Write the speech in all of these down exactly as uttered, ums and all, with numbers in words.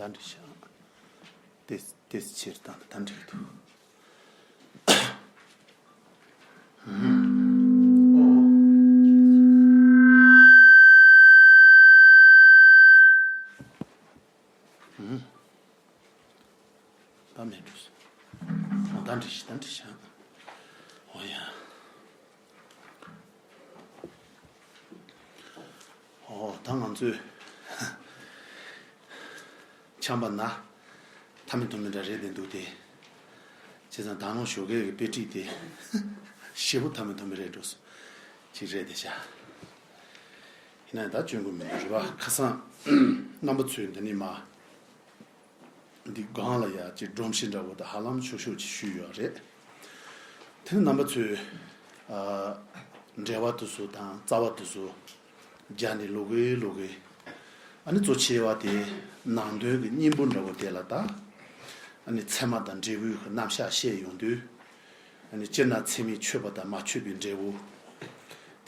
ད་འགྲིག་ཤག་ཏེས་ཏེས་ཕྱིར་བཏང་ད་འགྲིག་འདུག་ད་མེད་འགྲོ་སོང་། ད་འགྲིག་ཤག་ད་འགྲིག་ཤག་ཨོ་ཡ། ཨོ་ད་ང་ཚོས་འཆམ་པ་ན་ཐ་མི་ཐོ་མི་འདྲ་རེད་དེ་འདུག་སྟེ། བྱས་ཙང་ད་ནང་ཞོགས་ཀས་ཀྱི་དཔེ་ཁྲིད་དེ་ཞེ་པོ་ཐ་མི་ཐོ་མི་རེད་འགྲོ་སོང་། ཅིག་རེད་དེ་བྱ། ཡིན་ན་ད་སྐྱོན་གི་མི་འདུག་རེད་པ། ཁ་སང་རྣམ་པ་ཚོས་འདི་ནས་མ། འདི་སྒང་ལ་ཡ་ཅིག་སྒྲོམ་གཞི་འདྲ་བོ་དང་ཧ་ལམ་ཤོག་ཤོག་ཅིག་ཞུས་ཡོད་རེད། དེ་ནི་རྣམ་པ་ཚོས་ཨ་འགྲེལ་པ་དེ་ཚོ་དང་རྩ་བ་དེ་ཚོ་སྦྱར་ནས་ལོག་གི་ལོག་གི། ཨ་ནི་གཙོ་ཆེ་བ་དེ་ནང་དོན་གྱི་སྙིང་པོ་འདྲ་བོ་དེ་ལ་ད། ཨ་ནི་ཚད་མ་དང་འབྲས་བུའི་རྣམ་གཞག་བཤད་ཡོང་དུས། ཨ་ནི་སྤྱིར་ན་ཚད་མས་ཆོད་པ་དང་མ་ཆོད་པའི་འབྲས་བུ།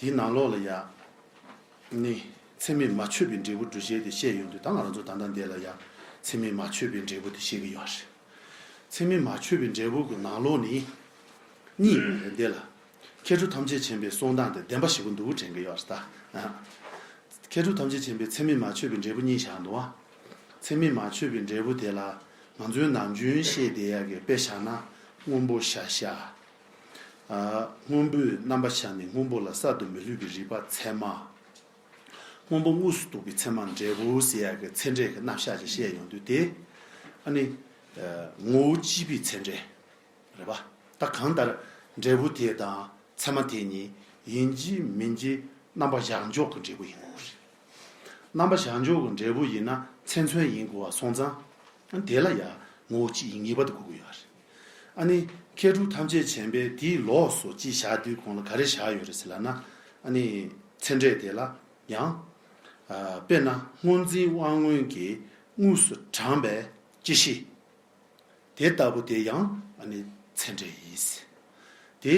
དེའི་ནང་ལོགས་ལ་ཡ། ནི། ཚད་མས་མ་ཆོད་པའི་འབྲས་བུ་སྒྲུབ་བྱེད་དེ་བཤད་ཡོང་དུས་ད་ང་རང་ཚོ་ད་ལྟ་འདི་ལ་ཡང་ཚད་མས་མ་ཆོད་པའི་འབྲས་བུ་དེ་བཤད་ཀྱི་ཡོད་རེད། ཚད་མས་མ་ཆོད་པའི་འབྲས་བུ་གི་ནང་ལོགས་ནི། གཉིས་ཡོད་རེད་འདི་ལ། མཁས་གྲུབ་ཐམས་ཅད་མཁྱེན་པའི་གསུང་སྟངས་དེ་བདེན་པ་ཞིག་པོ་འདུག་དྲན་གྱི་ཡོད་རེད་ད། མཁས་གྲུབ་ཐམས་ཅད་མཁྱེན་པའི་ཚད་མས་མ་ཆོད་པའི་འབྲས་བུ་གཉིས་བཞག་འདུག་ཨ། ཚད་མས་མ་ཆོད་པའི་འབྲས་བུ་དེ་ལ་ང་ཚོའི་ནམ་རྒྱུན་བཤད་བསྡད་ཡག་གི་དཔེ་བཞག་ན་སྔོན་པོ་ཤ་ཤ། སྔོན་པོའི་རྣམ་པ་ཤར་ནས་སྔོན་པོ་ལ་གསར་དུ་མི་སླུ་བའི་རིག་པ་ཚད་མ། སྔོན་པོ་དངོས་སུ་རྟོགས་པའི་ཚད་མ་འབྲས་བུ་ཟེར་ཡག་གི་ཚད་འབྲས་ཀྱི་རྣམ་གཞག་ཅིག་བཤད་ཡོང་དུས་དེ། ཨ་ནི། ངོ་བོ་གཅིག་པའི་ཚད་འབྲས། རེད་པ། ད་གང་ལྟར་འབྲས་བུ་དེ་དང་ཚད་མ་དེ་གཉིས་ཡིན་གཅིག་མིན་གཅིག་རྣམ་པ་བཞག་འཇོག་གི་འབྲས་བུ་ཡིན་དགོས་རེད། རྣམ་པ་བཞག་འཇོག་གི་འབྲས་བུ་ཡིན་ན་ཚད་མཚོན་ཡིན་དགོས་པ་སོང་ཙང་། དེ་ལ་ཡང་ངོ་བོ་གཅིག་ཡིན་ངེས་པར་དུ་དགོས་ཀྱི་ཡོད་རེད། ཨ་ནི་མཁས་གྲུབ་ཐམས་ཅད་མཁྱེན་པས་དེའི་ལོགས་སུ་ཅིག་བཞག་དུས་གོང་ལ་ག་རེ་བཞག་ཡོད་རེད་ཟེར་ལབ་ན། ཨ་ནི་ཚད་འབྲས་དེ་ལ་ཡང་། དཔེར་ན་སྔོ་འཛིན་དབང་མངོན་གྱིས་དངོས་སུ་དྲངས་པའི་སྤྱི་གཞི། དེ་ལྟ་བུ་དེ་ཡང་ཨ་ནི་ཚད་འབྲས་ཡིན། དེ་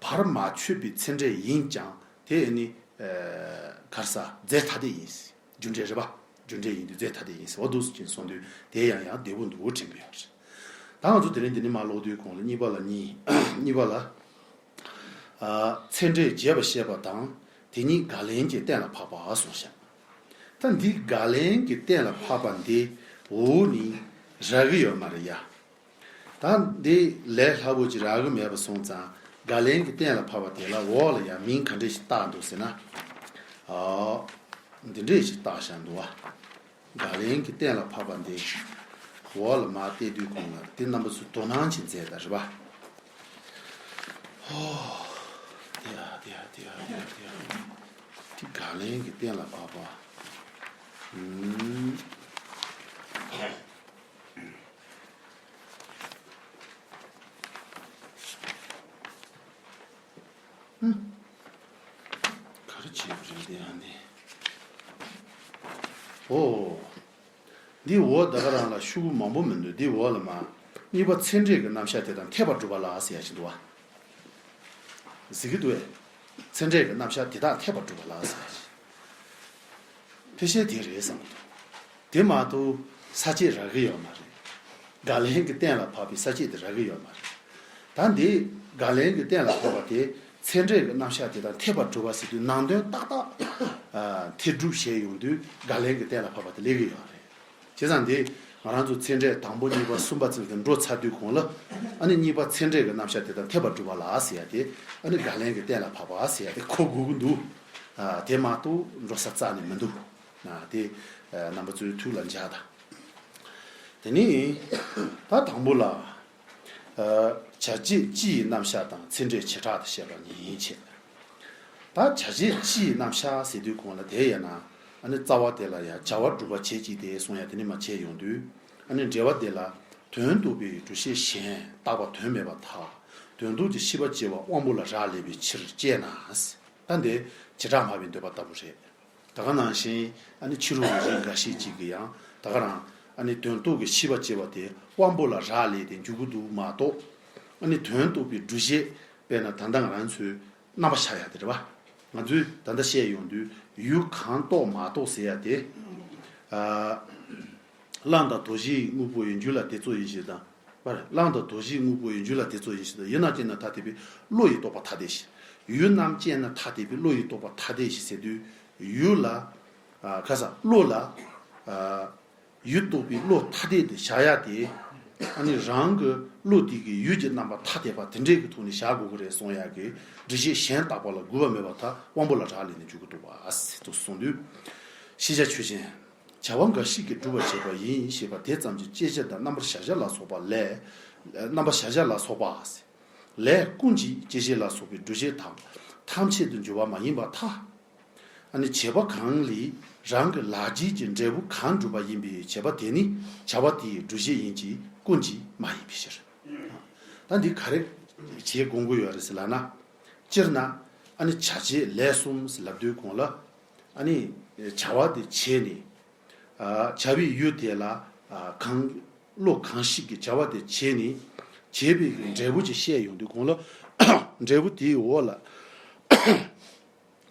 བར་མ་ཆོད་པའི་ཚད་འབྲས་ཡིན་ཀྱང་དེ་ཨ་ནི་ག་རེ་ཟ་རྫས་ཐ་དད་ཡིན། རྒྱུ་འབྲས་རེད་པ། རྒྱུ་འབྲས་ཡིན་དུས་རྫས་ཐ་དད་ཡིན་ཟེར་བ་འདུག་སེ་ཅིག་གསུངས་དུས་དེ་ཡང་ཡང་བདེ་པོ་འདུག་དྲན་གྱི་ཡོད་རེད། ད་ང་ཚོ་དེ་རིང་འདི་ནས་མར་ཀློག་དུས་གོང་ལ་གཉིས་པ་ལ་གཉིས། གཉིས་པ་ལ། ཚད་འབྲས་རྒྱས་པར་བཤད་པ་དང་དེ་ཉིད་དགག་ལན་གྱིས་གཏན་ལ་ཕབ་པ་གསུངས་ཤག་ད་འདི་དགག་ལན་གྱིས་གཏན་ལ་ཕབ་པ་འདི་འོག་ནས་རག་གི་ཡོད་མ་རེད་ཡ། ད་འདི་ལས་སླ་པོ་ཅིག་རག་གི་མེད་པ་སོང་ཙང་དགག་ལན་གྱིས་གཏན་ལ་ཕབ་པ་དེ་ལ་འོག་ལ་ཡང་མིང་ག་འདྲས་ཞིག་བཏགས་འདུག་ཟེར་ན། ཨོ། འདི་འདྲས་ཞིག་བཏགས་བཞག་འདུག་བ། དགག་ལན་གྱིས་གཏན་ལ་ཕབ་པ་འདི། འོག་ལ་མར་བལྟས་དུས་གོང་ལ་འདི་རྣམ་པ་ཚོས་དོ་སྣང་ཅིག་མཛད་དང་རེད་པ། ཧོ། དེ་ཡ་དེ་ཡ་དེ་ཡ་དེ་ཡ་དེ་ཡ། དེ་དགག་ལན་གྱིས་གཏན་ལ་ཕབ་པ། ཨུམ། ཧུམ། ག་རེ་བྱེད་དགོས་རེད་དེ་ཡང་དེ། ཨོ། འདི་འོག་ད་ག་རང་ལ་ཤོག་གུ་མང་པོ་མི་འདུག་འདི་འོག་ལ་མ། གཉིས་པ་ཚད་འབྲས་ཀྱི་རྣམ་གཞག་དེ་དང་འཐད་པར་སྒྲུབ་པ་ལ་ཟེར་ཡ་ཞིག་འདུག་བ། གཟིགས་ཀྱི་འདུག་བས། ཚད་འབྲས་ཀྱི་རྣམ་གཞག་དེ་དག་འཐད་པར་སྒྲུབ་པ་ལ་ཟེར་ཡ་ཞིག་ཕལ་ཆེར་དེ་རེད་བསམ་གྱི་འདུག་དེ་མ་གཏོགས་ས་བཅད་རག་གི་ཡོད་མ་རེད། དགག་ལན་གྱི་གཏན་ལ་ཕབ་པའི་ས་བཅད་དེ་རག་གི་ཡོད་མ་རེད། ད་འདི་དགག་ལན་གྱི་གཏན་ལ་ཕབ་པ་དེ་ཚད་འབྲས་ཀྱི་རྣམ་གཞག་དེ་དང་འཐད་པར་སྒྲུབ་པ་ཟེར་དུས་ནང་དོན་ཏག་ཏག་ཨ་འཐད་སྒྲུབ་བྱས་ཡོང་དུས་དགག་ལན་གྱི་གཏན་ལ་ཕབ་པ་དེ་སླེབས་ཀྱི་ཡོད་རེད། བྱས་ཙང་འདི་ང་རང་ཚོ་ཚད་འབྲས་དང་པོ་གཉིས་པ་གསུམ་པ་ཚུན་དུ་འགྲོ་ཚར་དུས་གོང་ལ་ཨ་ནི་གཉིས་པ་ཚད་འབྲས་ཀྱི་རྣམ་གཞག་དེ་དང་འཐད་པར་སྒྲུབ་པ་ལ་ཟེར་ཡ་དེ་ཨ་ནི་དགག་ལན་གྱི་གཏན་ལ་ཕབ་པ་ཟེར་ཡ་དེ་གོ་དགོས་ཀྱི་འདུག་ཨ་དེ་མ་གཏོགས་འགྲོ་ས་རྩ་ནས་མི་འདུག་ཨ་དེ་ཨ་རྣམ་པ་ཚོའི་ཐུགས་ལ་འཇགས་དང་། དེ་ནས་ད་དང་པོ་ལ། ཨ་བྱ་བྱེད་སྤྱི་ཡི་རྣམ་གཞག་དང་ཚད་འབྲས་བྱེ་བྲག་ཏུ་བཤད་པ་ཉིད་ཡིན་བྱས། ད་བྱ་བྱེད་སྤྱི་ཡི་རྣམ་གཞག་ཟེར་དུས་གོང་ལ་དེ་ཡིན་ན་ཨ་ནི་རྩ་བ་དེ་ལ་ཡང་བྱ་བ་སྒྲུབ་པ་བྱེད་ཅིག་དེ་གསུང་ཡ་དེ་ནི་མ་བྱས་ཡོང་དུས་ཨ་ནི་འགྲེལ་པ་དེ་ལ་དོན་རྟོགས་པའི་སྒྲུབ་བྱེད་གཞན་རྟག་པ་དོན་མེད་པར་ཐལ། དོན་རྟོགས་ཀྱི་ཤེས་པ་སྐྱེ་བ་དབང་པོ་ལ་རག་ལས་པའི་ཕྱིར་སྐྱེ་ན། ད་འདི་བྱེ་བྲག་སྨྲ་བའི་འདོད་པ་ལྟ་བུ་རེད། ད་ག་ནང་བཞིན་ཨ་ནི་ཕྱི་རོལ་གྱི་རིགས་འགའ་ཤས་ཅིག་གིས་ཡང་ད་ག་རང་ཨ་ནི་དོན་རྟོགས་ཀྱི་ཤེས་པ་སྐྱེ་བ་དེ་དབང་པོ་ལ་རག་ལས་ཏེ་འཇུག་གི་འདུག་མ་གཏོགས། ཨ་ནི་དོན་རྟོགས་པའི་སྒྲུབ་བྱེད་དཔེར་ན་ད་ལྟ་ང་རང་ཚོའི་རྣམ་པ་ཆགས་ཡ་དེ་རེད་བ། ང་ཚོས་ད་ལྟ་བཤད་ཡོང་དུས་ཡུལ་གང་རྟོགས་མ་རྟོགས་ཟེར་ཡ་དེ། ཨ། གླང་དང་དོ་ཤལ་དངོས་པོ་ཡི། རྒྱུ་ལ་དེ་ཙོགས་ཡིན་ཞེས་དང་། པར། གླང་དང་དོ་ཤལ་དངོས་པོ་ཡི། རྒྱུ་ལ་དེ་ཙོགས་ཡིན་ཞེས་དང་། ཡུལ་རྣམས་བཅད་ན་ཐ་དད་པའི་བློ་ཡི་རྟོག་པ་ཐ་དད་ཞེས། ཡུལ་རྣམས་བཅད་ན་ཐ་དད་པའི་བློ་ཡི་རྟོག་པ་ཐ་དད་ཞེས་ཟེར་དུས། ཡུལ་ལ། ཨ། ཁ་ས་བློ་ལ། ཨ། ཡུལ་རྟོགས་པའི་བློ་ཐ་དད་དུ་བཞག་ཡ་དེ། ཨ་ནི་རང་གི་བློ་དེ་གི་ཡུལ་གྱི་རྣམ་པ་ཐ་དད་པ་དེ་འདྲའི་གི་ཐོག་ནས་བཞག་དགོས་ཀྱི་རེད་གསུང་ཡ་གི་སྒྲུབ་བྱེད་གཞན་དག་པ་ལ་དགོས་པ་མེད་པར་ཐལ། དབང་པོ་ལ་རག་ལས་ནས་འཇུག་གི་འདུག་པ་ཟེར་དུ་གསུངས་དུས། ཤེས་བྱ་ཆོས་ཅན། བྱ་བ་འགའ་ཞིག་གིས་སྒྲུབ་པར་བྱེད་པ་ཡིན་ཞེས་པ་དེ་ཙམ་གྱིས་བཅད་བྱ་དང་རྣམ་པར་གཞག་བྱ་ལ་སོགས་པ་ལས། རྣམ་པར་གཞག་བྱ་ལ་སོགས་པ། ལས་ཀུན་གྱིས་བཅད་བྱེད་ལ་སོགས་པའི་སྒྲུབ་བྱེད་དག་ཐམས་ཅད་དུ་འགྱུར་བ་མ་ཡིན་པར་ཐལ། ཨ་ནི་བྱེད་པ་གང་ལས་རང་གི་ལག་རྗེས་ཀྱི་འབྲས་བུ་གང་འགྲུབ་པ་ཡིན་པའི་བྱེད་པ་དེ་ནི་བྱ་བ་དེའི་སྒྲུབ་བྱེད་ཡིན་གྱི་ཀུན་གྱིས་མ་ཡིན་པའི་ཕྱིར། ད་འདི་ག་རེ་བྱེད་དགོངས་ཀྱི་ཡོད་རེད་ཟེར་ལབ་ན། སྤྱིར་ན་ཨ་ནི་བྱ་བྱེད་ལས་གསུམ་ཟེར་ལབ་དུས་གོང་ལ། ཨ་ནི་བྱ་བ་དེ་བྱས་ནས། ཨ། བྱ་བའི་ཡུལ་དེ་ལ། ཨ། གང་། བློ་གང་ཞིག་གིས་བྱ་བ་དེ་བྱས་ནས། བྱས་པའི་འབྲས་བུ་ཅིག་བཤད་ཡོང་དུས་གོང་ལ། འབྲས་བུ་དེའི་འོག་ལ།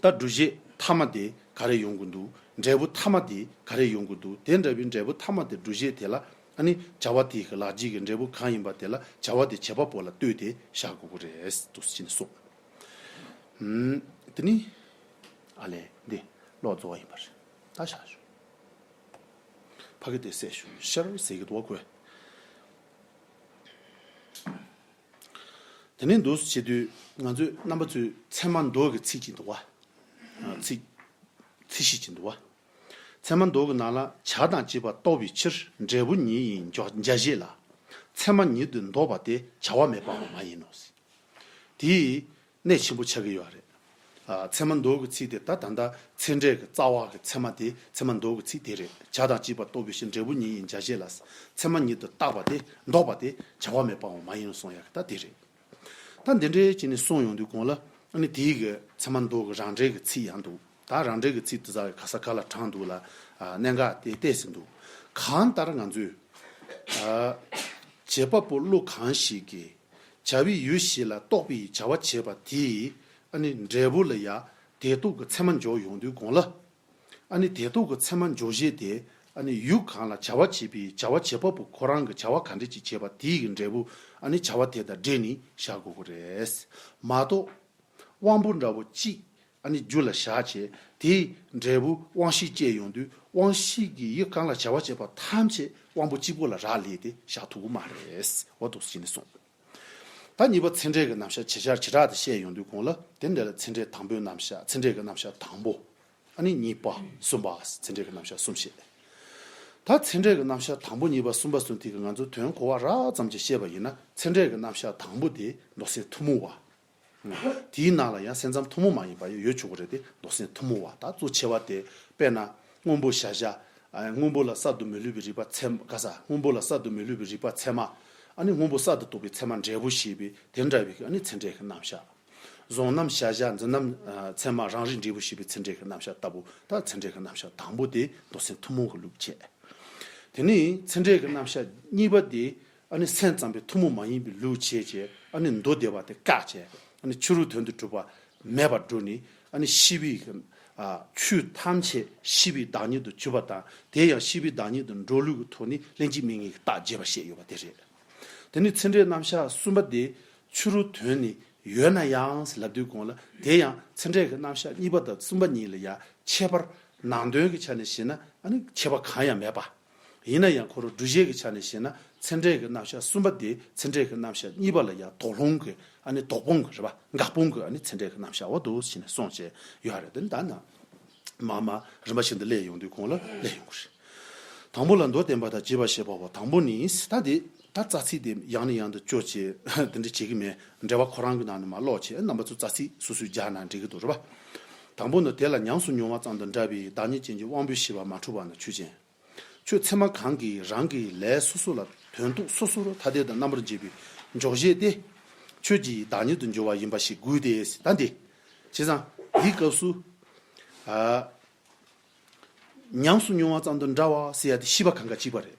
ད་སྒྲུབ་བྱེད་ཐ་མ་དེ་ག་རེ་ཡོང་གི་འདུག་འབྲས་བུ་ཐ་མ་དེ་ག་རེ་ཡོང་གི་འདུག་དེ་འདྲ་བའི་འབྲས་བུ་ཐ་མ་དེ་སྒྲུབ་བྱེད་དེ་ལ། ཨ་ནི་བྱ་བ་དེ་གི་ལག་རྗེས་ཀྱི་འབྲས་བུ་གང་ཡིན་པ་དེ་ལ་བྱ་བ་དེ་བྱེད་པ་པོ་ལ་ལྟོས་ཏེ་བཞག་དགོས་ཀྱི་རེད་འདུག་ཟེར་ནས་གསུངས། ཨུམ། དེ་ནི། ཨ་ལས་འདི་ཀློག་རྫོགས་པ་ཡིན་པ་རེད། ད་བཞག་ཞུ། ཕ་གི་དེ་བསད་ཞུ་ཤར་ཟེར་གི་འདུག་བ་ཁོས། དེ་ནས་འདུག་བྱེད་དུས་ང་ཚོས་རྣམ་པ་ཚོས་ཚད་མ་མདོ་གི་ཚིག་ཅིག་འདུག་བ། ཚིག་ཚིག་ཤིག་ཅིག་འདུག་བ། ཚད་མ་མདོ་གི་ནང་ལ་བྱ་དང་བྱེད་པ་རྟོགས་པའི་ཕྱིར་འབྲས་བུ་ཉིད་ཡིན་འཇོག་འཇལ་བྱེད་ལ། ཚད་མ་ཉིད་དུ་འདོགས་པ་དེ་བྱ་བ་མེད་པའང་མ་ཡིན་ནོ། དེས་གནད་ཆེན་པོ་ཆགས་ཀྱི་ཡོད་རེད། ཨ། ཚད་མ་མདོ་གི་ཚིག་དེ་ད་ད་ལྟ་ཚད་འབྲས་ཀྱི་རྩ་བ་གི་ཚད་མ་དེ་ཚད་མ་མདོ་གི་ཚིག་དེ་རེད། བྱ་དང་བྱེད་པ་རྟོགས་པའི་ཕྱིར་འབྲས་བུ་ཉིད་ཡིན་འཇལ་བྱེད་ལ། ཚད་མ་ཉིད་དུ་བཏགས་པ་དེ་འདོགས་པ་དེ་བྱ་བ་མེད་པའང་མ་ཡིན་གསུང་ཡག་གི་ད་དེ་རེད། ད་འདི་འདྲའི་བྱས་ནས་གསུངས་ཡོང་དུས་གོང་ལ། ཨ་ནི་དེའི་གི་ཚད་མ་མདོ་གི་རང་འགྲེལ་གི་ཚིག་ཡང་འདུག་ད་རང་འགྲེལ་གི་ཚིག་དེ་ཚ་ག་ས་ག་ལ་དྲངས་འདུག་ལ། ཨ། གནད་འགག་དེ་བལྟས་ཟིན་འདུག་གང་ལྟར་ང་ཚོས། ཨ། བྱེད་པ་པོ་བློ་གང་ཞིག་གིས། བྱ་བའི་ཡུལ་ཞིག་ལ་རྟོགས་པའི་བྱ་བ་བྱེད་པ་དེས། ཨ་ནི་འབྲས་བུ་ལ་ཡང་དེ་རྟོགས་ཀྱི་ཚད་མ་འཇོག་ཡོང་དུས་གོང་ལ། ཨ་ནི་དེ་རྟོགས་ཀྱི་ཚད་མ་འཇོག་བྱེད་དེ། ཨ་ནི་ཡུལ་གང་ལ་བྱ་བ་བྱེད་པའི་བྱ་བ་བྱེད་པ་པོ་ཁོ་རང་གིས་བྱ་བ་ག་འདྲ་ཅིག་བྱེད་པ་དེའི་གི་འབྲས་བུ། ཨ་ནི་བྱ་བ་དེ་དང་འབྲེལ་ནས་བཞག་དགོས་ཀྱི་རེད། མ་གཏོགས། དབང་པོ་འདྲ་བོ་གཅིག་ཨ་ནི་རྒྱུ་ལ་བཞག་བྱས། དེའི་འབྲས་བུ་དབང་ཤེས་སྐྱེས་ཡོང་དུས། དབང་ཤེས་ཀྱིས་ཡུལ་གང་ལ་བྱ་བ་བྱེད་པ་ཐམས་ཅད་དབང་པོ་གཅིག་པོ་ལ་རག་ལས་ཏེ་བཞག་ཐུབ་ཀྱི་མ་རེད། འོ་འདུག་སེ་བྱས་ནས་གསུངས། ད་གཉིས་པ་ཚད་འབྲས་ཀྱི་རྣམ་གཞག་ཇི་ལྟར་ཇི་ལྟར་དུ་བཤད་ཡོང་དུས་གོང་ལ། དེ་འདྲ་ལ་ཚད་འབྲས་དང་པོའི་རྣམ་གཞག་ཚད་འབྲས་ཀྱི་རྣམ་གཞག་དང་པོ། ཨ་ནི་གཉིས་པ། གསུམ་པ། ཚད་འབྲས་ཀྱི་རྣམ་གཞག་གསུམ་བཤད། ད་ཚད་འབྲས་ཀྱི་རྣམ་གཞག་དང་པོ་གཉིས་པ་གསུམ་པ་གསུམ་དེ་གི་ང་ཚོ་དོན་གོ་བ་རགས་ཙམ་གྱིས་བཤད་པ་ཡིན་ན། ཚད་འབྲས་ཀྱི་རྣམ་གཞག་དང་པོ་དེ་མདོ་སེམས་ཐུན་མོང་བ། དེའི་ནང་ལ་ཡང་སེམས་ཙམ་ཐུན་མོང་མ་ཡིན་པ་ཡང་ཡོད་ཆོག་གི་རེད་དེ། མདོ་སེམས་ཐུན་མོང་བ་ད་གཙོ་ཆེ་བ་དེ། དཔེར་ན་སྔོན་པོ་གཞལ་བྱ། ཨ། སྔོན་པོ་ལ་གསར་དུ་མི་སླུ་བའི་རིག་པ་ཚད་མ། ག་ས། སྔོན་པོ་ལ་གསར་དུ་མི་སླུ་བའི་རིག་པ་ཚད་མ། ཨ་ནི་སྔོན་པོ་གསར་དུ་རྟོགས་པའི་ཚད་མ་འབྲས་བུ་ཞེས་པའི་དེ་འདྲ་བའི་ཨ་ནི་ཚད་འབྲས་ཀྱི་རྣམ་གཞག་གཟུང་རྣམ་གཞལ་བྱ། འཛིན་རྣམ། ཨ། ཚད་མ་རང་རིག་འབྲས་བུ་ཞེས་པའི་ཚད་འབྲས་ཀྱི་རྣམ་གཞག་ལྟ་བུ། ད་ཚད་འབྲས་ཀྱི་རྣམ་གཞག་དང་པོ་དེ་མདོ་སེམས་ཐུན་མོང་གི་ལུགས་བྱས། དེ་ནས་ཚད་འབྲས་ཀྱི་རྣམ་གཞག་གཉིས་པ་དེ། ཨ་ནི་སེམས་ཙམ་པའི་ཐུན་མོང་མ་ཡིན་པའི་ལུགས་བྱས་བྱས། ཨ་ནི་མདོ་སྡེ་པ་དེ་བཀག་བྱས། ཨ་ནི་ཕྱི་རོལ་དོན་དུ་གྲུབ་པ་མེད་པར་བསྒྲུབས་ནས། ཨ་ནི་ཤེས་པའི་གི། ཨ། ཆོས་ཐམས་ཅད་ཤེས་པའི་བདག་ཉིད་དུ་གྱུར་པ་དང་། དེ་ཡང་ཤེས་པའི་བདག་ཉིད་དུ་འགྲོ་ལུགས་ཀྱི་ཐོག་ནས་ལྷན་ཅིག་དམིགས་ངེས་ཀྱི་རྟགས་བྱས་པ་བཤད་ཡོད་པ་དེ་རེད། དེ་ནས་ཚད་འབྲས་རྣམ་གཞག་གསུམ་པ་དེ་ཕྱི་རོལ་དོན་ནི་ཡོད་ན་ཡང་ཟེར་ལབ་དུས་གོང་ལ། དེ་ཡང་ཚད་འབྲས་ཀྱི་རྣམ་གཞག་གཉིས་པ་དང་གསུམ་པ་གཉིས་ལ་ཡང་ཁྱད་པར། ནང་དོན་གྱི་ཆ་ནས་བཤད་ན་ཨ་ནི་ཁྱད་པར་གང་ཡང་མེད་པ། ཡིན་ན་ཡང་ཁོ་རང་སྒྲུབ་བྱེད་ཀྱི་ཆ་ནས་བཤད་ན། ཚད་འབྲས་ཀྱི་རྣམ་གཞག་གསུམ་པ་དེ་ཚད་འབྲས་ཀྱི་རྣམ་གཞག་གཉིས་པ་ལ་ཡང་དོགས་སློང་གི། ཨ་ནི་དོགས་སྤོང་གི་རེད་པ། འགལ་སྤོང་གི་ཨ་ནི་ཚད་འབྲས་ཀྱི་རྣམ་གཞག་འོ་འདུག་ཟེར་ནས་གསུངས་བྱས་ཡོད་རེད། དེ་ནི་ད་ན། མ་མ་རིམ་པ་བཞིན་དུ་སླེབས་ཡོང་དུས་གོང་ལ་སླེབས་ཡོང་གི་རེད། དང་པོ་ལ་མདོ་བསྟན་པ་དང་རྒྱས་པར་བཤད་པའོ། དང་པོ་ནི། ད་དེ་ད་རྩ་ཚིག་དེ་ཡང་ནས་ཡང་དུ་སྐྱོར་བྱས་དེ་འདྲ་བྱེད་ཀྱི་མེད། འགྲེལ་པ་ཁོ་རང་གི་ནང་ནས་མར་ཀློག་བྱས། རྣམ་པ་ཚོ་རྩ་ཚིག་སོ་སོས་སྦྱར་ན་འགྲིག་གི་འདུག་རེད་པ། དང་པོ་ནི། དེ་ལ་ཉམས་སུ་མྱོང་བ་ཙམ་དུ་འདྲ་བའི་བདག་ཉིད་ཅན་གྱི་དབང་པོའི་ཤེས་པ་མ་འཁྲུལ་བ་ནི་ཆོས་ཅན། ཁྱོད་ཚད་མ་གང་གིས་རང་གི་ལས་སོ་སོ་ལ་དོན་རྟོགས་སོ་སོར་ཐ་དད་དང་རྣམ་པར་འབྱེད་པའི་འཇོག་བྱེད་དེ། ཁྱོད་ཀྱི་བདག་ཉིད་དུ་འགྱུར་བ་ཡིན་པ་ཞིག་དགོས་ཏེ། ད་འདི། བྱས་ཙང་འདིའི་སྐབས་སུ། ཨ། ཉམས་སུ་མྱོང་བ་ཙམ་དུ་འདྲ་བ་ཟེར་ཡ་དེ་ཤེས་པ་གང་ག་གཅིག་པ་རེད།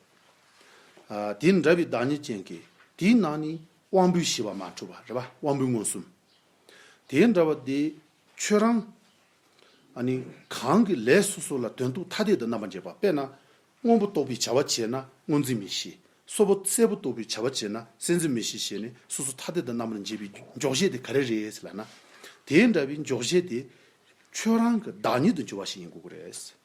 ཨ། དེ་འདྲ་བའི་བདག་ཉིད་ཅན་གྱི་དེའི་ནང་ནས་དབང་པོའི་ཤེས་པ་མ་འཁྲུལ་བ་རེད་པ། དབང་པོའི་མངོན་སུམ། དེ་འདྲ་བ་དེ་ཁྱོད་རང་། ཨ་ནི་གང་གི་ལས་སོ་སོ་ལ་དོན་རྟོགས་ཐ་དད་དུ་རྣམ་པར་འབྱེད་པ། དཔེར་ན། སྔོན་པོ་རྟོགས་པའི་བྱ་བ་བྱས་ན་སྔོ་འཛིན་མིག་ཤེས། སོ་པོ་སེར་པོ་རྟོགས་པའི་བྱ་བ་བྱས་ན་སེར་འཛིན་མིག་ཤེས་བྱས་ནས་སོ་སོ་ཐ་དད་དུ་རྣམ་པར་འབྱེད་པའི་འཇོག་བྱེད་དེ་ག་རེ་རེད་ཟེར་ལབ་ན། དེ་འདྲ་བའི་འཇོག་བྱེད་དེ་ཁྱོད་རང་གི་བདག་ཉིད་དུ་འགྱུར་བ་ཞིག་ཡིན་དགོས་ཀྱི་རེད།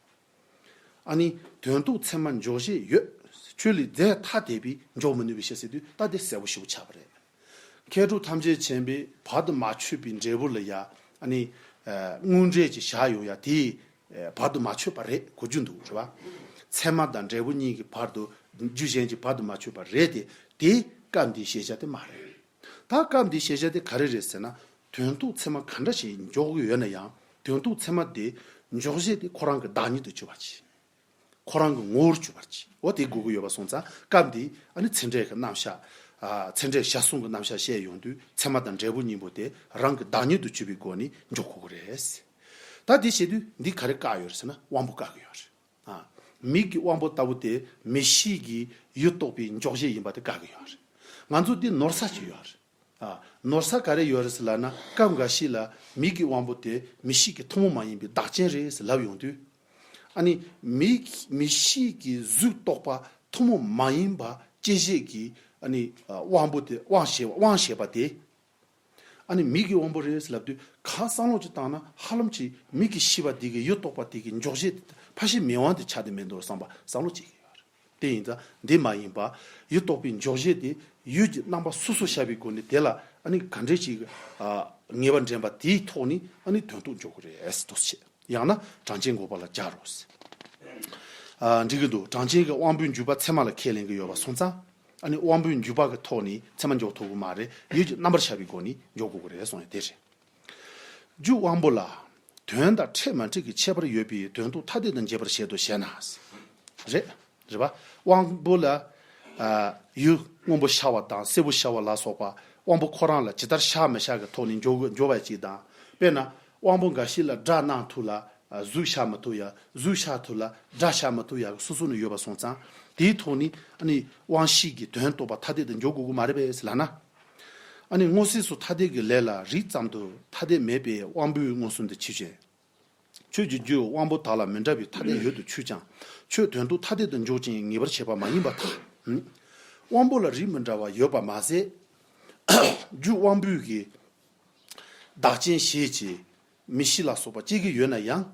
ཨ་ནི་དོན་རྟོགས་ཚད་མ་འཇོག་བྱེད་ཡོད། ཁྱོད་ལས་རྫས་ཐ་དད་པས་འཇོག་མི་ནུས་པའི་ཕྱིར་ཟེར་དུས་ད་དེ་གསལ་པོ་ཞེ་པོ་ཆགས་པ་རེད། མཁས་གྲུབ་ཐམས་ཅད་མཁྱེན་པས་བར་དུ་མ་ཆོད་པའི་འབྲས་བུ་ལ་ཡ། ཨ་ནི་ཨ་དངོས་འབྲས་ཀྱི་བཞག་ཡོང་ཡ་དེ་ཨ་བར་དུ་མ་ཆོད་པ་རེད་གོ་རྒྱུ་འདུག་རེད་བ། ཚད་མ་དང་འབྲས་བུ་གཉིས་ཀྱི་བར་དུ་རྒྱུ་གཞན་གྱི་བར་དུ་མ་ཆོད་པ་རེད་དེ། དེ་སྐབས་འདིའི་བཤད་བྱ་དེ་མ་རེད། ད་སྐབས་འདིའི་བཤད་བྱ་དེ་ག་རེ་རེད་ཟེར་ན། དོན་རྟོགས་ཚད་མ་ག་འདྲ་ཞིག་འཇོག་གི་ཡོད་ན་ཡང་དོན་རྟོགས་ཚད་མ་དེ་འཇོག་བྱེད་དེ་ཁོ་རང་གི་བདག་ཉིད་དུ་གྱུར་པ་ཅིག་ཁོ་རང་གི་ངོ་བོར་གྱུར་པར་གྱིས། འོ་དེ་དགོས་ཀྱི་ཡོད་པ་སོང་ཙང་སྐབས་འདིའི་ཨ་ནི་ཚད་འབྲས་ཀྱི་རྣམ་གཞག་ཨ་ཚད་འབྲས་གཞལ་གསུམ་གྱི་རྣམ་གཞག་བཤད་ཡོང་དུས་ཚད་མ་དང་འབྲས་བུ་གཉིས་པོ་དེ་རང་གི་བདག་ཉིད་དུ་གྱུར་པའི་སྒོ་ནས་འཇོག་དགོས་ཀྱི་རེད། ད་དེ་བྱེད་དུས་འདི་ག་རེ་བཀག་ཡོད་རེད་ཟེར་ན་དབང་པོ་བཀག་གི་ཡོད་རེད། ཨ་མིག་གི་དབང་པོ་ལྟ་བུ་དེ་མིག་ཤེས་ཀྱི་ཡུལ་རྟོགས་པའི་འཇོག་བྱེད་ཡིན་པ་དེ་བཀག་གི་ཡོད་རེད། ང་ཚོ་འདི་ནོར་ས་ཅིག་ཡོད་རེད། ཨ། ནོར་ས་ག་རེ་ཡོད་རེད་ཟེར་ལབ་ན་སྐབས་འགའ་ཞིག་ལ་མིག་གི་དབང་པོ་དེ་མིག་ཤེས་ཀྱི་ཐུན་མོང་མ་ཡིན་པའི་བདག་རྐྱེན་རེད་ཟེར་ལབ་ཡོང་དུས། ཨ་ནི་མིག་མིག་ཤེས་ཀྱི་གཟུགས་རྟོག་པ་ཐུན་མོང་མ་ཡིན་པ་སྐྱེད་བྱེད་ཀྱི་ཨ་ནི་ཨ་དབང་པོ་དེ་དབང་ཞེས་པ་དབང་ཞེས་པ་དེ། ཨ་ནི་མིག་གི་དབང་པོ་རེད་ཟེར་ལབ་དུས་གང་བསམ་བློ་ཅིག་བཏང་ན་ཧ་ལམ་ཅིག་མིག་གི་ཤེས་པ་དེ་གི་ཡུལ་རྟོག་པ་དེ་གི་འཇོག་བྱེད་དེ་ཕལ་ཆེར་མིག་དབང་དེ་ཆགས་བསྡད་མེད་འདུག་བསམ་པ་བསམ་བློ་སྐྱེ་གི་ཡོད་རེད། དེ་ཡིན་ཙང་འདི་མ་ཡིན་པ། ཡུལ་རྟོག་པའི་འཇོག་བྱེད་དེ་ཡུལ་གྱི་རྣམ་པ་སོ་སོ་ཤར་བའི་སྒོ་ནས་དེ་ལ་ཨ་ནི་ག་འདྲས་ཅིག་ཨ་ངེས་པ་འདྲེན་པ་དེའི་ཐོག་ནས་ཨ་ནི་དོན་རྟོགས་འཇོག་གི་རེད་ཟེར་དུ་བྱེད། ཡང་ན་གྲངས་ཅན་འགོག་པ་ལ་སྦྱར་རོ་ཟེར། ཨ་འགྲིག་གི་འདུག་གྲངས་ཅན་གྱི་དབང་པོའི་འཇུག་པ་ཚད་མ་ལ་ཁས་ལེན་གྱི་ཡོད་པ་སོང་ཙང་། ཨ་ནི་དབང་པོའི་འཇུག་པ་གི་ཐོག་ནས་ཚད་མ་འཇོག་ཐུབ་ཀྱི་མ་རེད། ཡུལ་གྱི་རྣམ་པར་ཤར་བའི་སྒོ་ནས་འཇོག་དགོས་ཀྱི་རེད་གསུངས་ཡོད་དེ་རེད། རྒྱུ་དབང་པོ་ལ། དོན་དང་འཕྲད་མ་འཕྲད་ཀྱི་ཁྱད་པར་ཡོད་པའི་དོན་རྟོགས་ཐ་དད་དུ་འབྱེད་པར་བྱེད་དོ་ཞེ་ན། རེད། རེད་པ། དབང་པོ་ལ། ཨ་ཡུལ་སྔོན་པོ་ཤར་བ་དང་སེར་པོ་ཤར་བ་ལ་སོགས་པ་དབང་པོ་ཁོ་རང་ལ་ཇི་ལྟར་ཤར་མི་ཤར་གྱི་ཐོག་ནས་འཇོག་འཇོག་པ་ཅིག་དང་། དཔེར་ན། དབང་པོ་འགའ་ཞིག་ལ་སྒྲ་སྣང་ཐུབ་ལ། ཨ་གཟུགས་ཤར་མི་ཐུབ་ཡ། གཟུགས་ཤར་ཐུབ་ལ་སྒྲ་ཤར་མི་ཐུབ་ཡ་གི་སོ་སོ་ནས་ཡོད་པ་སོང་ཙང་། དེའི་ཐོག་ནས་ཨ་ནི་དབང་ཤེས་ཀྱི་དོན་རྟོགས་པ་ཐ་དད་དུ་འཇོག་དགོས་ཀྱི་མ་རེད་པས་ཟེར་ལབ་ན། ཨ་ནི་སྔོ་སེར་སོགས་ཐ་དད་ཀྱི་ལས་ལ་རིགས་ཙམ་དུ་ཐ་དད་མེད་པའི་དབང་པོའི་མངོན་སུམ་དུ་ཆོས་ཅན། ཁྱོད་ཀྱི་རྒྱུ་དབང་པོ་དག་ལ་མི་འདྲ་བའི་ཐ་དད་ཡོད་དུ་ཆུད་ཀྱང་ཁྱོད་དོན་རྟོགས་ཐ་དད་དུ་འཇོག་ཅིང་ངེས་པར་བྱེད་པ་མ་ཡིན་པར་ཐལ། དབང་པོ་ལ་རིགས་མི་འདྲ་བ་ཡོད་པ་མ་ཟད། རྒྱུ་དབང་པོའི་གི་བདག་རྐྱེན་ཞེས་ཀྱི་མིག་ཤེས་ལ་སོགས་པ་སྐྱེ་གི་ཡོད་ན་ཡང་།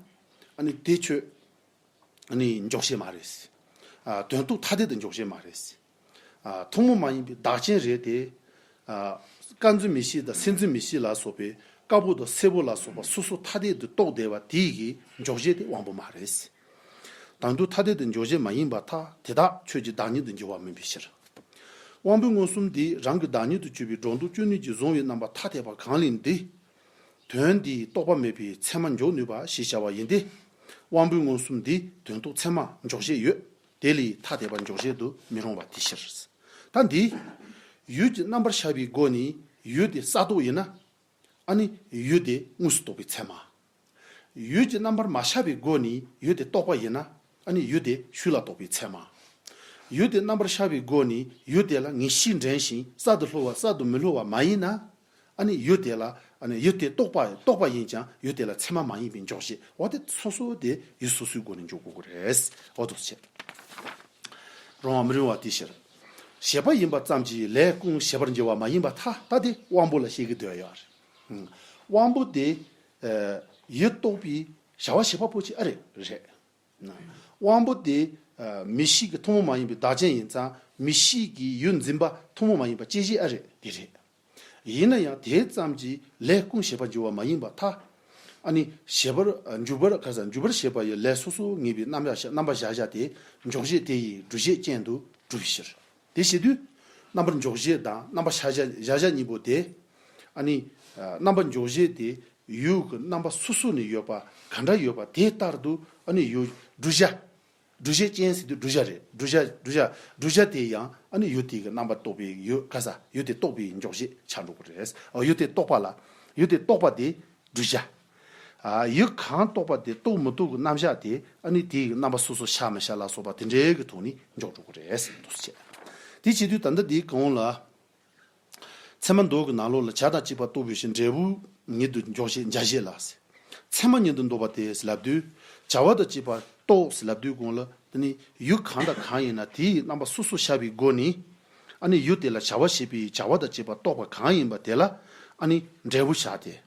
ཨ་ནི་དེ་ཁྱོད་ཨ་ནི་འཇོག་བྱེད་མ་རེད། ཨ་དོན་རྟོགས་ཐ་དད་དུ་འཇོག་བྱེད་མ་རེད། ཨ་ཐུན་མོང་མ་ཡིན་པའི་བདག་རྐྱེན་རེད་དེ། ཨ་དཀར་འཛིན་མིག་ཤེས་དང་སེར་འཛིན་མིག་ཤེས་ལ་སོགས་པའི་དཀར་པོ་དང་སེར་པོ་ལ་སོགས་པ་སོ་སོ་ཐ་དད་དུ་རྟོགས་བསྡད་པ་དེ་ཡི་འཇོག་བྱེད་དེ་དབང་པོ་མ་རེད། དོན་རྟོགས་ཐ་དད་དུ་འཇོག་བྱེད་མ་ཡིན་པར་ཐལ། དེ་དག་ཁྱོད་ཀྱི་བདག་ཉིད་དུ་འགྱུར་བ་མིན་པའི་ཕྱིར། དབང་པོའི་མངོན་སུམ་འདིས་རང་གི་བདག་ཉིད་དུ་གྱུར་པའི་སྒྲོ་འདོགས་གཅོད་ནུས་ཀྱི་གཟུང་བའི་རྣམ་པ་ཐ་དད་པ་གང་ལས་འདི། དོན་འདིའི་རྟོག་པ་མེད་པའི་ཚད་མ་འཇོག་ནུས་པ་ཞེས་བྱ་བ་ཡིན་ཏེ། དབང་པོའི་མངོན་སུམ་འདིས་དོན་རྟོགས་ཚད་མ་འཇོག་བྱེད་ཡོད། དེ་ལས་ཐ་དད་པ་འཇོག་བྱེད་དུ་མི་རུང་བ་དེའི་ཕྱིར། ད་འདི། ཡུལ་གྱི་རྣམ་པར་ཤར་བའི་སྒོ་ནས་ཡུལ་དེ་ས་རྟོགས་ཡིན་ན། ཨ་ནི་ཡུལ་དེ་དངོས་སུ་རྟོགས་པའི་ཚད་མ། ཡུལ་གྱི་རྣམ་པར་མ་ཤར་བའི་སྒོ་ནས་ཡུལ་དེ་རྟོགས་པ་ཡིན་ན། ཨ་ནི་ཡུལ་དེ་ཤུགས་ལ་རྟོགས་པའི་ཚད་མ། ཡུལ་དེ་རྣམ་པར་ཤར་བའི་སྒོ་ནས་ཡུལ་དེ་ལ་ངེས་ཤེས་འདྲེན་ཞིང་གསར་དུ་བསླུ་བ་གསར་དུ་མི་བསླུ་བ་མ་ཡིན་ན། ཨ་ནི་ཡུལ་དེ་ལ་ཨ་ནི་ཡུལ་དེ་རྟོགས་པ་རྟོགས་པ་ཡིན་ཀྱང་ཡུལ་དེ་ལ་ཚད་མ་མ་ཡིན་པའི་འཇོག་བྱེད་འོ་དེ་སོ་སོ་དེ་ཡུལ་སོ་སོའི་སྒོ་ནས་འཇོག་དགོས་ཀྱི་རེད། འོ་དོ་ཆེ། རུང་བ་མི་རུང་བ་དེའི་ཕྱིར། བྱེད་པ་ཡིན་པ་ཙམ་གྱིས་ལས་ཀུན་བྱེད་པར་འགྱུར་བ་མ་ཡིན་པར་ཐལ། ད་དེ་དབང་པོ་ལ་བཤད་ཀྱི་འདོད་ཡོད་རེད། དབང་པོ་དེ་ཡུལ་རྟོགས་པའི་བྱ་བ་བྱེད་པ་པོ་ཅིག་ཨ་རེད་རེད། དབང་པོ་དེ་མིག་ཤེས་ཀྱི་ཐུན་མོང་མ་ཡིན་པའི་བདག་རྐྱེན་ཡིན་ཙང་མིག་ཤེས་ཀྱི་ཡུལ་འཛིན་པ་ཐུན་མོང་མ་ཡིན་པ་སྐྱེད་བྱེད་ཨ་རེད་དེ་རེད། ཡིན་ན་ཡང་དེ་ཙམ་གྱིས་ལས་ཀུན་བྱེད་པར་འགྱུར་བ་མ་ཡིན་པར་ཐལ། ཨ་ནི་བྱེད་པར་འཇུག་པར་ག་ས་འཇུག་པར་བྱེད་པ་ཡི་ལས་སོ་སོ་ངེས་པའི་རྣམ་གཞག་རྣམ་པ་གཞག་བྱ་དེ་འཇོག་བྱེད་དེ་ཡི་སྒྲུབ་བྱེད་ཅན་དུ་གྲུབ་ཕྱིར། དེ་བྱེད་དུས་རྣམ་པར་འཇོག་བྱེད་དང་རྣམ་པ་གཞག་བྱ་གཞག་བྱ་གཉིས་པོ་དེ། ཨ་ནི་རྣམ་པར་འཇོག་བྱེད་དེ་ཡུལ་གྱི་རྣམ་པ་སོ་སོ་ནས་ཡོད་པ་ག་འདྲ་ཡོད་པ་དེ་ལྟར་དུ་ཨ་ནི་ཡུལ་སྒྲུབ་བྱ། སྒྲུབ་བྱེད་ཅན་ཟེར་དུས་བསྒྲུབ་བྱ་རེད། བསྒྲུབ་བྱ་བསྒྲུབ་བྱ་བསྒྲུབ་བྱ་དེ་ཡང་ཨ་ནི་ཡུལ་དེ་གི་རྣམ་པ་རྟོགས་པའི་ཡུལ་ག་ས་ཡུལ་དེ་རྟོགས་པའི་འཇོག་བྱེད་ཆགས་འགྲོ་གི་རེད། ཨ་ཡུལ་དེ་རྟོགས་པ་ལ་ཡུལ་དེ་རྟོགས་པ་དེ་བསྒྲུབ་བྱ། ཨ་ཡུལ་གང་རྟོགས་པ་དེ་རྟོགས་མི་རྟོགས་ཀྱི་རྣམ་གཞག་དེ་ཨ་ནི་དེ་གི་རྣམ་པ་སོ་སོ་ཤར་མི་ཤར་ལ་སོགས་པ་དེ་འདྲའི་གི་ཐོག་ནས་འཇོག་འགྲོ་གི་རེད་ཟེར་འདུག་ཟེར། དེ་བྱེད་དུས་ད་ལྟ་དེའི་གོང་ལ། ཚད་མ་མདོ་གི་ནང་ལོགས་ལ་བྱ་དང་བྱེད་པ་རྟོགས་པའི་ཕྱིར་འབྲས་བུ་ཉིད་དུ་འཇོག་བྱེད་འཇལ་བྱེད་ལ། ཚད་མ་ཉིད་དུ་འདོད་པ་དེ་ལབ་དུས། བྱ་བ་དང་བཅས་པ་རྟོགས་ཟེར་ལབ་དུས་གོང་ལ་དེ་ནི་ཡུལ་གང་དང་གང་ཡིན་ན་དེའི་རྣམ་པ་སོ་སོ་ཤར་བའི་སྒོ་ནས། ཨ་ནི་ཡུལ་དེ་ལ་བྱ་བ་བྱེད་པའི་བྱ་བ་དང་བཅས་པ་རྟོགས་པ་གང་ཡིན་པ་དེ་ལ་ཨ་ནི་འབྲས་བུ་བཞག་སྟེ།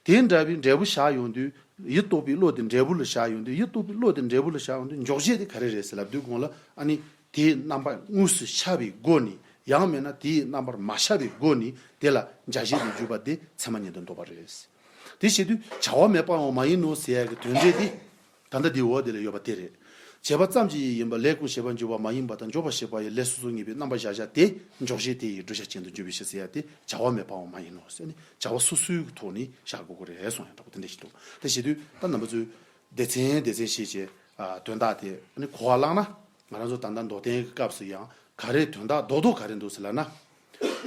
དེ་འདྲ་བའི་འབྲས་བུ་བཞག་ཡོང་དུས་ཡུལ་རྟོགས་པའི་བློ་དེ་འབྲས་བུ་ལ་བཞག་ཡོང་དུས་ཡུལ་རྟོགས་པའི་བློ་དེ་འབྲས་བུ་ལ་བཞག་ཡོང་དུས་འཇོག་བྱེད་དེ་ག་རེ་རེད་ཟེར་ལབ་དུས་གོང་ལ་ཨ་ནི་དེའི་རྣམ་པ་དངོས་སུ་ཤར་བའི་སྒོ་ནས། ཡང་མིན་ན་དེའི་རྣམ་པར་མ་ཤར་བའི་སྒོ་ནས་དེ་ལ་འཇལ་བྱེད་དུ་གྱུར་པ་དེ་ཚད་མ་ཉིད་དུ་འདོགས་པ་རེད། དེ་བྱེད་དུས་བྱ་བ་མེད་པའང་མ་ཡིན་ནོ་ཟེར་ཡག་གི་དོན་འགྲེལ་དེ་ད་ལྟ་འདིའི་འོག་དེ་ལ་ཡོད་པ་དེ་རེད། བྱས་པ་ཙམ་གྱིས་ཡིན་པ་ལས་ཀུན་བྱེད་པར་འགྱུར་བ་མ་ཡིན་པ་དང་འཇོག་པར་བྱེད་པ་ཡི་ལས་སོ་སོར་ངེས་པའི་རྣམ་པ་གཞལ་བྱ་དེ་འཇོག་བྱེད་དེ་ཡི་བསྒྲུབ་བྱ་ཅན་དུ་འགྱུར་བའི་ཕྱིར་ཟེར་ཡག་དེ་བྱ་བ་མེད་པའང་མ་ཡིན་ནོ་ཟེར་ནས་བྱ་བ་སོ་སོའི་གི་ཐོག་ནས་བཞག་དགོས་ཀྱི་རེད་གསུངས་ཡག་འདྲ་པོ་དེ་འདྲ་ཞིག་འདུག་དེ་བྱེད་དུས་ད་རྣམ་པ་ཚོས་སྡེ་ཚན་སྡེ་ཚན་ཞེས་བྱས་དོན་དག་དེ་ནི་གོ་བ་བླངས་ན། ང་རང་ཚོ་ད་ལྟ་མདོ་བསྟན་གྱི་སྐབས་སུ་ཡང་ག་རེ་དོན་དག་རྡོག་རྡོག་ག་རེ་འདུག་ཟེར་ལབ་ན།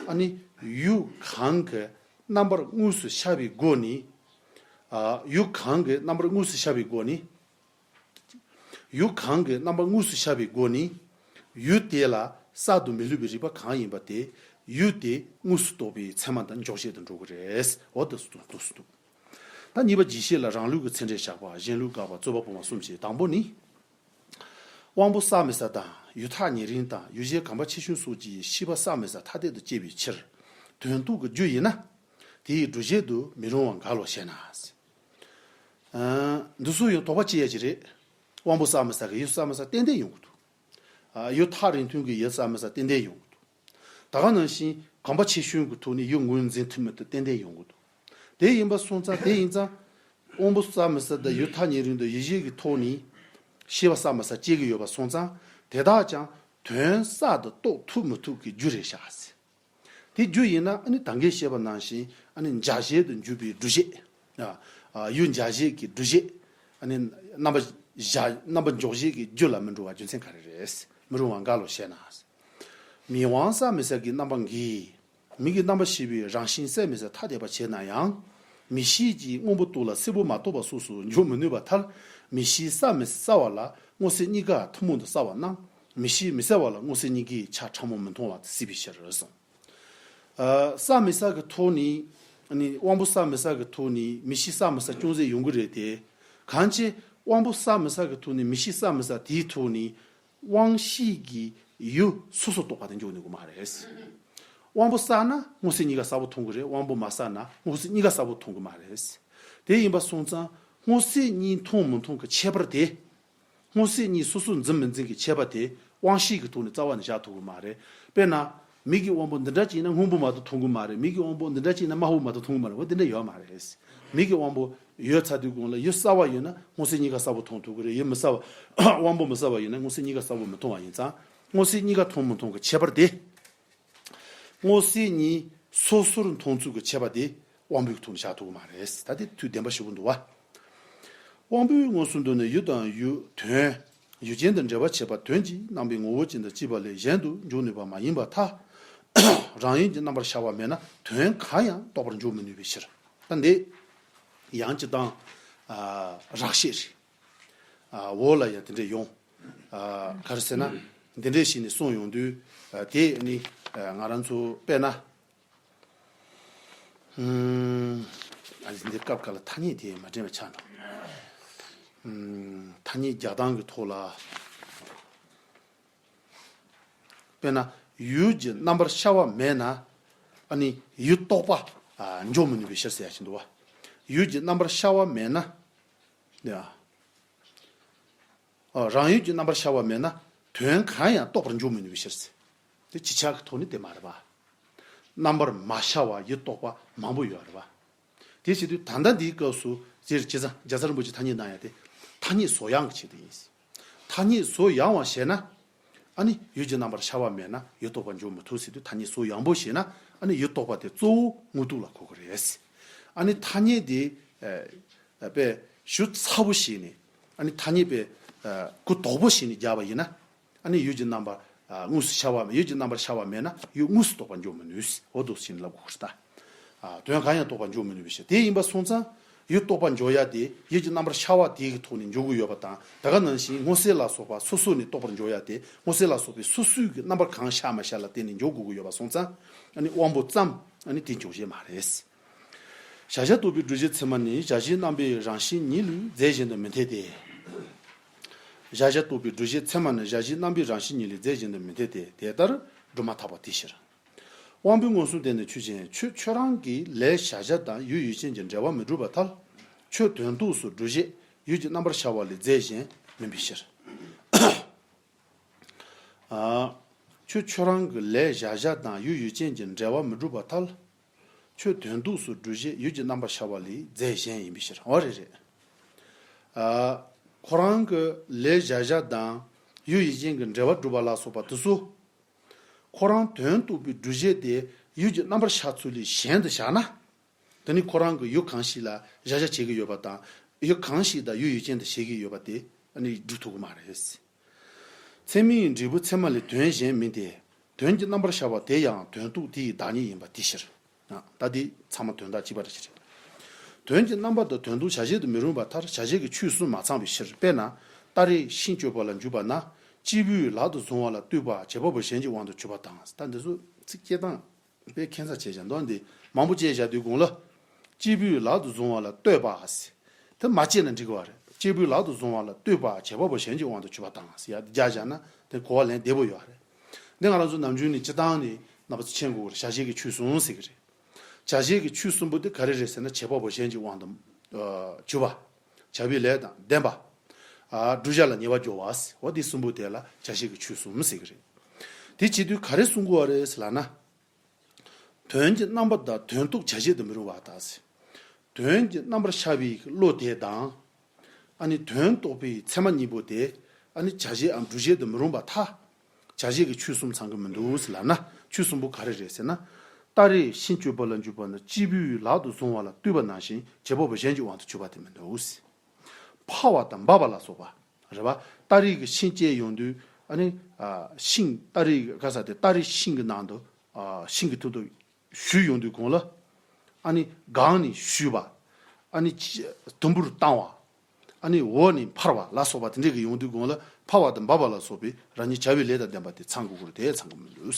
ཨ་ནི་ཡུལ་གང་གི་རྣམ་པར་དངོས་སུ་ཤར་བའི་སྒོ་ནས། ཨ་ཡུལ་གང་གི་རྣམ་པར་དངོས་སུ་ཤར་བའི་སྒོ་ནས། ཡུལ་གང་གི་རྣམ་པར་དངོས་སུ་ཤར་བའི་སྒོ་ནས། ཡུལ་དེ་ལ་གསར་དུ་མི་སླུ་བའི་རིག་པ་གང་ཡིན་པ་དེ། ཡུལ་དེ་དངོས་སུ་རྟོགས་པའི་ཚད་མ་དང་འཇོག་བྱེད་དུ་འགྲོ་གི་རེད། འོ་དེ་སུ་འདུག་སུ་འདུག་ད་གཉིས་པ་རྒྱས་བཤད་ལ་རང་ལུགས་ཀྱི་ཚད་འབྲས་བཞག་པ། གཞན་ལུགས་དགག་པ། རྩོད་པ་སྤོང་བ་གསུམ་བྱས། དང་པོ་ནི། དབང་པོ་གསར་མི་གསར་དང་ཡུལ་ཐག་ཉེ་རིང་དང་ཡུལ་གཞན་གོམས་པ་ཆེ་ཆུང་སོགས་ཀྱི་ཤེས་པ་གསར་མི་གསར་ཐ་དད་དུ་སྐྱེ་བའི་ཕྱིར། དོན་རྟོགས་ཀྱི་རྒྱུ་ཡིན་ན། དེའི་སྒྲུབ་བྱེད་དུ་མི་རུང་བ་འགལ་ལོ་ཞེ་ན། ཨ་འདི་ཚོ་ཡང་དོགས་པ་སྐྱེ་ཡ་ཅིག་རེད། དབང་པོ་གསར་མི་གསར་གྱི་ཡུལ་གསར་མི་གསར་ཏན་ཏན་ཡོང་གི་འདུག་ཨ་ཡུལ་ཐག་རིང་ཐུང་གི་ཡུལ་གསར་མི་གསར་ཏན་ཏན་ཡོང་གི་འདུག་ད་ག་ནང་བཞིན་གོམས་པ་ཆེ་ཆུང་གི་ཐོག་ནས་ཡུལ་ངོས་འཛིན་ཐུབ་མི་ཐུབ་ཏན་ཏན་ཡོང་གི་འདུག་དེ་ཡིན་པ་སོང་ཙང་དེ་ཡིན་ཙང་། དབང་པོ་གསར་མི་གསར་དང་ཡུལ་ཐག་ཉེ་རིང་དུ་ཡུལ་གཞན་གྱི་ཐོག་ནས་ཤེས་པ་གསར་མི་གསར་སྐྱེ་གི་ཡོད་པ་སོང་ཙང་དེ་དག་ཀྱང་དོན་གསར་དུ་རྟོགས་ཐུབ་མི་ཐུབ་ཀྱི་རྒྱུ་རེད་ཤག་ཟེར། དེ་རྒྱུ་ཡིན་ན་ཨ་ནི་ད་གིན་བཤད་པ་ནང་བཞིན་ཨ་ནི་འཇལ་བྱེད་དུ་འཇུག་པའི་སྒྲུབ་བྱེད། ཨ་ཡུལ་འཇལ་བྱེད་ཀྱི་སྒྲུབ་བྱེད། ཨ་ནི་རྣམ་པ་གཞལ་རྣམ་པ་འཇོག་བྱེད་ཀྱི་རྒྱུ་ལ་མི་འགྲོ་བ་རྒྱུ་མཚན་ག་རེ་རེད། མི་རུང་བ་འགལ་ལོ་ཞེ་ན། མིག་དབང་གསར་མི་གསར་གྱི་རྣམ་པ་འགལ། མིག་གི་རྣམ་པ་ཤེས་པའི་རང་བཞིན་གསལ་མི་གསལ་ཐ་དད་པ་བྱས་ན་ཡང་། མིག་ཤེས་ཀྱིས་སྔོན་པོ་རྟོགས་ལ་སེར་པོ་མ་རྟོགས་པ་སོགས་སུ་འཇོག་མི་ནུས་པ་མཐར། མིག་ཤེས་གསར་མི་གསར་བ་ལ་སྔོ་སེར་གཉིས་ཀ་ཐུན་མོང་དུ་གསལ་བར་སྣང་། མིག་ཤེས་མི་གསལ་བ་ལ་སྔོ་སེར་གཉིས་ཀའི་ཆ་ཕྲ་མོ་མི་མཐོང་བ་སྲིད་པའི་ཕྱིར་གསུངས། ཨ་གསར་མི་གསར་གྱི་ཐོག་ནས་ནི་དབང་པོ་གསར་མི་གསར་གྱི་ཐོག་ནས་མིག་ཤེས་གསར་མི་གསར་ཅུང་ཟད་ཡོང་གི་རེད་དེ། གང་ཅི་དབང་པོ་གསར་མི་གསར་གྱི་ཐོག་ནས་མིག་ཤེས་གསར་མི་གསར་དེའི་ཐོག་ནས། དབང་ཤེས་ཀྱིས་ཡུལ་སོ་སོར་རྟོགས་པ་དེ་འཇོག་ནུས་ཀྱི་མ་རེད། དབང་པོ་གསར་ན་སྔོ་སེར་གཉིས་ཀ་གསལ་པོ་མཐོང་གི་རེད། དབང་པོ་མ་གསར་ན་སྔོ་སེར་གཉིས་ཀ་གསལ་པོ་མཐོང་གི་མ་རེད། དེ་ཡིན་པ་སོང་ཙང་སྔོ་སེར་གཉིས་མཐོང་མི་མཐོང་གི་ཁྱད་པར་དེ། སྔོ་སེར་གཉིས་སོ་སོར་འཛིན་མི་འཛིན་གྱི་ཁྱད་པར་དེ་དབང་ཤེས་ཀྱི་ཐོག་ནས་རྩ་བ་ནས་བཞག་ཐུབ་ཀྱི་མ་རེད། དཔེར་ན། མིག་གི་དབང་པོ་འདི་འདྲ་ཅིག་ཡིན་ན་སྔོན་པོ་མ་གཏོགས་མཐོང་གི་མ་རེད། མིག་གི་དབང་པོ་འདི་འདྲ་ཅིག་ཡིན་ན་དམར་པོ་མ་གཏོགས་མཐོང་གི་མ་རེད། འོ་དེ་འདྲ་ཡོད་མ་རེད། མིག་གི་དབང་པོ་ཡོད་ཚར་དུས་གོང་ལ་ཡུལ་གསར་པ་ཡོད་ན་སྔོ་སེར་གཉིས་ཀ་གསལ་པོ་མཐོང་ཐུབ་ཀྱི་རེད། ཡུལ་མི་གསར་པ། དབང་པོ་མི་གསར་པ་ཡིན་ན་སྔོ་སེར་གཉིས་ཀ་གསལ་པོ་མི་མཐོང་བ་ཡིན་ཙང་། སྔོ་སེར་གཉིས་ཀ་མཐོང་མི་མཐོང་གི་ཁྱད་པར་དེ། སྔོ་སེར་གཉིས་སོ་སོར་མཐོང་ཚུལ་གྱི་ཁྱད་པར་དེ་དབང་པོའི་ཐོག་ནས་བཞག་ཐུབ་ཀྱི་མ་རེད། ད་དེ་ཐུགས་བདེན་པ་ཞེ་པོ་འདུག་བ། དབང་པོའི་མངོན་སུམ་དུ་ནི་ཡུལ་དང་ཡུལ་དོན། ཡུལ་ཅན་དུ་འབྲེལ་བར་བྱེད་པ་དོན་གྱི་རྣམ་པའི་ངོ་བོ་ཅན་དང་བཅས་པ་ལས་གཞན་དུ་འཇོག་ནུས་པ་མ་ཡིན་པར་ཐལ། རང་ཡུལ་གྱི་རྣམ་པར་ཤར་བ་མེད་ན་དོན་གང་ཡང་རྟོགས་པར་འཇོག་མི་ནུས་པའི་ཕྱིར། ད་འདི་ཡང་སྤྱིར་བཏང་ཨ་རགས་བཤད་རེད། ཨ་འོག་ལ་ཡང་དེ་འདྲས་ཡོང་། ཨ་ག་རེ་ཟེར་ན་འདི་འདྲས་ཞིག་ནས་གསུངས་ཡོང་དུས་ཨ་དེ་ནི་ཨ་ང་རང་ཚོ་དཔེར་ན། ཨུམ། ཨ་ནི་འདི་སྐབས་འགའ་ལ་ཐ་སྙད་དེ་མ་འདྲེན་པ་ཆགས་འགྲོ། ཨུམ། ཐ་སྙད་རྒྱག་སྟངས་ཀྱི་ཐོག་ལ། དཔེར་ན་ཡུལ་གྱི་རྣམ་པར་ཤར་བ་མེད་ན། ཨ་ནི་ཡུལ་རྟོགས་པ་ཨ་འཇོག་མི་ནུས་པའི་ཕྱིར་ཟེར་ཡ་ཞིག་འདུག་བ། ཡུལ་གྱི་རྣམ་པར་ཤར་བ་མེད་ན། ཡ། ཨ་རང་ཡུལ་གྱི་རྣམ་པར་ཤར་བ་མེད་ན་དོན་གང་ཡང་རྟོགས་པར་འཇོག་མི་ནུས་པའི་ཕྱིར་ཟེར། དེ་ཅིག་ཆར་གྱི་ཐོག་ནས་དེ་མ་རེད་པ། རྣམ་པར་མ་ཤར་བ་ཡུལ་རྟོགས་པ་མང་པོ་ཡོད་རེད་པ། དེ་བྱེད་དུས་ད་ལྟ་འདིའི་སྐབས་སུ་སྤྱིར་རྒྱལ་ཚ་རྒྱལ་ཚ་རིན་པོ་ཆེས་ཐ་སྙད་གནང་ཡ་དེ་ཐ་སྙད་བཟོ་ཡང་གི་ཆེད་དུ་ཡིན། ཐ་སྙད་བཟོ་ཡང་བ་ཞེ་ན། ཨ་ནི་ཡུལ་གྱི་རྣམ་པར་ཤར་བ་མེད་ན་ཡུལ་རྟོགས་པ་འཇོག་མི་ཐུབ་ཟེར་དུས་ཐ་སྙད་བཟོ་ཡང་པོ་ཞེ་ན་ཨ་ནི་ཡུལ་རྟོགས་པ་དེ་གཙོ་བོ་དངོས་རྟོགས་ལ་གོ་གི་རེད། ཨ་ནི་ཐ་སྙད་དེ་ཨ་དཔེ་ཞུ་ཚ་པོ་ཞིག་ནས་ཨ་ནི་ཐ་སྙད་དཔེ་ཨ་གུ་དོག་པོ་ཞིག་ནས་བརྒྱབ་པ་ཡིན་ན། ཨ་ནི་ཡུལ་གྱི་རྣམ་པ་ཨ་དངོས་སུ་ཤར་བ་ཡུལ་གྱི་རྣམ་པར་ཤར་བ་མེད་ན་ཡུལ་དངོས་སུ་རྟོགས་པར་འཇོག་མི་ནུས། འོ་འདུག་ཕྱིན་ལབ་དགོས་ཀྱི་རེད་ད། ཨ་དོན་གང་ཡང་རྟོགས་པར་འཇོག་མི་ནུས་པའི་ཕྱིར། དེ་ཡིན་པ་སོང་ཙང་ཡུལ་རྟོགས་པར་འཇོག་ཡ་དེ་ཡུལ་གྱི་རྣམ་པར་ཤར་བ་དེ་གི་ཐོག་ནས་འཇོག་གི་ཡོད་པ་དང་། ད་ག་ནང་བཞིན་སྔོ་སེར་ལ་སོགས་པ་སོ་སོ་ནས་རྟོགས་པར་འཇོག་ཡ་དེ་སྔོ་སེར་ལ་སོགས་པའི་སོ་སོའི་གི་རྣམ་པ་གང་ཤར་མ་ཤར་ལ་བརྟེན་ནས་འཇོག་དགོས་ཀྱི་ཡོད་པ་སོང་ཙང་། ཨ་ནི་དབང་པོ་ཙམ་ཨ་ནི་དེ་འཇོག་བྱེད་མ་རེད། གཞལ་བྱ་རྟོགས་པའི་སྒྲུབ་བྱེད་ཚད་མ་ནི་གཞལ་བྱའི་རྣམ་པའི་རང་བཞིན་ཉིད་ལས་རྫས་གཞན་དུ་མི་འཐད་དེ། གཞལ་བྱ་རྟོགས་པའི་སྒྲུབ་བྱེད་ཚད་མ་ནི་གཞལ་བྱའི་རྣམ་པའི་རང་བཞིན་ཉིད་ལས་རྫས་གཞན་དུ་མི་འཐད་དེ། དེ་ལྟར་སྒྲུབ་མ་ཐག་པ་དེའི་ཕྱིར། དབང་པོའི་མངོན་སུམ་དེ་ནི་ཆོས་ཅན། ཁྱོད་ཁྱོད་རང་གི་ལས་གཞལ་བྱ་དང་ཡུལ་ཡུལ་ཅན་གྱི་འབྲེལ་བ་མི་སྒྲུབ་པར་ཐལ། ཁྱོད་དོན་རྟོགས་སུ་སྒྲུབ་བྱེད་ཡུལ་གྱི་རྣམ་པར་ཤར་བ་ལས་རྫས་གཞན་མིན་པའི་ཕྱིར། ཨ། ཁྱོད་ཁྱོད་རང་གི་ལས་གཞལ་བྱ་དང་ཡུལ་ཡུལ་ཅན་གྱི་འབྲེལ་བ་མི་སྒྲུབ་པར་ཐལ། ཁྱོད་དོན་རྟོགས་སུ་སྒྲུབ་བྱེད་ཡུལ་གྱི་རྣམ་པར་ཤར་བ་ལས་རྫས་གཞན་ཡིན་པའི་ཕྱིར། འོ་རེད་རེད། ཨ། ཁོ་རང་གི་ལས་གཞལ་བྱ་དང་ཡུལ་ཡུལ་ཅན་གྱི་འབྲེལ་བ་སྒྲུབ་པ་ལ་སོགས་པ་དེ་ཚོ། ཁོ་རང་དོན་རྟོགས་པའི་སྒྲུབ་བྱེད་དེ་ཡུལ་གྱི་རྣམ་པར་ཤར་ཚུལ་ལས་གཞན་དུ་བཞག་ན། དེ་ནི་ཁོ་རང་གི་ཡུལ་གང་ཞིག་ལ་གཞལ་བྱ་བྱེད་ཀྱི་ཡོད་པ་དང་། ཡུལ་གང་ཞིག་དང་ཡུལ་ཡུལ་ཅན་དུ་བྱེད་ཀྱི་ཡོད་པ་དེ་ཨ་ནི་སྒྲུབ་ཐུབ་ཀྱི་མ་རེད། ཚད་མའི་འབྲས་བུ་ཚད་མ་ལས་དོན་གཞན་མིན་ཏེ། དོན་གྱི་རྣམ་པར་ཤར་བ་དེ་ཡང་དོན་རྟོགས་དེ་ཡི་བདག་ཉིད་ཡིན་པ་དེའི་ཕྱིར། ད་དེ་ཚང་མ་དོན་དག་གཅིག་པ་རེད་ཅེས་རེད། དོན་གྱི་རྣམ་པ་དང་དོན་རྟོགས་བྱ་བྱེད་དུ་མི་རུང་བར་ཐལ། བྱ་བྱེད་ཀྱི་ཆོས་གསུམ་མ་ཚང་བའི་ཕྱིར། དཔེར་ན། སྟ་རེ་ཤིང་གཅོད་པ་ལ་འཇུག་པ་ན། སྐྱེས་བུས་ལག་ཏུ་བཟུང་བ་ལ་ལྟོས་པ་བྱེད་པ་པོ་གཞན་གྱི་དབང་དུ་གྱུར་པ་དང་། ད་འདི་ཚོ་ཚིག་སྐྱེལ་སྟངས་དཔེ་ཁྱད་མཚར་ཆེ་ཞིང་འདོད་འདི་མང་པོ་བཅས་བཞག་དུས་གོང་ལ། སྐྱེས་བུས་ལག་ཏུ་བཟུང་བ་ལ་ལྟོས་པ་ཟེར། དེ་མ་བཅད་ན་འགྲིག་གི་བ་རེད། སྐྱེས་བུས་ལག་ཏུ་བཟུང་བ་ལ་ལྟོས་པ་བྱེད་པ་པོ་གཞན་གྱི་དབང་དུ་གྱུར་པ་དང་ཟེར་ཡ་དེ་རྒྱག་བཞག་ན་དེ་གོ་བ་ལེན་བདེ་པོ་ཡོད་རེད། འདི་ང་རང་ཚོ་ནམ་རྒྱུན་ནས་སྤྱི་བཏང་ནས་རྣམ་པ་ཚོ་མཁྱེན་དགོས་རེད། བྱ་བྱེད་ཀྱི་ཆོས་གསུམ་ཟེར་གི་རེད། བྱ་བྱེད་ཀྱི་ཆོས་གསུམ་པོ་དེ་ག་རེ་རེད་ཟེར་ན། བྱེད་པ་པོ་གཞན་གྱི་དབང་དུ་གྱུར་པ། བྱ་བའི་ལས་དང་ལྡན་པ། བསྒྲུབ་བྱ་ལ་ཉེ་བར་སྦྱོར་བ་ཟེར། འོ་དེ་གསུམ་པོ་དེ་ལ་བྱ་བྱེད་ཀྱི་ཆོས་གསུམ་ཟེར་གི་རེད། དེ་བྱེད་དུས་ག་རེ་གསུང་དགོས་པ་རེད་ཟེར་ལབ་ན། དོན་གྱི་རྣམ་པ་དང་དོན་རྟོགས་བྱ་བྱེད་དུ་མི་རུང་བ་ལྟ་ཟེར། དོན་གྱི་རྣམ་པར་ཤར་བའི་བློ་དེ་དང་། ཨ་ནི་དོན་རྟོགས་པའི་ཚད་མ་གཉིས་པོ་དེ། ཨ་ནི་བྱ་བྱེད་འམ་སྒྲུབ་བྱེད་དུ་མི་རུང་བར་ཐལ། བྱ་བྱེད་ཀྱི་ཆོས་གསུམ་ཚང་གི་མི་འདུག་ཟེར་ལབ་ན། ཆོས་གསུམ་པོ་ག་རེ་རེད་ཟེར་ན། སྟ་རེ་ཤིང་གཅོད་པ་ལ་འཇུག་པ་ན། སྐྱེས་བུས་ལག་ཏུ་བཟུང་བ་ལ་ལྟོས་པ་ནང་བཞིན་བྱེད་པ་པོ་གཞན་གྱི་དབང་དུ་གྱུར་པ་དེ་མི་འདུག་ཟེར། འཕར་བ་དང་འབབ་པ་ལ་སོགས་པ། རེད་པ། སྟ་རེ་གི་ཤིང་བཅད་ཡོང་དུས། ཨ་ནི། ཨ། ཤིང་སྟ་རེ་གི་ག་ས་དེ་སྟ་རེ་ཤིང་གི་ནང་དུ། ཨ། ཤིང་གི་ཐོག་ཏུ་གཞུས་ཡོང་དུས་གོང་ལ། ཨ་ནི་སྒང་ནས་གཞུས་པ། ཨ་ནི་ཅི་དུམ་བུར་བཏང་བ། ཨ་ནི་འོག་ནས་འཕར་བ་ལ་སོགས་པ་དེ་འདྲས་ཀྱི་ཡོང་དུས་གོང་ལ། འཕར་བ་དང་འབབ་པ་ལ་སོགས་པའི་རང་ཉིད་བྱ་བའི་ལས་དང་ལྡན་པ་དེ་ཚང་དགོས་ཀྱི་རེད། དེ་ཚང་གི་མི་འདུག།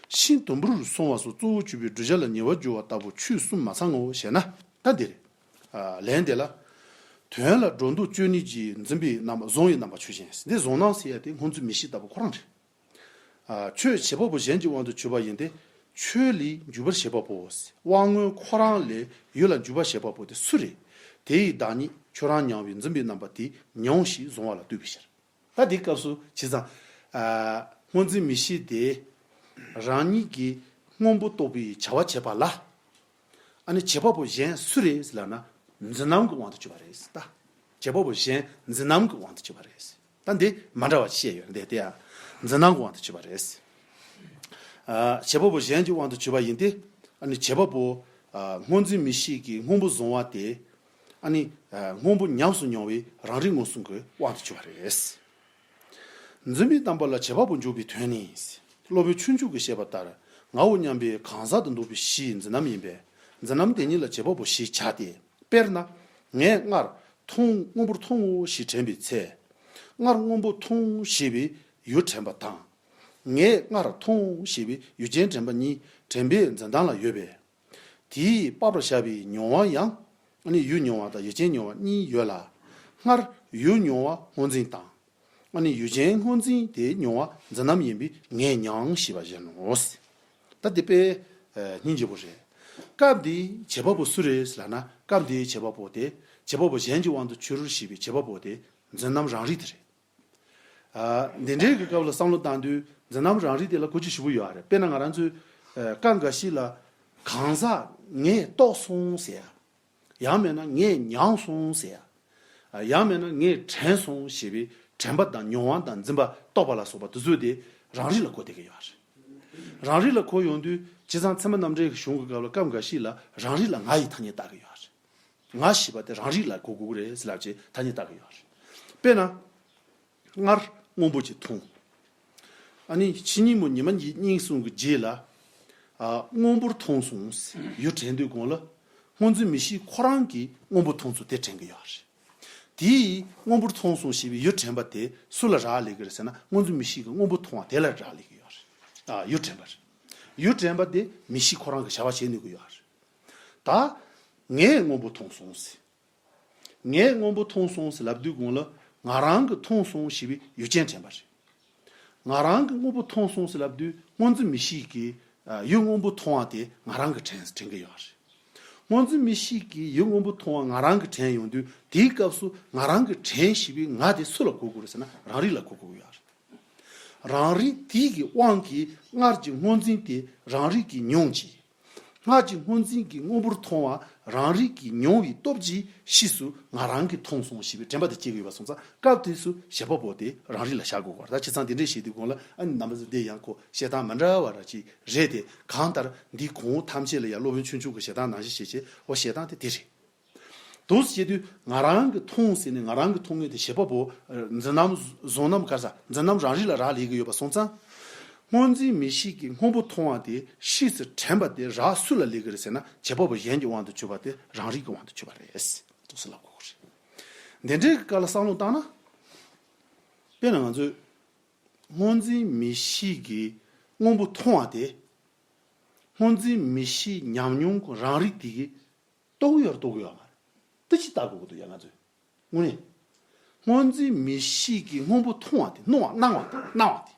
ཤིང་དུམ་བུར་སོང་བ་སོགས་གཙོ་བོར་གྱུར་པའི་བསྒྲུབ་བྱ་ལ་ཉེ་བར་སྦྱོར་བ་ལྟ་བུ་ཆོས་གསུམ་མ་ཚང་ངོ་ཞེ་ན། ད་འདིར། ཨ། ལན་དེ་ལ། དོན་ལ་སྒྲོ་འདོགས་གཅོད་ནུས་ཀྱི་འཛིན་པའི་རྣམ་པ་བཟུང་བའི་རྣམ་པ་ཆོས་ཅན། འདི་བཟུང་རྣམ་ཟེར་ཡ་དེ་སྔོ་འཛིན་མིག་ཤེས་ལྟ་བུ་ཁོ་རང་རེད། ཨ། ཁྱོད་བྱེད་པ་པོ་གཞན་གྱི་དབང་དུ་གྱུར་པ་ཡིན་ཏེ། ཁྱོད་ལས་འཇུག་པར་བྱེད་པ་པོ། དབང་མངོན་ཁོ་རང་ལས་ཡུལ་ལ་འཇུག་པར་བྱེད་པ་པོ་དེ་སུ་རེད། དེ་ཡི་བདག་ཉིད་ཁྱོད་རང་མྱང་བའི་འཛིན་པའི་རྣམ་པ་དེ་མྱོང་ཞེས་བཟུང་བ་ལ་ལྟོས་པའི་ཕྱིར། ད་འདི་སྐབས་སུ་བྱས་ཙང་། ཨ། སྔོ་འཛིན་མིག་ཤེས་དེ། རང་ཉིད་ཀྱིས་སྔོན་པོ་རྟོགས་པའི་བྱ་བ་བྱེད་པ་ལ། ཨ་ནི་བྱེད་པ་པོ་གཞན་སུ་རེད་ལབ་ན། འཛིན་རྣམ་གྱི་དབང་དུ་གྱུར་པ་རེད་ད། བྱེད་པ་པོ་གཞན་འཛིན་རྣམ་གྱི་དབང་དུ་གྱུར་པ་རེད། ད་འདི་མ་འདྲ་བ་བཤད་ཡོད་རེད་དེ། ཡང་འཛིན་རྣམ་གྱི་དབང་དུ་གྱུར་པ་རེད། ཨ། བྱེད་པ་པོ་གཞན་གྱི་དབང་དུ་གྱུར་པ་ཡིན་ཏེ། ཨ་ནི་བྱེད་པ་པོ། ཨ། སྔོ་འཛིན་མིག་ཤེས་ཀྱིས་སྔོན་པོ་བཟུང་བ་དེ། ཨ་ནི། ཨ། སྔོན་པོ་ཉམས་སུ་མྱོང་བའི་རང་རིག་མངོན་སུམ་གྱི་དབང་དུ་གྱུར་པ་རེད། འཛིན་པའི་རྣམ་པ་ལ་བྱེད་པ་པོ་འཇུག་པའི་དོན་ནི། སློབ་དཔོན་ཆོས་འབྱུང་གིས་བཤད་པ་ལྟར། ངའོ་སྙམ་པའི་གང་ཟག་ཏུ་འདོགས་པའི་གཞི་འཛིན་རྣམ་ཡིན་པས། འཛིན་རྣམ་དེ་ཉིད་ལ་བྱེད་པ་པོ་ཞེས་བྱ་སྟེ། དཔེར་ན། ངས་སྔར་མཐོང་སྔོན་པོར་མཐོང་ངོ་ཞེས་དྲན་པའི་ཚེ། སྔར་སྔོན་པོ་མཐོང་ཞེས་པའི་ཡུལ་དྲན་པ་དང་། ངས་སྔར་མཐོང་ཞེས་པའི་ཡུལ་ཅན་དྲན་པ་གཉིས་དྲན་པའི་འཛིན་སྟངས་ལ་ཡོད་པས། དེས་དཔག་པར་བྱ་བའི་མྱོང་བ་ཡང་། ཨ་ནི་ཡུལ་མྱོང་བ་དང་ཡུལ་ཅན་མྱོང་བ་གཉིས་ཡོད་ལ། སྔར་ཡུལ་མྱོང་བ་སྔོ་འཛིན་དང་། ཨ་ནི་ཡུལ་ཅན་སྔོ་འཛིན་དེའི་མྱོང་བ་འཛིན་རྣམ་ཡིན་པས་ངས་མྱང་ཞེས་པ་བཞིན་ནོ། ད་འདི་དཔེ་སྙིང་རྗེ་པོ་རེད། སྐབས་འདིའི་བྱེད་པ་པོ་སུ་རེད་ལབ་ན། སྐབས་འདིའི་བྱེད་པ་པོ་དེ་བྱེད་པ་པོ་གཞན་གྱི་དབང་དུ་གྱུར་ཞེས་པའི་བྱེད་པ་པོ་དེ་འཛིན་རྣམ་རང་རིག་དེ་རེད། ཨ། འདི་འདྲའི་གི་སྐབས་ལ་བསམ་བློ་བཏང་དུས་འཛིན་རྣམ་རང་རིག་དེ་ལ་གོ་རྒྱུ་ཞེ་པོ་ཡོད་རེད། དཔེར་ན་ང་རང་ཚོས། ཨ། སྐབས་འགའ་ཞིག་ལ་གང་ཟག་ངས་རྟོགས་སོང་ཟེར་ཡ། ཡང་མིན་ན་ངས་མྱངས་སོང་ཟེར་ཡ། ཨ། ཡང་མིན་ན་ངས་དྲན་སོང་ཞེས་པའི་དྲན་པ་དང་མྱོང་བ་དང་འཛིན་པ་རྟོག་པ་ལ་སོགས་པ་དེ་ཚོ་དེ་རང་རིག་ལ་གོ་བསྡད་ཀྱི་ཡོད་རེད། རང་རིག་ལ་གོ་ཡོང་དུས་བྱས་ཙང་ཚད་མ་རྣམ་འགྲེལ་གྱི་གཞུང་གི་སྐབས་ལ་སྐབས་འགའ་ཞིག་ལ་རང་རིག་ལ་ང་ཡི་ཐ་སྙད་བཏགས་ཀྱི་ཡོད་རེད། ང་ཞེས་པ་དེ་རང་རིག་ལ་གོ་དགོས་ཀྱི་རེད་ཟེར་ལབ་བྱས་ཐ་སྙད་བཏགས་ཀྱི་ཡོད་རེད། དཔེར་ན། སྔར་སྔོན་པོ་ཅིག་མཐོང་། ཨ་ནི་ཕྱི་ཉིན་མོ་ཉི་མ་གཉིས་གསུམ་གྱི་རྗེས་ལ། ཨ། སྔོན་པོར་མཐོང་སོང་ཡུལ་དྲན་དུས་གོང་ལ། སྔོ་འཛིན་མིག་ཤེས་ཁོ་རང་གིས་སྔོན་པོ་མཐོང་ཚུལ་དེ་དྲན་གྱི་ཡོད་རེད། དེས་སྔོན་པོར་མཐོང་སོང་ཞེས་པའི་ཡུལ་དྲན་པ་དེ་སུ་ལ་རག་ལས་ཀྱི་རེད་ཟེར་ན། སྔོ་འཛིན་མིག་ཤེས་ཀྱིས་སྔོན་པོ་མཐོང་བ་དེ་ལ་རག་ལས་ཀྱི་ཡོད་རེད། ཨ། ཡུལ་དྲན་པ་རེད། ཡུལ་དྲན་པ་དེ་མིག་ཤེས་ཁོ་རང་གིས་བྱ་བ་བྱེད་ནུས་ཀྱི་ཡོད་རེད། ད་ངས་སྔོན་པོ་མཐོང་སོང་ཟེར། ངས་སྔོན་པོ་མཐོང་སོང་ཟེར་ལབ་དུས་གོང་ལ། ང་རང་གིས་མཐོང་སོང་ཞེས་པའི་ཡུལ་ཅན་དྲན་པ་རེད། ང་རང་གིས་སྔོན་པོ་མཐོང་སོང་ཟེར་ལབ་དུས་སྔོ་འཛིན་མིག་ཤེས་ཀྱིས་ཡུལ་སྔོན་པོ་མཐོང་བ་དེ་ང་རང་གིས་དྲན་དྲན་གྱི་ཡོད་རེད། སྔོ་འཛིན་མིག་ཤེས་ཀྱིས་ཡུལ་སྔོན་པོ་མཐོང་བ་ང་རང་གིས་དྲན་ཡོང་དུས་དེའི་སྐབས་སུ་ང་རང་གིས་དྲན་ཞེས་པའི་ང་དེ་སུ་ལ་གོ་དགོས་རེད་ཟེར་ན་རང་རིག་ལ་གོ་དགོས་ཀྱི་ཡོད་རེད། རང་རིག་དེ་གི་དབང་གིས་སྔར་གྱི་སྔོ་འཛིན་དེ་རང་རིག་གིས་མྱོང་གྱིས། སྔར་གྱི་སྔོ་འཛིན་གྱི་སྔོན་པོར་མཐོང་བ་རང་རིག་གིས་མྱོང་བའི་སྟོབས་ཀྱིས་ཕྱིས་སུ་ང་རང་གིས་མཐོང་སོང་ཞེས་པའི་དྲན་པ་དེ་སྐྱེ་གི་ཡོད་པ་སོང་ཙང་སྐབས་དེ་སུ་བྱེད་པ་པོ་དེ་རང་རིག་ལ་བཞག་དགོས་པ་རེད། ད་བྱས་ཙང་དེ་འདྲས་བྱེད་དུས་གོང་ལ་ཨ་ནི་རྣམ་པ་ཚོ་འདི་ཡང་ཁོ་བཤད་སྟངས་མི་འདྲ་བ་ར་ཅིག་རེད་དེ། གང་ལྟར་འདིའི་གོང་འོག་ཐམས་ཅད་ལ་ཡང་སློབ་དཔོན་ཆུང་ཆུང་གི་བཤད་སྟངས་ནང་བཞིན་བྱེད་བྱེད་འོ་བཤད་སྟངས་དེ་དེ་རེད། དུ་བྱེད་དུས་ང་རང་གིས་མཐོང་ཟེར་ནས་ང་རང་གིས་མཐོང་མཁན་དེ་བྱེད་པ་པོ་འཛིན་རྣམ་བཟུང་རྣམ་ག་ས་འཛིན་རྣམ་རང་རིག་ལ་རག་ལས་ཀྱི་ཡོད་པ་སོང་ཙང་། སྔོ་འཛིན་མིག་ཤེས་ཀྱིས་སྔོན་པོ་མཐོང་བ་དེ་ཕྱིས་སུ་དྲན་པ་དེ་རག་སུ་ལ་ལས་ཀྱི་རེད་ཟེར་ན་བྱེད་པ་པོ་གཞན་གྱི་དབང་དུ་གྱུར་པ་དེ་རང་རིག་གི་དབང་དུ་གྱུར་པ་རེད། འདུག་སེ་ལབ་དགོས་ཀྱི་རེད། འདི་འདྲའི་སྐབས་ལ་བསམ་བློ་བཏང་ན། དཔེར་ན་ང་ཚོས་སྔོ་འཛིན་མིག་ཤེས་ཀྱིས་སྔོན་པོ་མཐོང་བ་དེ། སྔོ་འཛིན་མིག་ཤེས་ཉམས་མྱོང་གི་རང་རིག་དེ་གིས་རྟོགས་ཡོད་རེད་རྟོགས་ཀྱི་ཡོད་མ་རེད། དེ་ཅི་ལྟ་དགོས་ཀྱི་འདུག་ཡ་ང་ཚོས། དངོས་གནས། སྔོ་འཛིན་མིག་ཤེས་ཀྱིས་སྔོན་པོ་མཐོང་བ་དེ་སྣང་བ་སྣང་བ་དང་སྣང་བ་དེ།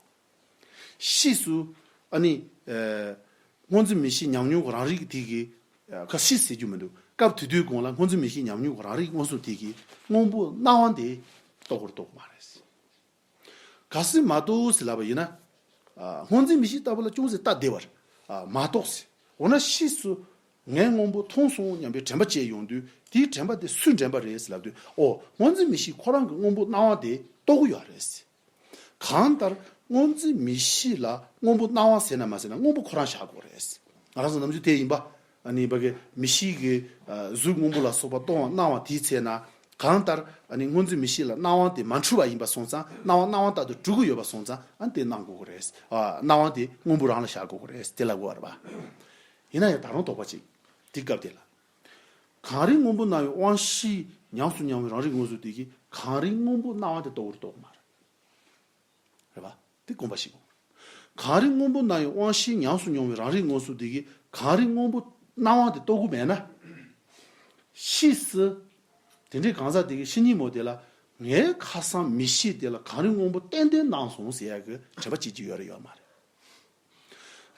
ཕྱིས་སུ། ཨ་ནི། ཨ། སྔོ་འཛིན་མིག་ཤེས་ཉམས་མྱོང་གི་རང་རིག་དེ་གིས། ཨ། ཁ་ཕྱིས་ཟེར་རྒྱུ་མི་འདུག་སྐབས་དེ་དུས་གོང་ལ་སྔོ་འཛིན་མིག་ཤེས་ཉམས་མྱོང་གི་རང་རིག་མངོན་སུམ་དེ་གིས་སྔོན་པོ་སྣང་བ་དེ་རྟོགས་པར་རྟོགས་མ་རེད། གལ་སྲིད་མ་རྟོགས་ཟེར་ལབ་པ་ཡིན་ན། ཨ། སྔོ་འཛིན་མིག་ཤེས་ལྟ་བུ་ལ་ཅུང་ཟད་ལྟ་བདེ་བར། ཨ། མ་རྟོགས་ཟེར། འོ་ན་ཕྱིས་སུ། ངས་སྔོན་པོ་མཐོང་སོང་སྙམ་པའི་དྲན་པ་སྐྱེས་ཡོང་དུས་དེའི་དྲན་པ་དེ་སུའི་དྲན་པ་རེད་ཟེར་ལབ་དུས་ཨོ་སྔོ་འཛིན་མིག་ཤེས་ཁོ་རང་གི་སྔོན་པོ་སྣང་བ་དེ་རྟོགས་ཀྱི་ཡོད་རེད་ཟེར། གང་ལྟར་སྔོ་འཛིན་མིག་ཤེས་ལ་སྔོན་པོ་སྣང་བ་ཟེར་ན་མ་ཟེར་ན་སྔོན་པོ་ཁོ་རང་བཞག་དགོས་རེད་ཟེར། ང་རང་ཚོ་ནམ་རྒྱུན་དེ་ཡིན་པ། ཨ་ནི་ཕ་གི་མིག་ཤེས་ཀྱི་ཨ་གཟུགས་སྔོན་པོ་ལ་སོགས་པ་མཐོང་བ་སྣང་བ་དེའི་ཚེ་ན། གང་ལྟར་ཨ་ནི་སྔོ་འཛིན་མིག་ཤེས་ལ་སྣང་བ་དེ་མ་འཁྲུལ་བ་ཡིན་པ་སོང་ཙང་སྣང་བ་སྣང་བ་ལྟར་དུ་གྲུབ་ཀྱི་ཡོད་པ་སོང་ཙང་ཨ་ནི་དེ་སྣང་དགོས་ཀྱི་རེད། ཨ་སྣང་བ་དེ་སྔོན་པོ་རང་ལ་བཞག་དགོས་ཀྱི་རེད་དེ་ལབ་དགོས་པ་རེད་པ། ཡིན་ན་ཡང་ད་རུང་དོགས་པ་ཅིག་དེ་སྐབས་དེ་ལ། གང་རིག་སྔོན་པོ་སྣང་བའི་དབང་ཤེས་ཉམས་སུ་མྱོང་བའི་རང་རིག་མངོན་སུམ་དེ་གིས་གང་རིག་སྔོན་པོ་སྣང་བ་དེ་རྟོགས་པར་རྟོགས་མ་རེད། རེད་པ། དེ་དགོངས་པ་ཞིག་དགོས། གང་རིག་སྔོན་པོ་སྣང་བའི་དབང་ཤེས་ཉམས་སུ་མྱོང་བའི་རང་རིག་མངོན་སུམ་དེ་གིས་གང་རིག་སྔོན་པོ་སྣང་བ་དེ་རྟོགས་ཀྱི་མེད་ན། ཕྱིས་སུ། དེ་འདྲའི་གང་ཟག་དེ་གིས་ཕྱི་ཉིན་མོ་དེ་ལ་ངའི་ཁ་སང་མིག་ཤེས་དེ་ལ་གང་རིག་སྔོན་པོ་ཏན་ཏན་སྣང་སོང་ཟེར་ཡག་གི་དྲན་པ་སྐྱེ་རྒྱུ་ཡོད་རེད་ཡོད་མ་རེད།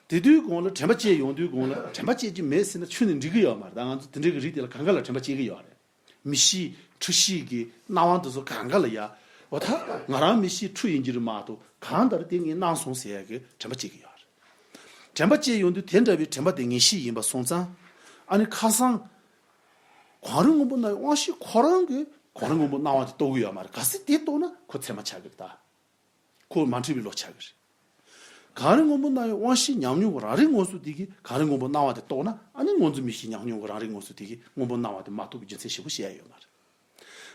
དེ་དུས་གོང་ལ་དྲན་པ་སྐྱེས་ཡོང་དུས་གོང་ལ་དྲན་པ་སྐྱེ་རྒྱུ་མེད་ཟེར་ན་ཁྱོན་ནས་འགྲིག་གི་ཡོད་མ་རེད། ད་ང་ཚོ་དེ་འདྲའི་གི་རིགས་དེ་ལ་གང་ག་ལ་དྲན་པ་སྐྱེ་གི་ཡོད་རེད། མིག་ཤེས་འཁྲུལ་ཤེས་ཀྱི་སྣང་བ་འདི་ཚོ་གང་ག་ལ་ཡ། འོ་ད་ང་རང་མིག་ཤེས་འཁྲུལ་ཡིན་གྱི་རེད་མ་གཏོགས་གང་ལྟར་དེ་ངས་སྣང་སོང་ཟེར་ཡ་གི་དྲན་པ་སྐྱེ་གི་ཡོད་རེད། དྲན་པ་སྐྱེས་ཡོང་དུས་དེ་འདྲ་བའི་དྲན་པ་དེ་ངེས་ཤེས་ཡིན་པ་སོང་ཙང་། ཨ་ནི་ཁ་སང་། གང་རིག་སྔོན་པོ་སྣང་བའི་དབང་ཤེས་ཁོ་རང་གིས་གང་རིག་སྔོན་པོ་སྣང་བ་དེ་རྟོགས་ཀྱི་ཡོད་མ་རེད། གལ་སྲིད་དེ་རྟོགས་ན་ཁོ་ཚད་མ་ཆགས་ཀྱི་རེད་ད། ཁོ་མ་འཁྲུལ་བའི་བློ་ཆགས་ཀྱི་རེད། གང་རིག་སྔོན་པོ་སྣང་བའི་དབང་ཤེས་ཉམས་མྱོང་གི་རང་རིག་མངོན་སུམ་དེ་གིས་གང་རིག་སྔོན་པོ་སྣང་བ་དེ་རྟོགས་ན་ཨ་ནི་སྔོ་འཛིན་མིག་ཤེས་ཉམས་མྱོང་གི་རང་རིག་མངོན་སུམ་དེ་གིས་སྔོན་པོ་སྣང་བ་དེ་མ་རྟོགས་པའི་རྒྱུ་མཚན་ཞིབ་པོ་བཤད་ཡ་ཡོད་མ་རེད།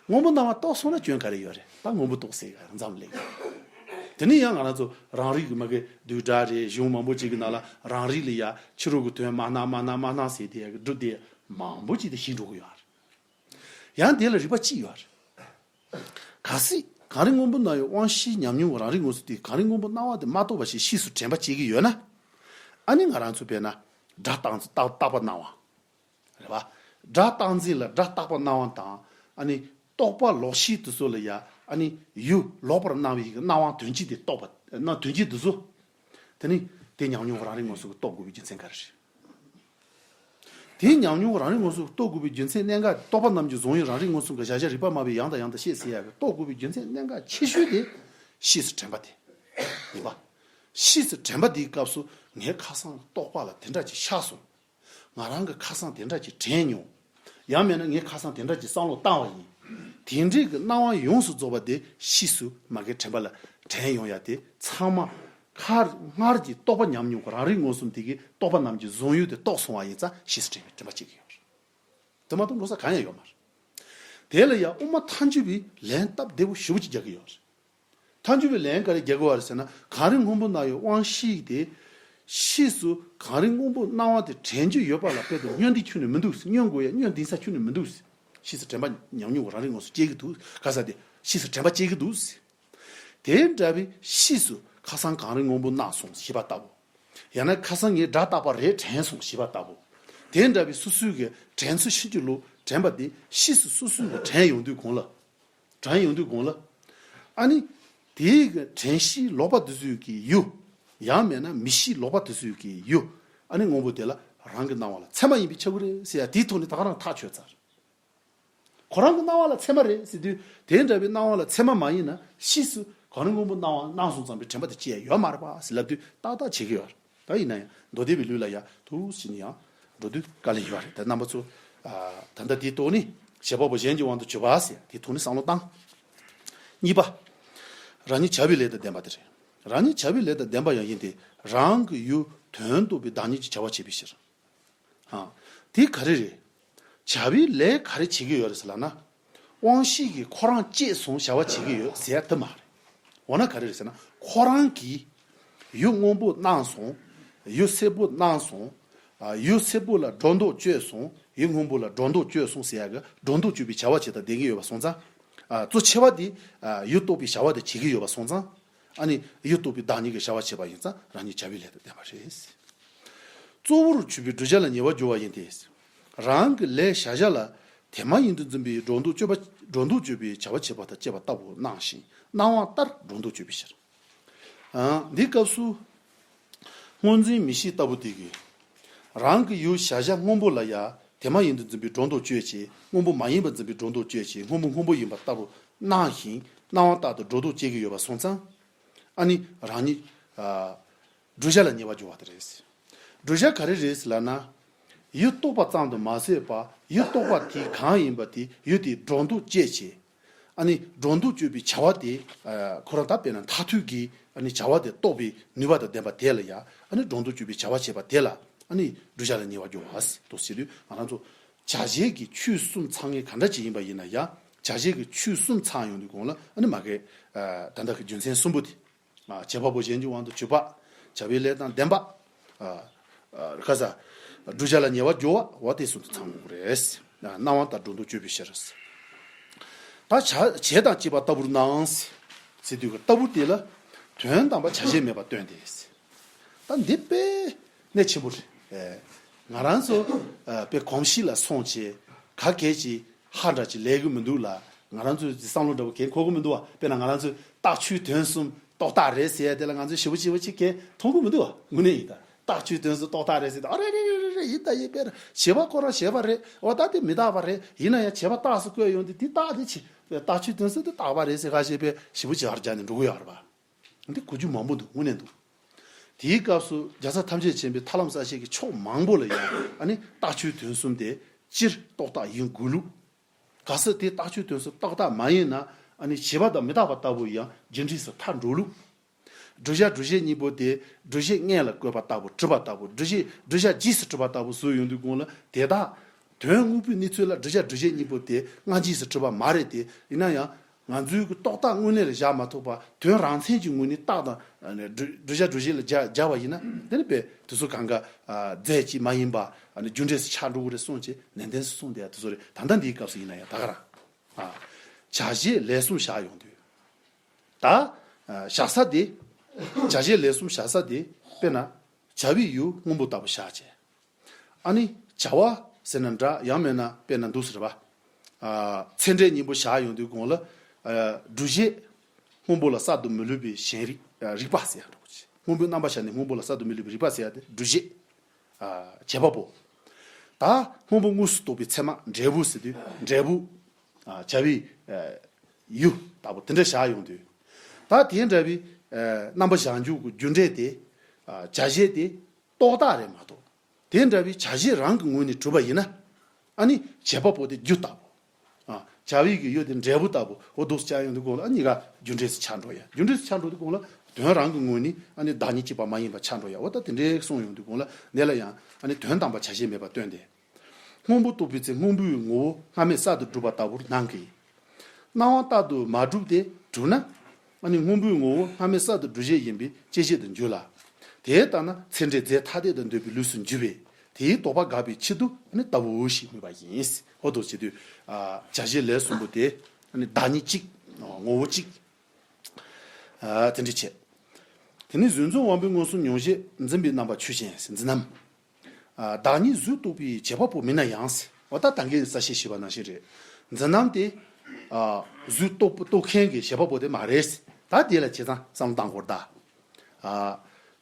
སྔོན་པོ་སྣང་བ་རྟོགས་སོང་ན་སྐྱོན་ག་རེ་ཡོད་རེད། ད་སྔོན་པོ་རྟོགས་ཟེར་ག་མཚམས་ལེགས། དེ་ནས་ཡང་ང་རང་ཚོ་རང་རིག་གི་མ་གི་བསྡུས་གྲྭ་རེད་གཞུང་མང་པོ་ཅིག་གི་ནང་ལ་རང་རིག་ལ་ཡ་ཕྱི་རོལ་གྱི་དོན་མ་སྣང་མ་སྣང་མ་སྣང་ཟེར་དེ་ཡ་གི་སྒྲུབ་དེ་མང་པོ་ཅིག་དེ་ཤེས་འགྲོ་གི་ཡོད་རེད། ཡང་དེ་ལ་རིགས་པ་གཅིག་ཡོད་རེད། གལ་སྲིད་གང་རིག་སྔོན་པོ་སྣང་བའི་དབང་ཤེས་ཉམས་མྱོང་གི་རང་རིག་མངོན་སུམ་དེ་གང་རིག་སྔོན་པོ་སྣང་བ་དེ་མ་རྟོགས་པ་ཞིག་ཕྱིས་སུ་དྲན་པ་སྐྱེ་གི་ཡོད་ན། ཨ་ནི་ང་རང་ཚོ་དཔེར་ན་སྒྲ་རྟག་རྟག་རྟག་པ་སྣང་བ། རེད་པ། སྒྲ་རྟག་འཛིན་ལ་སྒྲ་རྟག་པ་སྣང་བ་དང་ཨ་ནི་རྟོག་པ་ལོག་ཤེས་དེ་ཚོ་ལ་ཡ་ཨ་ནི་ཡུལ་ལོག་པར་སྣང་བའི་སྣང་བ་དོན་སྤྱི་དེ་རྟོགས་པ་སྣང་དོན་སྤྱི་དེ་ཚོ། དེ་ནི་དེ་ཉམས་མྱོང་གི་རང་རིག་མངོན་སུམ་གྱིས་རྟོགས་དགོས་པའི་རྒྱུ་མཚན་ག་རེ་རེད། དེའི་ཉམས་མྱོང་རང་རིག་མངོན་སུམ་རྟོགས་དགོས་པའི་རྒྱུ་མཚན་གནད་འགག་རྟོག་པ་རྣམས་ཀྱི་གཟུང་ཡུལ་རང་རིག་མངོན་སུམ་གྱི་གཞལ་བྱ་རིག་པ་སྨྲ་བས་ཡང་དང་ཡང་དུ་བཤད་ཟེར་ཡག་གི་རྟོགས་དགོས་པའི་རྒྱུ་མཚན་གནད་འགག་ཆེ་ཤོས་དེ་ཕྱིས་སུ་དྲན་པ་དེ་ཡིན་པ། ཕྱིས་སུ་དྲན་པ་དེའི་སྐབས་སུ་ངའི་ཁ་སང་རྟོག་པ་ལ་དེ་འདྲ་ཅིག་ཤར་སོང་། ང་རང་གི་ཁ་སང་དེ་འདྲ་ཅིག་དྲན་མྱོང་། ཡང་མིན་ན་ངས་ཁ་སང་དེ་འདྲ་ཅིག་བསམ་བློ་བཏང་བ་ཡིན། དེ་འདྲའི་གི་སྣང་བ་ཡོངས་སུ་རྫོགས་པ་དེ་ཕྱིས་སུ་མ་གིའི་དྲན་པ་ལ་དྲན་ཡོང་ཡ་དེ་ཚང་མ། ཁར་སྔར་གྱི་རྟོག་པ་ཉམས་མྱོང་གི་རང་རིག་མངོན་སུམ་དེ་གིས་རྟོག་པ་རྣམས་ཀྱི་གཟུང་ཡུལ་དེ་རྟོགས་སོང་བ་ཡིན་ཙང་ཕྱིས་སུ་དྲན་པའི་དྲན་པ་སྐྱེ་གི་ཡོད་རེད། དེ་མ་གཏོགས་འགྲོ་ས་གང་ཡང་ཡོད་མ་རེད། དེ་ལ་ཡང་དབུ་མ་ཐལ་འགྱུར་བའི་ལན་སྟབས་བདེ་པོ་ཞེ་པོ་ཅིག་རྒྱག་གི་ཡོད་རེད། ཐལ་འགྱུར་བའི་ལན་ག་རེ་རྒྱག་གི་ཡོད་རེད་ཟེར་ན་གང་རིག་སྔོན་པོ་སྣང་བའི་དབང་ཤེས་དེ། ཕྱིས་སུ་གང་རིག་སྔོན་པོ་སྣང་བ་དེ་དྲན་རྒྱུ་ཡོད་པ་ལ་དཔེ་དང་བསྙོན་འདི་ཁྱོན་ནས་མི་འདུག་ཟེར། བསྙོན་དགོས་ཡ་བསྙོན་འདི་ས་ཁྱོན་ནས་མི་འདུག་ཟེར། ཕྱིས་སུ་དྲན་པ་ཉམས་མྱོང་གི་རང་རིག་མངོན་སུམ་སྐྱེ་གི་འདུག་ག་ས་དེ་ཕྱིས་སུ་དྲན་པ་སྐྱེ་གི་འདུག་ཟེར། དེ་འདྲ་བའི་ཕྱིས་སུ་ཁ་སང་གང་རིག་སྔོན་པོ་སྣང་སོང་ཞེས་པ་ལྟ་བུ། ཡང་ན་ཁ་སང་ངས་སྒྲ་རྟག་པ་རེད་དྲན་སོང་ཞེས་པ་ལྟ་བུ། དེ་འདྲ་བའི་སོ་སོའི་གི་དྲན་ཚུལ་ཕྱིན་ཅི་ལོག་དྲན་པ་དེ་ཕྱིས་སུ་སོ་སོའི་གི་དྲན་ཡོང་དུས་གོང་ལ། དྲན་ཡོང་དུས་གོང་ལ། ཨ་ནི་དེའི་གི་དྲན་ཤེས་ལོག་པ་དེ་ཚོའི་གི་ཡུལ། ཡང་མེད་ན་མིག་ཤེས་ལོག་པ་དེ་ཚོའི་གི་ཡུལ། ཨ་ནི་སྔོན་པོ་དེ་ལ་རང་གི་སྣང་བ་ལ་ཚད་མ་ཡིན་པས་ཁྱབ་ཀྱི་རེད་ཟེར་ཡ་དེའི་ཐོག་ནས་ད་ག་རང་ཐག་ཆོད་ཚར། ཁོ་རང་གི་སྣང་བ་ལ་ཚད་མ་རེད་ཟེར་དུས་དེ་འདྲ་བའི་སྣང་བ་ལ་ཚད་མ་མ་ཡིན་ན་ཕྱིས་སུ་གང་རུང་སྔོན་པོ་སྣང་བ་སྣང་སོང་ཙམ་པའི་དྲན་པ་དེ་སྐྱེ་ཡ་ཡོད་མ་རེད་པ་ཟེར་ལབ་དུས་ཏག་ཏག་བྱེད་ཀྱི་ཡོད་རེད། ད་ཡིན་ན་ཡང་མདོ་སྡེ་པའི་ལུགས་ལ་ཡ་ཐུགས་ཕྱིན་ཡང་འགྲོ་དུས་དཀའ་ལས་ཡོད་རེད། ད་རྣམ་པ་ཚོ་ད་ལྟ་དེའི་ཐོག་ནས་བྱེད་པ་པོ་གཞན་གྱི་དབང་དུ་གྱུར་པ་ཟེར་དེའི་ཐོག་ནས་བསམ་བློ་བཏང་། གཉིས་པ། རང་ཉིད་བྱ་བའི་ལས་དང་ལྡན་པ་དེ་རེད། རང་ཉིད་བྱ་བའི་ལས་དང་ལྡན་པ་ཡང་ཡིན་ཏེ་རང་གི་ཡུལ་དོན་རྟོགས་པའི་བདག་ཉིད་ཀྱི་བྱ་བ་བྱེད་པའི་ཕྱིར། ཨ། དེ་ག་རེ་རེད། བྱ་བའི་ལས་ག་རེ་བྱེད་ཀྱི་ཡོད་རེད་ཟེར་ལབ་ན། དབང་ཤེས་ཀྱིས་ཁོ་རང་བསྐྱེད་སོང་བྱ་བ་བྱེད་ཀྱི་ཡོད་ཟེར་ཡ་དེ་མ་རེད། འོ་ན་ག་རེ་རེད་ཟེར་ན་ཁོ་རང་གིས་ཡུལ་སྔོན་པོ་སྣང་སོང་། ཡུལ་སེར་པོ་སྣང་སོང་། ཨ། ཡུལ་སེར་པོ་ལ་སྒྲོ་འདོགས་གཅོད་སོང་། ཡུལ་སྔོན་པོ་ལ་སྒྲོ་འདོགས་གཅོད་སོང་ཟེར་ཡ་གི་སྒྲོ་འདོགས་གཅོད་པའི་བྱ་བ་བྱེད་དང་ལྡན་གྱི་ཡོད་པ་སོང་ཙང་། ཨ། གཙོ་ཆེ་བ་དེ། ཨ། ཡུལ་རྟོགས་པའི་བྱ་བ་དེ་བྱེད་ཀྱི་ཡོད་པ་སོང་ཙང་། ཨ་ནི་ཡུལ་རྟོགས་པའི་བདག་ཉིད་ཀྱི་བྱ་བ་བྱེད་པ་ཡིན་ཙང་རང་ཉིད་བྱ་བའི་ལས་དང་ལྡན་པ་རེད། གཙོ་བོར་གྱུར་པའི་བསྒྲུབ་བྱ་ལ་ཉེ་བར་སྦྱོར་བ་ཡིན་ཏེ། རང་གི་ལས་བྱ་བྱ་ལ་དེ་མ་ཡིན་དུ་འཛིན་པའི་སྒྲོ་འདོགས་གཅོད་པ། སྒྲོ་འདོགས་གཅོད་པའི་བྱ་བ་བྱེད་པ་དང་བཅས་པ་ལྟ་བུ་སྣང་ཞིང་སྣང་བ་ལྟར་སྒྲོ་འདོགས་གཅོད་པའི་ཕྱིར། ཨ། འདི་སྐབས་སུ། སྔོ་འཛིན་མིག་ཤེས་ལྟ་བུ་དེ་གིས། རང་གི་ཡུལ་བྱ་བྱ་སྔོན་པོ་ལ་ཡ་དེ་མ་ཡིན་དུ་འཛིན་པའི་སྒྲོ་འདོགས་གཅོད་བྱེད། སྔོན་པོ་མ་ཡིན་པར་འཛིན་པའི་སྒྲོ་འདོགས་གཅོད་བྱེད། སྔོན་པོ་སྔོན་པོ་ཡིན་པ་ལྟ་བུ་སྣང་ཞིང་སྣང་བ་ལྟར་དུ་སྒྲོ་འདོགས་གཅོད་ཀྱི་ཡོད་པ་སོང་ཙང་། ཨ་ནི་རང་ཉིད། ཨ། བསྒྲུབ་བྱ་ལ་ཉེ་བར་སྦྱོར་བ་དེ་རེད། བསྒྲུབ་བྱ་ག་རེ་རེད་ཟེར་ལབ་ན། ཡུལ་རྟོགས་པ་ཙམ་དུ་མ་ཟད་པར་ཡུལ་རྟོགས་པ་དེ་གང་ཡིན་པ་དེ་ཡུལ་དེའི་སྒྲོ་འདོགས་གཅོད་བྱེད། ཨ་ནི་སྒྲོ་འདོགས་གཅོད་པའི་བྱ་བ་དེ། ཨ། ཁོ་རང་ད་དཔེར་ན་མཐར་ཐུག་གི་ཨ་ནི་བྱ་བ་དེ་རྟོགས་པའི་ནུས་པ་དང་ལྡན་པ་དེ་ལ་ཡང་ཨ་ནི་སྒྲོ་འདོགས་གཅོད་པའི་བྱ་བ་བྱེད་པ་དེ་ལ་ཨ་ནི་བསྒྲུབ་བྱ་ལ་ཉེ་བར་སྦྱོར་བ་ཟེར་དུ་ཟེར་དུས་ང་རང་ཚོ་བྱ་བྱེད་ཀྱི་ཆོས་གསུམ་ཚང་མཁན་ག་འདྲ་ཅིག་ཡིན་པ་ཡིན་ན་ཡང་བྱ་བྱེད་ཀྱི་ཆོས་གསུམ་ཚང་ཡོང་དུས་གོང་ལ་ཨ་ནི་མ་གི། ཨ། ད་ལྟ་གི་རྒྱུ་མཚན་གསུམ་པོ་དེ། ཨ། བྱེད་པ་པོ་གཞན་གྱི་དབང་དུ་གྱུར་པ། བྱ་བའི་ལས་དང་ལྡན་པ། ཨ། ཨ། ཁ་ས། བསྒྲུབ་བྱ་ལ་ཉེ་བར་སྦྱོར་བ་བ་དེ་གསུམ་དུ་ཚང་དགོས་རེད། ཨ། སྣང་བ་ལྟར་སྒྲོ་འདོགས་གཅོད་པའི་ཕྱིར། ད་བྱ་བྱེད་དང་བཅས་པ་ལྟ་བུར་སྣང་། ཟེར་དུས་ཀྱི་ལྟ་བུ་དེ་ལ་དོན་དམ་པར་བྱ་བྱེད་མེད་པར་སྟོན་ཏེ། ད་འདི་དཔེ་གནད་ཆེན་པོ་རེད། ཨེ། ང་རང་ཚོ། ཨ། དཔེ་གོམས་གཤིས་ལ་སོང་བྱས་ག་གལ་ཅིག་ཧ་འདྲ་ཅིག་ལས་ཀྱི་མི་འདུག་ལ། ང་རང་ཚོའི་བསམ་བློ་འདྲ་བོ་གས་འཁོར་གི་མི་འདུག་བ། དཔེར་ན་ང་རང་ཚོའི་རྟགས་ཆོས་དོན་གསུམ་རྟོག་བཏགས་རེད་ཟེར་ཡ་དེ་ལ་ང་ཚོས་ཞེ་པོ་ཞེ་པོ་ཅིག་གས་མཐོང་གི་མི་འདུག་བ། དངོས་གནས་ཡིན་ད། རྟགས་ཆོས་དོན་གསུམ་རྟོག་བཏགས་རེད་ཟེར་ད། ཨ། རེད་རེད་རེད་རེད་རེད། ཡིན་ད་ཡིན། དཔེར་ན་བྱེད་པ་ཁོ་རང་བྱེད་པ་རེད། འོ་ད་དེ་མི་རྟག་པ་རེད། ཡིན་ན་ཡང་བྱེད་པ་རྟགས་སུ་བཀོད་ཡོང་དུས་དེ་རྟགས་དེ་ཆེ། རྟགས་ཆོས་དོན་གསུམ་དེ་རྟག་པ་རེད་ཟེར་ཁ་ཤས་པས་ཞེ་པོ་ཅིག་ཧར་རྒྱག་ནས་འགྲོ་གི་ཡོད་རེད་པ། འདི་གོ་རྒྱུ་མང་པོ་འདུག་དངོས་གནས་འདུག་དེའི་སྐབས་སུ་རྒྱལ་ཚབ་ཐམས་ཅད་མཁྱེན་པའི་ཐར་ལམ་གསལ་བྱེད་ཀྱི་ཕྱོགས་མང་པོ་ལ་ཡང་ཨ་ནི་རྟགས་ཆོས་དོན་གསུམ་དེ་སྤྱིར་རྟོག་བཏགས་ཡིན་དགོས་ལུགས། གལ་སྲིད་དེ་རྟགས་ཆོས་དོན་གསུམ་རྟོག་བཏགས་མ་ཡིན་ན་ཨ་ནི་བྱེད་པ་དང་མི་རྟག་པ་ལྟ་བུ་ཡང་རྒྱུ་འབྲས་སུ་མཐར་འགྲོ་ལུགས། བསྒྲུབ་བྱ་སྒྲུབ་བྱེད་གཉིས་པོ་དེ་སྒྲུབ་བྱེད་སྔོན་ལ་བཀོད་པ་ལྟ་བུ་གྲུབ་པ་ལྟ་བུ་སྒྲུབ་བྱེད་བསྒྲུབ་བྱ་རྗེས་སུ་གྲུབ་པ་ལྟ་བུ་བཟོས་ཡོང་དུས་གོང་ལ་དེ་དག་དོན་དངོས་པོའི་གནས་ཚུལ་ལ་བསྒྲུབ་བྱ་སྒྲུབ་བྱེད་གཉིས་པོ་དེ་སྔ་རྗེས་སུ་གྲུབ་པ་མ་རེད་དེ། ཡིན་ན་ཡང་། ང་ཚོའི་གི་རྟོག་བཏགས་དངོས་གནས་ལ་བཞག་མ་ཐུབ་པ་དོན་རང་མཚན་གྱི་ངོས་ནས་རྟགས་དང་། བསྒྲུབ་བྱ་སྒྲུབ་བྱེད་ལ་སྦྱར་སྦྱར་བ་ཡིན་ན་དེ་ནི་དཔེ་དེ་ཚོ་གང་ག་རྫས་གཅིག་མ་ཡིན་པ་རྒྱུ་འབྲས་སུ་ཆགས་འགྲོ་གི་རེད་གསུངས་བྱས་ནན་ཏན་སུ་གསུངས་བསྡད་དེ་ཚོ་རེད། ད་ལྟ་འདིའི་སྐབས་སུ་ཡིན་ན་ཡང་ད་ག་རང་། བྱ་བྱེད་ལས་གསུམ་བཞག་ཡོང་དུས། ད་བཞག་ས་དེ། བྱ་བྱེད་ལས་གསུམ་བཞག་ས་དེ་དཔེར་ན་བྱ་བའི་ཡུལ་སྔོན་པོ་ལྟ་བུ་བཞག་བྱས། ཨ་ནི་བྱ་བ་ཟེར་ན་འདྲ་ཡང་མེད་ན་དཔེར་ན་འདུག་ཟེར་བ། ཨ། ཚད་འབྲས་གཉིས་པོ་བཞག་ཡོང་དུས་གོང་ལ། ཨ། སྒྲུབ་བྱེད་སྔོན་པོ་ལ་གསར་དུ་མི་སླུ་བའི་ཞེན་རིག་རིག་པ་ཟེར་ཡ་འདྲ་པོ་ཅིག་སྔོན་པོའི་རྣམ་པ་བཞག་ནས་སྔོན་པོ་ལ་གསར་དུ་མི་སླུ་བའི་རིག་པ་ཟེར་ཡ་དེ་སྒྲུབ་བྱེད། ཨ། བྱེད་པ་པོ། ད་སྔོན་པོ་དངོས་སུ་རྟོགས་པའི་ཚད་མ་འབྲས་བུ་ཟེར་དུས་འབྲས་བུ། ཨ། བྱ་བའི། ཨ། ཡུལ་ལྟ་བུ་དེ་འདྲ་བཞག་ཡོང་དུས། ད་དེ་འདྲ་བའི། ཨ། རྣམ་པ་བཞག་འཇུག་གི་རྒྱུ་འབྲས་དེ། ཨ། བྱ་བྱེད་དེ། རྟོག་བཏགས་རེད་མ་གཏོགས། དེ་འདྲ་བའི་བྱ་བྱེད་རང་གི་ངོས་ནས་གྲུབ་པ་ཡིན་ན། ཨ་ནི་བྱེད་པ་པོ་དེ་རྒྱུ་ལྟ་བུ། ཨ། བྱ་བའི་གི་ཡུལ་དེ་འབྲས་བུ་ལྟ་བུ་འོ་འདུག་སེ་བྱ་ཡོང་དུས་གོང་ལ་ཨ་གཉིས་ཀ་རྒྱུ་འབྲས་སུ་ཆགས་འགྲོ་ཡ། རྒྱུ་འབྲས་སུ་ཆགས་འགྲོ་དུས་གོང་ལ་དོན་རང་གི་ངོས་ནས་ཨ་ནི་བདག་ཉིད་གཅིག་པ་མ་ཡིན་པ་ཆགས་འགྲོ་ཡ། འོ་ད་དེ་འདྲའི་གསུངས་ཡོང་དུས་གོང་ལ་འདི་ལ་ཡང་ཨ་ནི་དོན་དམ་པར་བྱ་བྱེད་མེད་པར་སྟོན་ཏེ། སྔོན་པོ་རྟོགས་པའི་ཚེ་སྔོན་པོའི་ངོ་བོ་སྔ་མས་གསར་དུ་གྲུབ་པ་ལྟ་བུར་སྣང་གི། སྣང་བ་ལྟར་དུ་མ་གྲུབ་སྟེ་གྲུབ་ན། ཨ་ནི་སྔོན་པོའི་ངོ་བོ་སྔ་མས་གསར་དུ་སྒྲུབ་བྱེད་ཡིན་པས་བཅད་བྱེད་དུ་འགྱུར་ལ། དེ་ལྟར་ན་ཚད་འབྲས་རྫས་ཐ་དད་དུ་འདོད་པའི་ལུས་སུ་འགྱུར་བས་དེའི་དོགས་པ་དགག་པའི་ཆེད་དུ་ཨ་ནི་ལྟ་བུའོ་ཞེས་སྨོས་པ་ཡིན། འོ་འདུག་བྱེད་དུས། ཨ། བྱ་བྱེད་ལས་གསུམ་པོ་དེ་ཨ་ནི་བདག་ཉིད་གཅིག་ངོ་བོ་གཅིག་ཨ། དེ་འདྲ་བྱས། དེ་ནི་གཟུང་འཛིན་དབང་པོའི་མངོན་སུམ་མྱོང་བྱེད་འཛིན་པའི་རྣམ་པ་ཆོས་ཅན་ཟེར་འཛིན་རྣམ། ཨ། བདག་ཉིད་གཟུགས་རྟོག་པའི་བྱེད་པ་པོ་མིན་ན་ཡང་ཟེར། འོ་ད་ད་གིན་གསལ་བཤད་ཞུས་པ་ནང་བཞིན་རེད། འཛིན་རྣམ་དེ། ཨ། གཟུགས་རྟོགས་རྟོགས་མཁན་གྱི་བྱེད་པ་པོ་དེ་མ་རེད། ད་དེ་ལ་བྱས་ཙང་བསམ་བློ་བཏང་དགོས་རེད་ད། ཨ།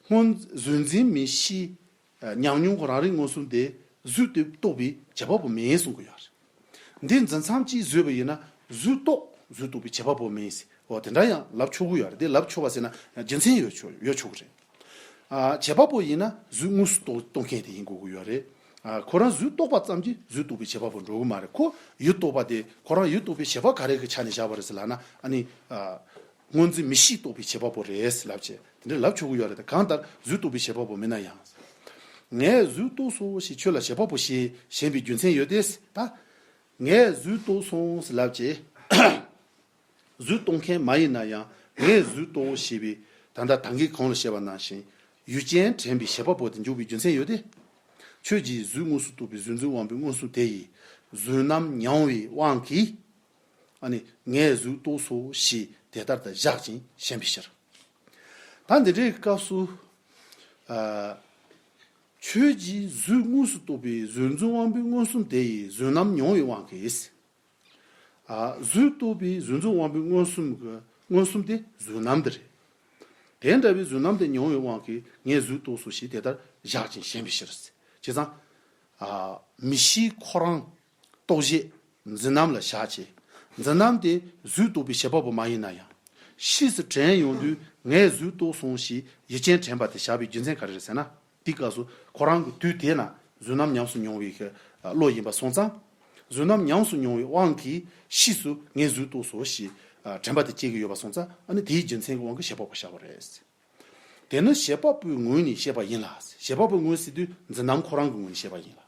སྔོན་གཟུགས་འཛིན་མིག་ཤེས། ཨ། ཉམས་མྱོང་གི་རང་རིག་མངོན་སུམ་དེ་གཟུགས་དེ་རྟོགས་པའི་བྱེད་པ་པོ་མིན་གསུང་གི་ཡོད་རེད། འདི་འཛིན་མཚམས་གཅིག་བཟོས་པ་ཡིན་ན་གཟུགས་རྟོགས་གཟུགས་རྟོགས་པའི་བྱེད་པ་པོ་མིན། འོ་དེ་འདྲ་ཡང་ལབ་ཆོག་གི་ཡོད་རེད། དེ་ལབ་ཆོག་པ་ཟེར་ན་རྒྱུ་མཚན་ཡོད་ཆོག་ཡོད་ཆོག་གི་རེད། ཨ། བྱེད་པ་པོ་ཡིན་ན་གཟུགས་དངོས་སུ་རྟོགས་རྟོགས་མཁན་དེ་ཡིན་དགོས་ཀྱི་ཡོད་རེད། ཨ། ཁོ་རང་གཟུགས་རྟོགས་པ་ཙམ་གྱིས་གཟུགས་རྟོགས་པའི་བྱེད་པ་པོ་འགྲོ་གི་མ་རེད། ཁོ་ཡུལ་རྟོགས་པ་དེ་ཁོ་རང་ཡུལ་རྟོགས་པའི་བྱེད་པ་ག་རེ་གི་ཆ་ནས་བཞག་པ་རེད་ཟེར་ལབ་ན། ཨ་ནི། ཨ། སྔོན་འཛིན་མིག་ཤེས་རྟོགས་པའི་བྱེད་པ་པོ་རེད་ལབ་བྱས་དེ་འདྲ་ལབ་ཆོག་གི་ཡོད་རེད། ད་གང་ལྟར་གཟུགས་རྟོགས་པའི་བྱེད་པ་པོ་མིན་ན་ཡང་། ངས་གཟུགས་རྟོགས་སོ་ཞེས་ཁྱོད་ལ་བྱེད་པ་པོ་ཞེས་ཞེན་པའི་རྒྱུ་མཚན་ཡོད་དེ། ད་ངས་གཟུགས་རྟོགས་སོང་ལབ་བྱས། གཟུགས་རྟོགས་མཁན་མ་ཡིན་ན་ཡང་ངས་གཟུགས་རྟོགས་ཞེས་པའི་ད་ལྟ་ད་གིན་གོང་ལ་བཤད་པ་ནང་བཞིན་ཡུལ་ཅན་དྲན་པའི་བྱེད་པ་པོ་དེ་འཇོག་པའི་རྒྱུ་མཚན་ཡོད་དེ། ཁྱོད་ཀྱིས་གཟུགས་དངོས་སུ་རྟོགས་པའི་གཟུགས་འཛིན་དབང་པོའི་མངོན་སུམ་དེ་ཡིས་གཟུགས་རྣམ་མྱོང་བའི་དབང་གིས། ཨ་ནི་ངས་གཟུགས་རྟོགས་སོ་ཞེས་དེ་ལྟར་དུ་བཞག་ཅིང་ཞེན་པའི་ཕྱིར། ད་འདི་འདྲའི་སྐབས་སུ། ཨ། ཁྱོད་ཀྱིས་གཟུགས་དངོས་སུ་རྟོགས་པའི་གཟུགས་འཛིན་དབང་པོའི་མངོན་སུམ་དེ་ཡིས་གཟུགས་རྣམ་མྱོང་བའི་དབང་གིས། ཨ། གཟུགས་རྟོགས་པའི་གཟུགས་འཛིན་དབང་པོའི་མངོན་སུམ་གྱི་མངོན་སུམ་དེ་གཟུགས་རྣམ་དེ་རེད། དེ་འདྲ་བའི་གཟུགས་རྣམ་དེ་མྱོང་བའི་དབང་གིས་ངས་གཟུགས་རྟོགས་སོ་ཞེས་དེ་ལྟར་བཞག་ཅིང་ཞེན་པའི་ཕྱིར། བྱས་ཙང་། ཨ། མིག་ཤེས་ཁོ་རང་རྟོགས་བྱེད་འཛིན་རྣམ་ལ་བཞག་བྱས། འཛིན་རྣམ་དེ་གཟུགས་རྟོགས་པའི་བྱེད་པ་པོ་མ་ཡིན་ན་ཡང་། ཕྱིས་སུ་དྲན་ཡོང་དུས་ངས་གཟུགས་རྟོགས་སོང་ཞེས་ཡུལ་ཅན་དྲན་པ་དེ་བཞག་པའི་རྒྱུ་མཚན་ག་རེ་རེད་ཟེར་ན། དེའི་སྐབས་སུ་ཁོ་རང་གི་དུས་དེ་ན་གཟུགས་རྣམ་ཉམས་སུ་མྱོང་བའི་གི་བློ་ཡིན་པ་སོང་ཙང་། གཟུགས་རྣམ་ཉམས་སུ་མྱོང་བའི་དབང་གིས་ཕྱིས་སུ་ངས་གཟུགས་རྟོགས་སོ་ཞེས་དྲན་པ་དེ་སྐྱེ་གི་ཡོད་པ་སོང་ཙང་། ཨ་ནི་དེའི་རྒྱུ་མཚན་གྱི་དབང་གིས་བྱེད་པ་པོ་བཞག་པ་རེད། དེ་ནི་བྱེད་པ་པོའི་ངོས་ནས་བཤད་པ་ཡིན་ལ། བྱེད་པ་པོའི་ངོས་ཟེར་དུས་འཛིན་རྣམ་ཁོ་རང་གི་ངོས་ནས་བཤད་པ་ཡིན་ལ།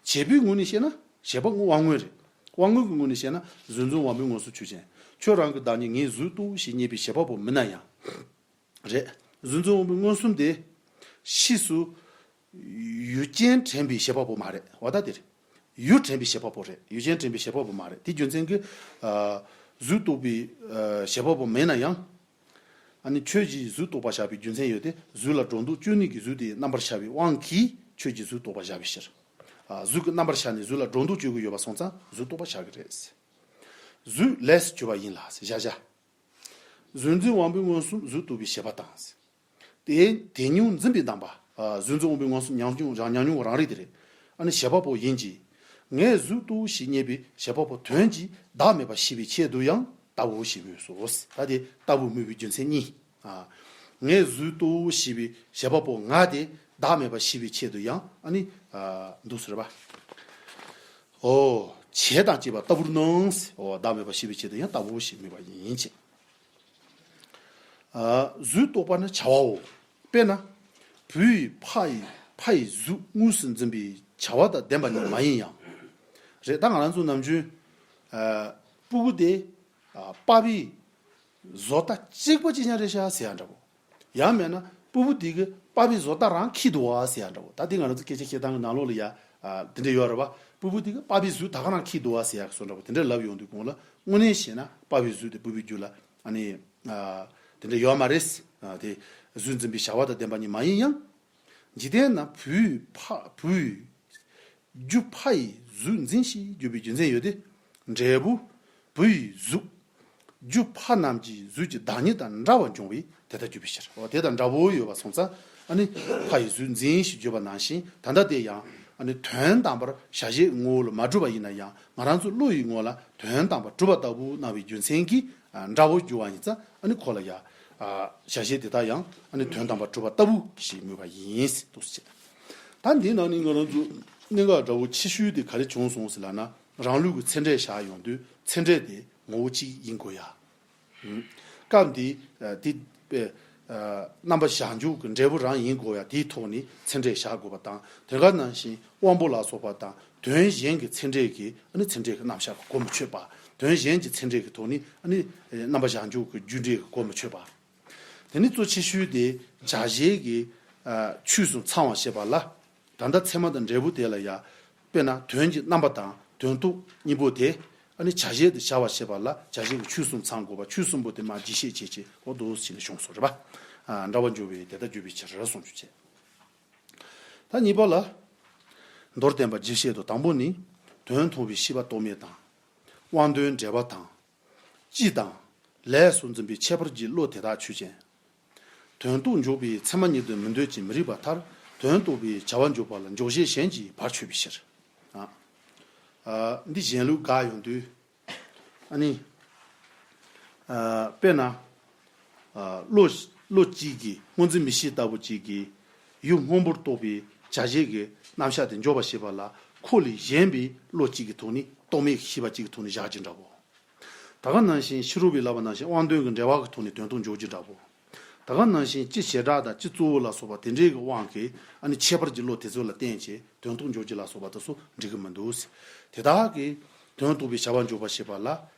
བྱེད་པོའི་ངོས་ནས་བཤད་ན་བྱེད་པ་དབང་མངོན་རེད། དབང་མངོན་གྱི་ངོས་ནས་བཤད་ན་གཟུགས་འཛིན་དབང་པོའི་མངོན་སུམ་ཆོས་ཅན། ཁྱོད་རང་གི་བདག་ཉིད་ངས་གཟུགས་རྟོགས་ཞེས་བསྙད་པའི་བྱེད་པ་པོ་མིན་ན་ཡང་། རེད། གཟུགས་འཛིན་དབང་པོའི་མངོན་སུམ་དེ། ཕྱིས་སུ། ཡུལ་ཅན་དྲན་པའི་བྱེད་པ་པོ་མ་རེད། འོ་ད་དེ་རེད། ཡུལ་དྲན་པའི་བྱེད་པ་པོ་རེད། ཡུལ་ཅན་དྲན་པའི་བྱེད་པ་པོ་མ་རེད། དེ་རྒྱུ་མཚན་གྱིས། ཨ། གཟུགས་རྟོགས་པའི་ཨ་བྱེད་པ་པོ་མེད་ན་ཡང་། ཨ་ནི་ཁྱོད་ཀྱིས་གཟུགས་རྟོགས་པར་བཞག་པའི་རྒྱུ་མཚན་ཡོད་དེ། གཟུགས་ལ་སྒྲོ་འདོགས་གཅོད་ནུས་ཀྱི་གཟུགས་དེའི་རྣམ་པར་ཤར་བའི་དབང་གིས་ཁྱོད་ཀྱིས་གཟུགས་རྟོགས་པར་བཞག་པའི་ཕྱིར། ཨ། གཟུགས་ཀྱི་རྣམ་པར་ཤར་ནས་གཟུགས་ལ་སྒྲོ་འདོགས་གཅོད་ཀྱི་ཡོད་པ་སོང་ཙང་གཟུགས་རྟོགས་པར་བཞག་གི་རེད། གཟུགས་ལས་སུ་གྱུར་པ་ཡིན་ལ་བཞག་བཞག་གཟུགས་འཛིན་དབང་པོའི་མངོན་སུམ་གཟུགས་རྟོགས་པའི་བྱེད་པ་དང་། དེ་དེ་ཉིད་འཛིན་པའི་དང་པོ། ཨ། གཟུགས་འཛིན་དབང་པོའི་མངོན་སུམ་ཉམས་མྱོང་རང་ཉམས་མྱོང་རང་རིག་དེ་རེད། ཨ་ནི་བྱེད་པ་པོ་ཡིན་གྱི། ངས་གཟུགས་རྟོགས་ཞེས་བསྙད་པའི་བྱེད་པ་པོ་དོན་གྱིས་བདག་མེད་པར་ཤེས་པའི་ཆེད་དུ་ཡང་ལྟ་བུ་ཞེས་མོས་སོ། ད་དེ་ལྟ་བུ་མོས་པའི་རྒྱུ་མཚན་གཉིས། ཨ། ངས་གཟུགས་རྟོགས་ཞེས་པའི་བྱེད་པ་པོ་ང་དེ་བདག་མེད་པར་ཤེས་པའི་ཆེད་དུ་ཡང་ཨ་ནི། ཨ། འདུག་ཟེར་བ། ཨོ། བྱས་དང་བཅས་པ་ལྟ་བུར་སྣང་། ཨོ། བདག་མེད་པར་ཤེས་པའི་ཆེད་དུ་ཡང་ལྟ་བུ་ཞེས་མོས་པ་ཡིན་ཅེས། ཨ། གཟུགས་རྟོགས་པ་ནི་བྱ་བའོ། དཔེར་ན། བུ་ཡིས་ཕ་ཡི་ཕ་ཡི་གཟུགས་དངོས་སུ་འཛིན་པའི་བྱ་བ་དང་ལྡན་པ་ནི་མ་ཡིན་ཡང་། རེད། ད་ང་རང་ཚོ་ནམ་རྒྱུན། ཨ། སྤུ་གུ་དེ། ཨ། པ་ཕའི་བཟོ་ལྟ་གཅིག་པ་གཅིག་རྐྱང་རེད་ཤག་ཟེར་ཡ་འདྲ་པོ། ཡང་མེད་ན་སྤུ་གུ་དེ་གི་པ་ཕའི་བཟོ་ལྟ་རང་འཁྱེར་འདུག་བ་ཟེར་ཡ་འདྲ་པོ། ད་དེ་ང་རང་ཚོ་སྐད་ཆ་བཤད་སྟངས་ཀྱི་ནང་ལོགས་ལ་ཡ། ཨ། དེ་འདྲ་ཡོད་རེད་པ། སྤུ་གུ་དེ་གི་པ་ཕའི་གཟུགས་ད་ག་རང་འཁྱེར་འདུག་བ་ཟེར་ཡ་གི་བཟོ་འདྲ་པོ་དེ་འདྲ་ལབ་ཡོང་དུས་གོང་ལ་དངོས་གནས་བཤད་ན་པ་ཕའི་གཟུགས་དེ་སྤུ་གུའི་རྒྱུད་ལ། ཨ་ནི། ཨ། དེ་འདྲ་ཡོད་མ་རེད། ཨ། དེ་གཟུགས་འཛིན་པའི་བྱ་བ་དང་ལྡན་པ་ཉིད་མ་ཡིན་ཡང་། འཇིག་རྟེན་ན་བུའི་ཕ་བུའི། རྒྱུ་ཕ་ཡི་གཟུགས་འཛིན་ཞེས་བརྗོད་པའི་རྒྱུ་མཚན་ཡོད་དེ། འབྲས་བུ། བུ་ཡི་གཟུགས། རྒྱུ་ཕ་རྣམས་ཀྱི་གཟུགས་ཀྱི་བདག་ཉིད་དང་འདྲ་བར་འབྱུང་བས་དེ་ལྟར་བརྗོད་པའི་ཕྱིར། འོ་དེ་དང་འདྲ་བོ་ཡོད་པ་སོང་ཙང་། ཨ་ནི་ཕ་ཡི་གཟུགས་འཛིན་ཞེས་བརྗོད་པ་ནང་བཞིན་ད་ལྟ་དེ་ཡང་ཨ་ནི་དོན་དམ་པར་བྱ་བྱེད་ངོ་བོ་ལ་མ་གྲུབ་པ་ཡིན་ན་ཡང་། ང་རང་ཚོ་བློ་ཡི་ངོ་ལ་དོན་དམ་པར་གྲུབ་པ་ལྟ་བུ་སྣང་བའི་རྒྱུ་མཚན་གྱིས། ཨ། འདྲ་བོ་བརྗོད་པ་ཡིན་ཙང་། ཨ་ནི་ཁོ་ལ་ཡ། ཨ། བྱ་བྱེད་དེ་དག་ཡང་ཨ་ནི་དོན་དམ་པར་གྲུབ་པ་ལྟ་བུ་ཞེས་མོས་པ་ཡིན། འདུག་ཟེར། ད་འདིའི་ནང་ནས་ང་རང་ཚོ་གནད་འགག་འདྲ་བོ་ཆེ་ཤོས་དེ་ག་རེ་བྱུང་སོང་ཟེར་ལབ་ན། རང་ལུགས་ཀྱི་ཚད་འབྲས་བཞག་ཡོང་དུས་ཚད་འབྲས་དེ་ངོ་བོ་གཅིག་ཡིན་དགོས་ཡ། ཨུམ། སྐབས་འདི། ཨ། དེ། ཨ། རྣམ་པ་བཞག་འཇུག་གི་འབྲས་བུ་རང་ཡིན་དགོས་ཡ། དེའི་ཐོག་ནས་ཚད་འབྲས་བཞག་དགོས་པ་དང་། དེ་ག་ནང་བཞིན་དབང་པོ་ལ་སོགས་པ་དང་དོན་གཞན་གྱི་ཚད་འབྲས་ཀྱིས་ཨ་ནི་ཚད་འབྲས་ཀྱི་རྣམ་གཞག་གོ་མི་ཆོད་པ། དོན་གཞན་གྱི་ཚད་འབྲས་ཀྱི་ཐོག་ནས་ཨ་ནི་རྣམ་པ་བཞག་འཇུག་གི་རྒྱུ་འབྲས་ཀྱིས་གོ་མི་ཆོད་པ། དེ་ནི་གཙོ་ཆེ་ཤོས་དེ་བྱ་བྱེད་ཀྱི། ཨ། ཆོས་སུ་ཚང་བར་བྱེད་པ་ལ། ད་ལྟ་ཚད་མ་དང་འབྲས་བུ་དེ་ལ་ཡ། དཔེར་ན་དོན་གྱི་རྣམ་པ་དང་དོན་རྟོགས་གཉིས་པོ་དེ་ཨ་ནི་བྱ་བྱེད་དུ་བྱ་བར་བྱེད་པ་ལ་བྱ་བྱེད་ཀྱི་ཆོས་གསུམ་ཚང་དགོས་པ། ཆོས་གསུམ་པོ་དེ་མར་རྒྱས་བཤད་བྱེད་ཆེད་འོ་འདུག་ཟེར་ནས་བྱུང་སོང་རེད་པ། ཨ། འདྲ་བར་འབྱུང་བས་དེ་ལྟར་བརྗོད་པའི་ཕྱིར་གསུངས་རྒྱུ་བྱས། ད་གཉིས་པ་ལ། མདོར་བསྟན་པ་རྒྱས་བཤད་དུ་དང་པོ་ནི། དོན་མཐོང་བའི་ཤེས་པ་རྟོག་མེད་དང་། དབང་དོན་འབྲེལ་བ་དང་ སྤྱི་དང་། ལས་སུ་འཛིན་པའི་ཁྱད་པར་གྱི་བློ་དེ་དག་ཆོས་ཅན། དོན་རྟོགས་འཇོག་པའི་ཚད་མ་ཉིད་དུ་མི་འདོད་ཅིང་མི་རིགས་པར་ཐལ། དོན་རྟོགས་པའི་བྱ་བ་འཇོག་པ་ལ་འཇོག་བྱེད་གཞན་གྱིས་བར་ཆོད་པའི་ཕྱིར། ཨ། ཨ། འདི་གཞན་ལུགས་དགག་ཡོང་དུས། ཨ་ནི། ཨ། དཔེར་ན། ཨ། བློ། བློ་གཅིག་གིས་སྔོ་འཛིན་མིག་ཤེས་ལྟ་བུ་གཅིག་གིས་ཡུལ་སྔོན་པོར་རྟོགས་པའི་བྱ་བྱེད་ཀྱི་རྣམ་གཞག་དེ་འཇོག་པར་བྱེད་པ་ལ་ཁོ་ལས་གཞན་པའི་བློ་གཅིག་གི་ཐོག་ནས་རྟོག་མེད་ཤེས་པ་གཅིག་གི་ཐོག་ནས་བཞག་རྒྱུ་འདྲ་བོ། ད་ག་ནང་བཞིན་ཕྱི་རོལ་པས་ལབ་པ་ནང་བཞིན་དབང་དོན་གྱི་འབྲེལ་བ་གི་ཐོག་ནས་དོན་རྟོགས་འཇོག་རྒྱུ་འདྲ་བོ། ད་ག་ནང་བཞིན་སྤྱི་བྱེ་བྲག་དང་སྤྱི་གཙོ་བོ་ལ་སོགས་པ་དེ་འདྲའི་གི་དབང་གིས་ཨ་ནི་ཁྱད་པར་གྱི་བློ་དེ་ཚོ་ལ་བརྟེན་བྱས་དོན་རྟོགས་འཇོག་རྒྱུ་ལ་སོགས་པ་དེ་ཚོ་འགྲིག་གི་མི་འདུག། དེ་དག་གིས་དོན་རྟོགས་པའི་བྱ་བ་འཇོག་པར་བྱེད་པ་ལ་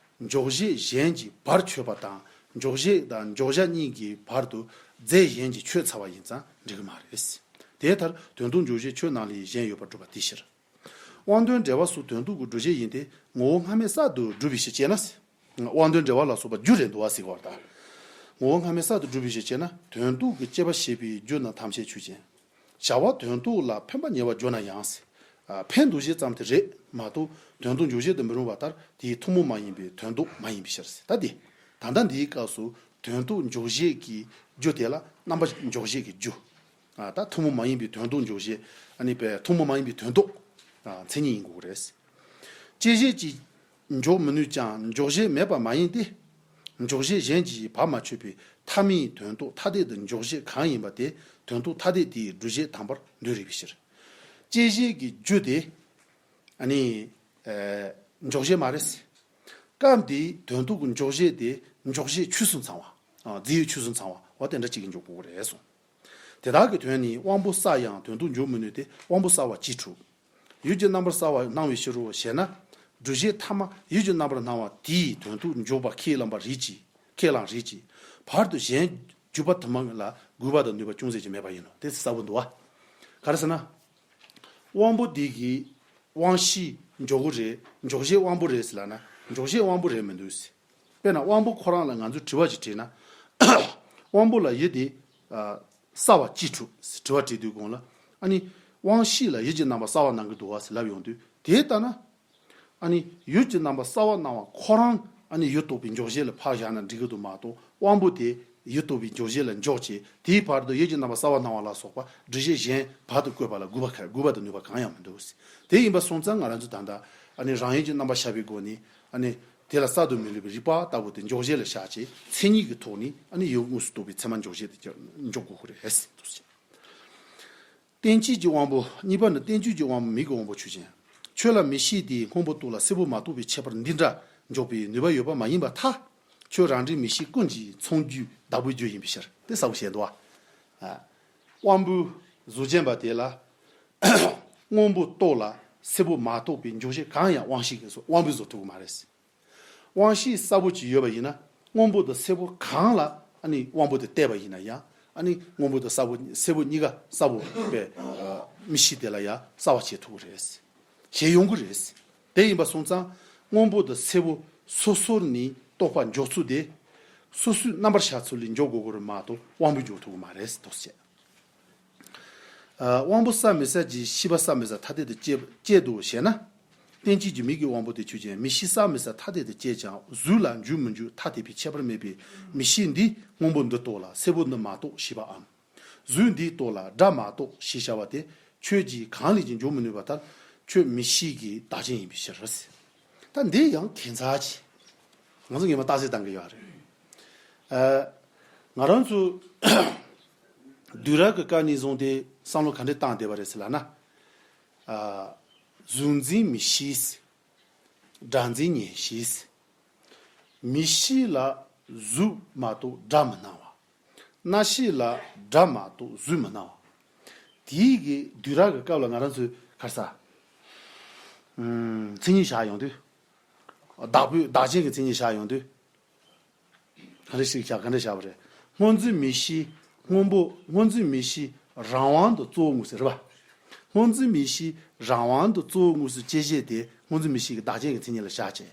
འཇོག་བྱེད་གཞན་གྱིས་བར་ཆོད་པ་དང་འཇོག་བྱེད་དང་འཇོག་བྱ་གཉིས་ཀྱི་བར་དུ་རྫས་གཞན་གྱིས་ཆོད་ཚར་བ་ཡིན་ཙང་འགྲིག་གི་མ་རེད། དེ་ལྟར་དོན་རྟོགས་འཇོག་བྱེད་ཆོས་རྣམས་ལས་གཞན་ཡོད་པར་གྲུབ་པ་དེའི་ཕྱིར། དབང་དོན་འབྲེལ་བ་སོགས་དོན་རྟོགས་ཀྱི་སྒྲུབ་བྱེད་ཡིན་ཏེ་ངོ་བོ་སྔ་མའི་གསར་དུ་སྒྲུབ་པའི་ཕྱིར་བྱས་ན། དབང་དོན་འབྲེལ་བ་ལ་སོགས་པ་རྒྱུ་རེད་འདུག་བ་ཟེར་བར་ད། ངོ་བོ་སྔ་མའི་གསར་དུ་སྒྲུབ་པའི་ཕྱིར་བྱས་ན་དོན་རྟོགས་ཀྱི་དཔྱད་པ་བྱེད་པའི་རྒྱུ་རྣམས་ཐམས་ཅད་ཆོས་ཅན། བྱ་བ་དོན་རྟོགས་ལ་ཕན་པ་ཉེ་བར་འཇོག་ན་ཡང་ཟེར། ཕན་འདོགས་བྱེད་ཙམ་དེ་རེད་མ་གཏོགས་དོན་རྟོགས་འཇོག་བྱེད་དུ་མི་རུང་བ་ལྟར་དེའི་ཐུན་མོང་མ་ཡིན་པའི་དོན་རྟོགས་མ་ཡིན་པའི་ཕྱིར་ཟེར། ད་དེ། ད་ལྟ་འདིའི་སྐབས་སུ་དོན་རྟོགས་འཇོག་བྱེད་ཀྱི་རྒྱུ་དེ་ལ་རྣམ་པ་འཇོག་བྱེད་ཀྱི་རྒྱུ། ཨ། ད་ཐུན་མོང་མ་ཡིན་པའི་དོན་རྟོགས་འཇོག་བྱེད། ཨ་ནི་པའི་ཐུན་མོང་མ་ཡིན་པའི་དོན་རྟོགས། ཨ། མཚན་ཉིད་ཡིན་དགོས་ཀྱི་རེད། བཅད་བྱེད་ཀྱིས་འཇོག་མི་ནུས་ཀྱང་འཇོག་བྱེད་མེད་པ་མ་ཡིན་ཏེ། འཇོག་བྱེད་གཞན་གྱིས་བར་མ་ཆོད་པའི་ཐ་མའི་དོན་རྟོགས་ཐ་དད་དུ་འཇོག་བྱེད་གང་ཡིན་པ་དེ་དོན་རྟོགས་ཐ་དད་དེའི་སྒྲུབ་བྱེད་དམ་པར་འདོད་རིགས་པའི་ཕྱིར། བཅད་བྱེད་ཀྱི་རྒྱུ་དེ། ཨ་ནི། ཨེ། འཇོག་བྱེད་མ་རེད། སྐབས་འདིའི་དོན་རྟོགས་ཀྱི་འཇོག་བྱེད་དེ་འཇོག་བྱེད་ཆོས་སུ་ཚང་བ། ཨ། རྫས་ཡོད་ཆོས་སུ་ཚང་བ་འོ་དེ་འདྲ་གཅིག་གིས་འཇོག་དགོས་ཀྱི་རེད་གསུངས། དེ་དག་གི་དོན་ནི་དབང་པོ་གསལ་ཡང་དོན་རྟོགས་འཇོག་མི་ནུས་ཏེ་དབང་པོ་གསལ་བ་ཅིས་གྲུབ། ཡུལ་གྱི་རྣམ་པར་གསལ་བ་སྣང་བའི་ཕྱིར་རོ་ཞེ་ན། སྒྲུབ་བྱེད་ཐ་མ་ཡུལ་གྱི་རྣམ་པར་སྣང་བ་དེའི་དོན་རྟོགས་འཇོག་པ་ཁས་བླངས་པ་རེད་ཀྱི། ཁས་བླངས་རེད་ཀྱི། བར་དུ་གཞན་འཇུག་པ་དུ་མ་ལ་དགོས་པ་དང་ནུས་པ་ཅུང་ཟད་ཀྱང་མེད་པ་ཡིན་ནོ། དེ་གསལ་པོ་འདུག་བ། ག་རེ་ཟེར་ན། དབང་པོ་འདི་གིས་དབང་ཤེས་འཇོག་གི་རེད། འཇོག་བྱེད་དབང་པོ་རེད་ཟེར་ལབ་ན་འཇོག་བྱེད་དབང་པོ་རེད་མི་འདུག་ཟེར། དཔེར་ན་དབང་པོ་ཁོ་རང་ལ་ང་ཚོས་དྲི་བ་ཞིག་དྲིས་ན། དབང་པོ་ལ་ཡུལ་དེ། ཨ། གསལ་བ་ཅིས་གྲུབ་ཟེར་དྲི་བ་དྲིས་དུས་གོང་ལ། ཨ་ནི། དབང་ཤེས་ལ་ཡུལ་གྱི་རྣམ་པ་གསལ་བ་སྣང་གི་འདུག་བ་ཟེར་ལབ་ཡོང་དུས་དེ་ལྟ་ན། ཨ་ནི་ཡུལ་གྱི་རྣམ་པ་གསལ་བ་སྣང་བ་ཁོ་རང་ཨ་ནི་ཡུལ་རྟོགས་པའི་འཇོག་བྱེད་ལ་ཕར་བཞག་ན་འགྲིག་གི་འདུག་མ་གཏོགས་དབང་པོ་དེ་ཡུལ་རྟོགས་པའི་འཇོག་བྱེད་ལ་འཇོག་བྱས་དེའི་བར་དུ་ཡུལ་གྱི་རྣམ་པ་གསལ་བ་སྣང་བ་ལ་སོགས་པ་སྒྲུབ་བྱེད་གཞན་བར་དུ་བཀོད་པ་ལ་དགོས་པ་ག་དགོས་པ་དང་ནུས་པ་གང་ཡང་མི་འདུག། དེ་ཡིན་པ་སོང་ཙང་ང་རང་ཚོ་ད་ལྟ་ཨ་ནི་རང་ཡུལ་གྱི་རྣམ་པ་ཤར་བའི་སྒོ་ནས་ཨ་ནི་དེ་ལ་གསར་དུ་མི་སླུ་བའི་རིག་པ་ལྟ་བུ་དེ་འཇོག་བྱེད་ལ་བཞག་བྱས་མཚན་ཉིད་ཀྱི་ཐོག་ནས་ཨ་ནི་ཡུལ་དངོས་སུ་རྟོགས་པའི་ཚད་མ་འཇོག་བྱེད་དེ་འཇོག་དགོས་ཀྱི་རེད་ཟེར་འདུག་ཟེར། རྟེན་བཅས་ཀྱི་དབང་པོ་གཉིས་པ་ནི་རྟེན་བཅས་ཀྱི་དབང་པོ་མིག་གི་དབང་པོ་ཆོས་ཅན། ཁྱོད་ལ་མིག་ཤེས་དེས་སྔོན་པོ་རྟོགས་ལ་སེར་པོ་མ་རྟོགས་པའི་ཁྱད་པར་འདི་འདྲ་འཇོག་པའི་ནུས་པ་ཡོད་པ་མ་ཡིན་པར་ཐལ། ཁྱོད་རང་འབྲས་མིག་ཤེས་ཀུན་གྱི་མཚོན་རྒྱུའི་བདག་པོའི་རྒྱུ་ཡིན་པའི་ཕྱིར་དེ་གསལ་པོ་བཤད་འདུག་བ། ཨ། དབང་པོའི་གཟུགས་ཅན་པ་དེ་ལ་སྔོན་པོ་རྟོགས་ལ་སེར་པོ་མ་རྟོགས་པའི་འཇོག་བྱེད་གང་ཡང་དབང་ཤེས་ཀྱིས་བཟོ་དབང་པོས་བཟོ་ཐུབ་ཀྱི་མ་རེད། དབང་ཤེས་གསལ་པོ་ཅིག་ཡོད་པ་ཡིན་ན་སྔོན་པོ་དང་སེར་པོ་གང་ལ་ཨ་ནི་དབང་པོ་དེ་གཏད་པ་ཡིན་ན་ཡང་ཨ་ནི་སྔོན་པོ་དང་གསལ་པོ་སེར་པོ་གཉིས་ཀ་གསལ་པོ་པའི་མིག་ཤེས་དེ་ལ་ཡང་གསལ་བ་བྱེད་ཐུབ་ཀྱི་རེད། བྱེད་ཡོང་གི་རེད། དེ་ཡིན་པ་སོང་ཙང་སྔོན་པོ་དང་སེར་པོ་སོ་སོར་ནི་རྟོགས་པ་འཇོག་ཚུལ་དེ་སོ་སོའི་རྣམ་པར་ཤར་ཚུལ་ལས་འཇོག་དགོས་ཀྱི་རེད་མ་གཏོགས་དབང་པོས་འཇོག་ཐུབ་ཀྱི་མ་རེད་དོགས་བྱས། ཨ། དབང་པོ་གསལ་མི་གསལ་གྱི་ཤེས་པ་གསལ་མི་གསལ་ཐ་དད་དུ་དཔྱད་དཔྱད་དོ་ཞེ་ན། རྟེན་བཅས་ཀྱི་མིག་གི་དབང་པོ་དེ་ཆོས་ཅན། མིག་ཤེས་གསལ་མི་གསལ་ཐ་དད་དུ་དཔྱད་ཀྱང་གཟུགས་ལ་འཇུག་མི་འཇུག་ཐ་དད་པའི་ཁྱད་པར་མེད་པའི་མིག་ཤེས་འདིས་སྔོན་པོ་འདི་རྟོགས་ལ་སེར་པོ་འདི་མ་རྟོགས་ཞེས་པའམ། གཟུགས་འདིས་རྟོགས་ལ་སྒྲ་མ་རྟོགས་ཞེས་བྱ་བ་དེ་ཁྱོད་ཀྱིས་གང་ལས་ཀྱང་འཇོག་མི་ནུས་པ་ལྟར་ཁྱོད་མིག་ཤེས་ཀྱི་བདག་རྐྱེན་ཡིན་པའི་ཕྱིར། ད་འདི་ཡང་ཁྱད་མཚར་ཅིག། ང་ཚོ་ངེས་པ་རྟགས་གསལ་བཏང་གི་ཡོད་རེད། ཨ། ང་རང་ཚོ་བདུད་ར་གི་བཀའ་ནས་བཟུང་སྟེ་བསམ་བློ་ག་འདྲས་བཏང་བསྡད་པ་རེད་ཟེར་ལབ་ན། ཨ། གཟུགས་འཛིན་མིག་ཤེས། སྒྲ་འཛིན་ཉན་ཤེས། མིག་ཤེས་ལ་གཟུགས་མ་གཏོགས་སྒྲ་མི་སྣང་བ། རྣ་ཤེས་ལ་སྒྲ་མ་གཏོགས་གཟུགས་མི་སྣང་བ། དེའི་གི་བདུད་ར་གི་སྐབས་ལ་ང་རང་ཚོས་ག་རེ་ཟ། ཨུམ། མཚན་ཉིད་བཞག་ཡོང་དུས། བདག་པོས་བདག་ཅན་གྱི་མཚན་ཉིད་བཞག་ཡོང་དུས། ག་འདྲ་ཞིག་བཞག་ག་འདྲ་བཞག་པ་རེད། སྔོ་འཛིན་མིག་ཤེས་སྔོན་པོ་སྔོ་འཛིན་མིག་ཤེས་རང་དབང་དུ་གཙོ་བོ་དངོས་སུ་རེད་པ། སྔོ་འཛིན་མིག་ཤེས་རང་དབང་དུ་གཙོ་བོ་དངོས་སུ་སྐྱེ་བྱེད་དེ་སྔོ་འཛིན་མིག་ཤེས་ཀྱི་བདག་རྐྱེན་གྱི་མཚན་ཉིད་ལ་བཞག་བྱས།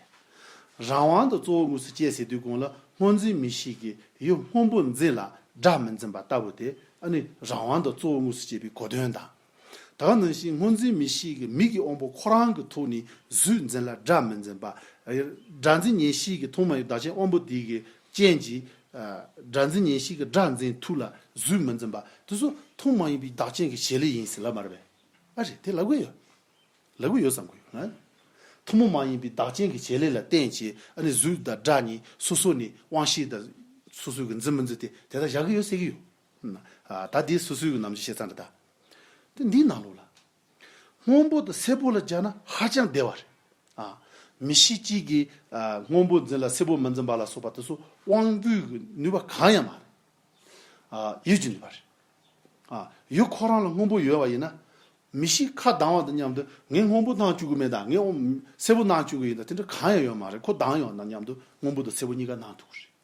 རང་དབང་དུ་གཙོ་བོ་དངོས་སུ་སྐྱེ་ཟེར་དུས་གོང་ལ་སྔོ་འཛིན་མིག་ཤེས་ཀྱིས་ཡུལ་སྔོན་པོ་འཛིན་ལ་སྒྲ་མི་འཛིན་པ་ལྟ་བུ་དེ་ཨ་ནི་རང་དབང་དུ་གཙོ་བོ་དངོས་སུ་སྐྱེས་པའི་གོ་དོན་དང་། ད་ག་ནང་བཞིན་སྔོ་འཛིན་མིག་ཤེས་ཀྱི་མིག་གི་དབང་པོ་ཁོ་རང་གི་ཐོག་ནས་གཟུགས་འཛིན་ལ་སྒྲ་མི་འཛིན་པ། སྒྲ་འཛིན་ཉན་ཤེས་ཀྱི་མཐོང་མ་ཡིན་བདག་ཅན་དབང་པོ་དེ་གི་རྐྱེན་གྱིས། སྒྲ་འཛིན་ཉན་ཤེས་ཀྱི་སྒྲ་འཛིན་ཐུབ་ལ་གཟུགས་མི་འཛིན་པ་དེ་ཚོ་ཐུན་མོང་མ་ཡིན་པའི་བདག་རྐྱེན་གྱི་བྱེད་ལས་ཡིན་ཟེར་ལབ་མ་རེད་པས། ཨ་རེད། དེ་ལབ་གི་ཡོད། ལབ་གི་ཡོད་བསམ་གི་ཡོད། ཐུན་མོང་མ་ཡིན་པའི་བདག་རྐྱེན་གྱི་བྱེད་ལས་ལ་བརྟེན་བྱས། ཨ་ནི་གཟུགས་དང་སྒྲ་གཉིས་སོ་སོ་ནས་དབང་ཤེས་དང་སོ་སོ་གི་འཛིན་མི་འཛིན་དེ་དེ་ལྟར་བཞག་གི་ཡོད་ཟེར་གི་ཡོད། ད་དེ་སོ་སོའི་གི་ནམ་རྒྱུན་བཤད་ཚར་འདྲ་ད། དེ་འདིའི་ནང་ལོགས་ལ། སྔོན་པོ་དང་སེར་པོ་ལ་སྦྱར་ན་ཧ་ཅང་བདེ་བ་རེད། ཨ། མིག་ཤེས་གཅིག་གིས་ཨ་སྔོན་པོ་འཛིན་ལ་སེར་པོ་མི་འཛིན་པ་ལ་སོགས་པ་དེ་ཚོ་དབང་པོའི་གི་ནུས་པ་གང་ཡང་མ་རེད། ཨ། ཡུལ་གྱི་ནུས་པ་རེད། ཨ། ཡུལ་ཁོ་རང་ལ་སྔོན་པོ་ཡོད་པ་ཡིན་ན། མིག་ཤེས་ཁ་གདངས་པ་དང་མཉམ་དུ་ངས་སྔོན་པོ་སྣང་བཅུག་གི་མེད་ད། ངས་སེར་པོ་སྣང་བཅུག་གི་ཡིན་ད། དེ་འདྲ་གང་ཡང་ཡོད་མ་རེད། ཁོ་གདངས་ཡོང་ན་མཉམ་དུ་སྔོན་པོ་དང་སེར་པོ་གཉིས་ཀ་སྣང་ཐུབ་ཀྱི་རེད།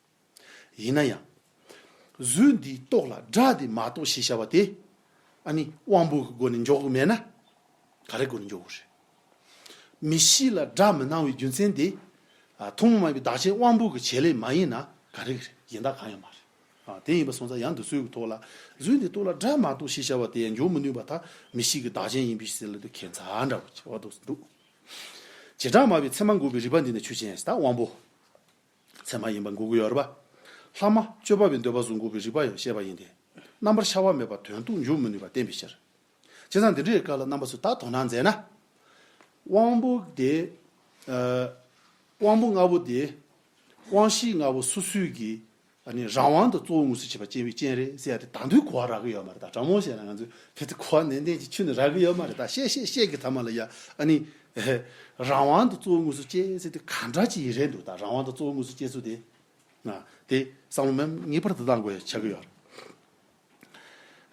ཡིན་ན་ཡང་། གཟུགས་འདིས་རྟོགས་ལ་སྒྲ་འདིས་མ་རྟོགས་ཞེས་བྱ་བ་དེ། ཨ་ནི་དབང་པོ་གི་སྒོ་ནས་འཇོག་གི་མེད་ན། ག་རེ་སྒོ་ནས་འཇོག་གི་རེད། མིག་ཤེས་ལ་སྒྲ་མི་སྣང་བའི་རྒྱུ་མཚན་དེ། ཨ། ཐུན་མོང་མ་ཡིན་པའི་བདག་རྐྱེན་དབང་པོ་གི་བྱེད་ལས་མ་ཡིན་ན་ག་རེ་གི་རེད། གཞན་དག་གང་ཡང་མ་རེད། ཨ། དེ་ཡིན་པ་སོང་ཙང་ཡང་འདི་ཚོའི་གི་ཐོག་ལ། གཟུགས་འདིས་རྟོགས་ལ་སྒྲ་མ་རྟོགས་ཞེས་བྱ་བ་དེ་ཡང་འཇོག་མི་ནུས་པ་ད་མིག་ཤེས་ཀྱི་བདག་རྐྱེན་ཡིན་པའི་ཕྱིར་ཟེར་ལབ་དུས་ཁྱད་མཚར་འདྲ་བོ་ཅིག་འོ་འདུག་འདུག་བྱེ་བྲག་སྨྲ་བའི་ཚད་མ་འགོག་པའི་རིགས་པ་འདི་ནི་ཆོས་ཅན། ད་དབང་པོ། ཚད་མ་ཡིན་པ་འགོག་གི་ཡོད་རེད་པ། ལྷག་མ་དཔྱོད་པ་པོའི་འདོད་པ་གཟུགས་འགོག་པའི་རིགས་པ་ཡང་བཤད་པ་ཡིན་ཏེ། རྣམ་པར་ཤར་བ་མེད་པར་དོན་རྟོགས་འཇོག་མི་ནུས་པ་བསྟན་པའི་ཕྱིར། བྱས་ཙང་འདི་འདྲའི་སྐབས་ལ་རྣམ་པ་ཚོས་ད་དོ་སྣང་མཛད་ན། དབང་པོ་དེ། ཨ། དབང་པོ་ལྔ་པོ་དེ། དབང་ཤེས་ལྔ་པོ་སོ་སོའི་གི། ཨ་ནི་རང་དབང་དུ་གཙོ་བོ་དངོས་སུ་བྱེད་པ་སྐྱེ་བའི་རྐྱེན་རེད་ཟེར་ཡ་དེ་ད་དུང་གོ་བ་རག་གི་ཡོད་མ་རེད། ད་དྲང་མོ་བཤད་ན་ང་ཚོས་དེ་ཚོ་གོ་བ་ནན་ཏན་གྱི་ཁྱོན་ནས་རག་གི་ཡོད་མ་རེད། ད་བཤད་བཤད་བཤད་ཀྱི་ཐ་མ་ལ་ཡ། ཨ་ནི། རང་དབང་དུ་གཙོ་བོ་དངོས་སུ་སྐྱེ་ཟེར་དེ་ག་འདྲ་ཅིག་རེད་འདུག་ད་རང་དབང་དུ་གཙོ་བོ་དངོས་སུ་སྐྱེ་ཚུལ་དེ། ང་དེ་བསམ་བློ་མེད་ངེས་པར་དུ་བཏང་དགོས་ཡ་ཆགས་ཀྱི་ཡོད་རེད།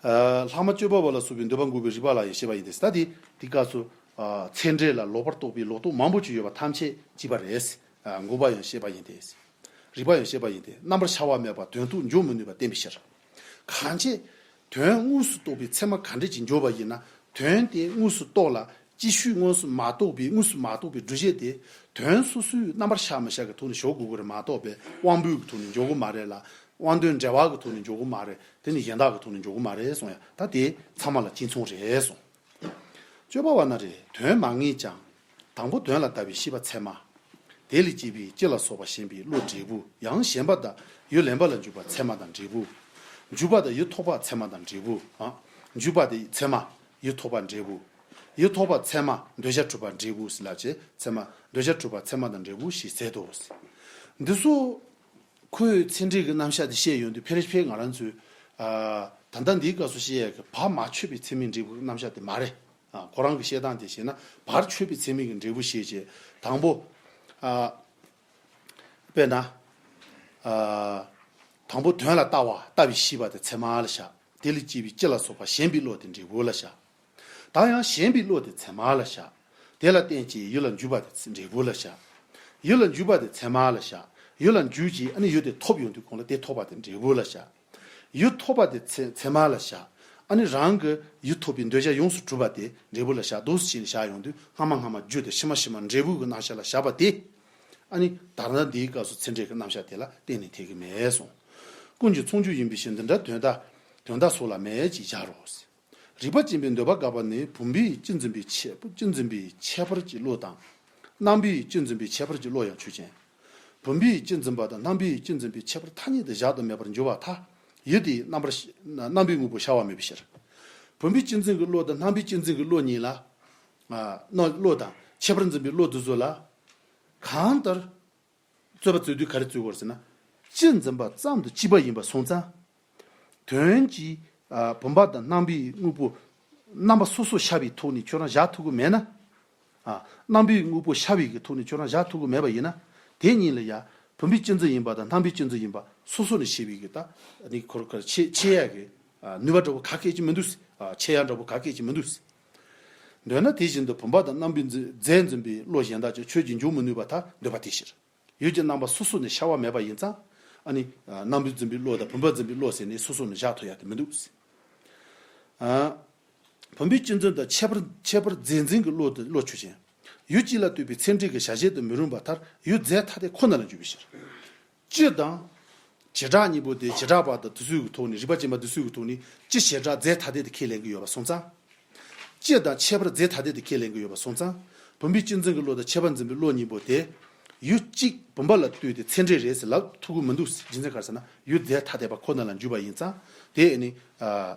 ལྷག་མ་དཔྱོད་པ་པོ་ལ་སོགས་པའི་འདོད་པ་འགོག་པའི་རིགས་པ་ལ་ཡང་བཤད་པ་ཡིན་ཏེ། ད་དེ་དེ་སྐབས་སུ། ཚད་འབྲས་ལ་ལོག་པར་རྟོག་པའི་ལོག་རྟོག་མང་པོ་ཅིག་ཡོད་པ་ཐམས་ཅད་གཅིག་པ་རེད། འགོག་པ་ཡང་བཤད་པ་ཡིན་ཏེ། རིགས་པ་ཡང་བཤད་པ་ཡིན་ཏེ། རྣམ་པར་ཤར་བ་མེད་པར་དོན་རྟོགས་འཇོག་མི་ནུས་པ་བསྟན་པའི་ཕྱིར། གང་ཕྱིར། དོན་དངོས་སུ་རྟོགས་པའི་ཚད་མ་ག་འདྲ་ཅིག་འཇོག་པ་ཡིན་ན། དོན་དེ་དངོས་སུ་རྟོགས་ལ། ཅིག་ཤོས་དངོས་སུ་མ་རྟོགས་པའི་དངོས་སུ་མ་རྟོགས་པའི་སྒྲུབ་བྱེད་དེ། དོན་སོ་སོའི་རྣམ་པར་ཤར་མི་ཤར་གྱི་ཐོག་ནས་འཇོག་དགོས་ཀྱི་རེད་མ་གཏོགས་པའི་དབང་པོའི་གི་ཐོག་ནས་འཇོག་གི་མ་རེད་ལ། དབང་དོན་འབྲེལ་བ་གི་ཐོག་ནས་འཇོག་གི་མ་རེད། དེ་ནི་གཞན་དག་གི་ཐོག་ནས་འཇོག་གི་མ་རེད་གསུངས་ཡ། ད་དེ་ཚང་མ་ལ་གཅིག་མཚུངས་རེད་གསུངས། དཔྱོད་པ་པོ་ན་རེ་དོན་མ་ངེས་ཀྱང་། དང་པོ་དོན་ལ་ལྟ་བའི་ཤེས་པ་ཚད་མ། དེ་ལས་སྐྱེས་པའི་ལྕི་ལ་སོགས་པ་ཞེན་པའི་བློ་འབྲས་བུ། ཡང་ཞེན་པ་དང་ཡུལ་ལེན་པ་ལ་འཇུག་པ་ཚད་མ་དང་འབྲས་བུ། འཇུག་པ་དང་ཡུལ་ཐོབ་པ་ཚད་མ་དང་འབྲས་བུ། ཨ། འཇུག་པ་དེ་ཚད་མ། ཡུལ་ཐོབ་པ་འབྲས་བུ། ཡུལ་ཐོབ་པ་ཚད་མ་འདོད་བྱ་གྲུབ་པ་འབྲས་བུ་ཟེར་ལབ་བྱས། ཚད་མ་འདོད་བྱ་གྲུབ་པ་ཚད་མ་དང་འབྲས་བུ་ཞེས་ཟེར་དོ། འདི་ཚོ་ཁོའི་ཚད་འབྲས་ཀྱི་རྣམ་གཞག་དེ་བཤད་ཡོང་དུས་ཕལ་ཆེར་ང་རང་ཚོས། ཨ། ད་ལྟ་འདིའི་སྐབས་སུ་བཤད་ཡག་གི་བར་མ་ཆོད་པའི་ཚད་མའི་འབྲས་བུ་རྣམ་གཞག་དེ་མ་རེད། ཨ། ཁོ་རང་གི་བཤད་སྟངས་དེ་བྱས་ན་བར་ཆོད་པའི་ཚད་མའི་གི་འབྲས་བུ་ཞེས་བྱས། དང་པོ། ཨ། དཔེར་ན། ཨ། དང་པོ་དོན་ལ་ལྟ་བ་ལྟ་བའི་ཤེས་པ་དེ་ཚད་མ་ལ་བཞག་དེ་ལས་སྐྱེས་པའི་ལྕི་ལ་སོགས་པ་ཞེན་པའི་བློ་དེ་འབྲས་བུ་ལ་བཞག་ད་ཡང་ཞེན་པའི་བློ་དེ་ཚད་མ་ལ་བཞག་དེ་ལ་བརྟེན་ཅིང་ཡུལ་ལ་འཇུག་པ་དེ་འབྲས་བུ་ལ་བཞག་ཡུལ་ལ་འཇུག་པ་དེ་ཚད་མ་ལ་བཞག་ཡུལ་ལ་འཇུག་ཅིང་ཨ་ནི་ཡུལ་དེ་ཐོབ་ཡོང་དུས་གོང་ལ་དེ་ཐོབ་པ་དེ་འབྲས་བུ་ལ་བཞག་ཡུལ་ཐོབ་པ་དེ་ཚད་ཚད་མ་ལ་བཞག་ཨ་ནི་རང་གི་ཡུལ་ཐོབ་པའི་འདོད་བྱ་ཡོངས་སུ་གྲུབ་པ་དེ་འབྲས་བུ་ལ་བཞག་འདུག་སེ་བྱས་ནས་བཞག་ཡོང་དུས་སྔ་མ་སྔ་མ་རྒྱུ་དེ་ཕྱི་མ་ཕྱི་མ་འབྲས་བུ་གི་རྣམ་གཞག་ལ་བཞག་པ་དེ། ཨ་ནི་ད་ལྟ་འདིའི་སྐབས་སུ་ཚད་འབྲས་ཀྱི་རྣམ་གཞག་དེ་ལ་གཏན་ནས་འཐད་ཀྱི་མེད་གསུངས། ཀུན་གྱི་མཚུངས་རྒྱུ་ཡིན་པའི་ཕྱིར་འདི་འདྲ་དོན་དག་དོན་དག་སོགས་ལ་མེད་ཅེས་བཞག་རོ། རིགས་པ་སྐྱེ་བའི་འདོད་པ་དགག་པ་ནི་བུམ་པས་ལྕི་འཛིན་པའི་ཁྱད་ལྕི་འཛིན་པའི་ཁྱད་པར་གྱི་བློ་དང་། རྣམ་པས་ལྕི་འཛིན་པའི་ཁྱད་པར་གྱི་བློ་ཡང་ཆོས་ཅན། བུམ་པས་ལྕི་འཛིན་པ་དང་རྣམ་པས་ལྕི་འཛིན་པའི་ཁྱད་པར་ཐ་སྙད་དུ་བཞག་ཏུ་མེད་པར་འགྱུར་བར་ཐལ། ཡུལ་དེའི་རྣམ་པར་ཤ་རྣམ་པའི་དངོས་པོ་ཤར་བ་མེད་པའི་ཕྱིར། བུམ་པས་ལྕི་འཛིན་གྱི་བློ་དང་རྣམ་པས་ལྕི་འཛིན་གྱི་བློ་གཉིས་ལ། ཨ། རྣམ་བློ་དང་ཁྱད་པར་འཛིན་པའི་བློ་དེ་ཚོ་ལ། གང་ལྟར། རྩོད་པ་རྩོད་དུས་ག་རེ་རྩོད་དགོས་ཟེར་ན། ལྕི་འཛིན་པ་ཙམ་དུ་གཅིག་པ་ཡིན་པ་སོང་ཙང་། དོན་གྱིས། ཨ། བུམ་པ་དང་རྣམ་པའི་དངོས་པོ་རྣམ་པ་སོ་སོར་ཤར་བའི་ཐོག་ནས་ཁྱོད་རང་བཞག་ཐུབ་ཀྱི་མེད་ན། ཨ། རྣམ་པའི་དངོས་པོ་ཤར་བའི་གི་ཐོག་ནས་ཁྱོད་རང་བཞག་ཐུབ་ཀྱི་མེད་པ་ཡིན་ན། དེ་གཉིས་ལ་ཡ། བུམ་པའི་ལྕི་འཛིན་ཡིན་པ་དང་རྣམ་པའི་ལྕི་འཛིན་ཡིན་པ་སོ་སོ་ནས་ཤེས་པའི་གི་ད། ནི་ཁོར་ཁར་ཕྱེ་ཕྱེ་ཡ་གི། ཨ། ནུས་པ་འདྲ་པོ་ག་གེ་ཅིག་མི་འདུག་ཨ། ཕྱེ་ཡ་འདྲ་པོ་ག་གེ་ཅིག་མི་འདུག་འདོད་ན་དེ་བཞིན་དུ་བུམ་པ་དང་རྣམ་པའི་འཛིན་རྫས་འཛིན་པའི་བློ་གཞན་དག་ཀྱང་ཆོས་ཀྱིས་འཇོག་མི་ནུས་པར་ཐལ། འདོད་པ་དེའི་ཕྱིར། ཡུལ་གྱི་རྣམ་པ་སོ་སོ་ནས་ཤར་བ་མེད་པ་ཡིན་ཙང་། ཨ་ནི། རྣམ་པའི་འཛིན་པའི་བློ་དང་བུམ་པ་འཛིན་པའི་བློ་ཟེར་ནས་སོ་སོ་ནས་བཞག་ཐུབ་ཡ་དེ་མི་འདུག་ཨ། བུམ་པའི་ལྕི་འཛིན་དང་ཁྱད་པར་ཁྱད་པར་རྫས་འཛིན་གྱི་བློ་དེ་བློ་ཆོས་ཅན། ཡུལ་གཅིག་ལ་ལྟོས་པའི་ཚད་འབྲས་ཀྱི་བྱ་བྱེད་དུ་མི་རུང་བར་ཐལ། ཡུལ་རྫས་ཐ་དད་ཁོ་ན་ལ་འཇུག་པའི་ཕྱིར། ལྕི་དང་། བྱེ་བྲག་གཉིས་པོ་དེ་བྱེ་བྲག་པ་དང་དེ་ཚོའི་གི་ཐོག་ནས་རིགས་པ་སྐྱེ་བ་དེ་ཚོའི་གི་ཐོག་ནས་ལྕི་བྱེ་བྲག་རྫས་ཐ་དད་དེ་ཁས་ལེན་གྱི་ཡོད་པ་སོང་ཙང་། སྤྱི་དང་ཁྱད་པར་རྫས་ཐ་དད་དུ་ཁས་ལེན་གྱི་ཡོད་པ་སོང་ཙང་། བུམ་པའི་སྤྱི་འཛིན་གྱི་བློ་དང་ཁྱད་པར་འཛིན་པའི་བློ་གཉིས་པོ་དེ། ཡུལ་གཅིག་བུམ་པ་ལ་ལྟོས་ཏེ་ཚད་འབྲས་རེད་ཟེར་ལབ་ཐུབ་ཀྱི་མི་འདུག་རྒྱུ་མཚན་ག་རེ་ཟེར་ན། ཡུལ་རྫས་ཐ་དད་པ་ཁོ་ན་ལ་འཇུག་པ་ཡིན་ཙང་། དེ་ནི་ཨ་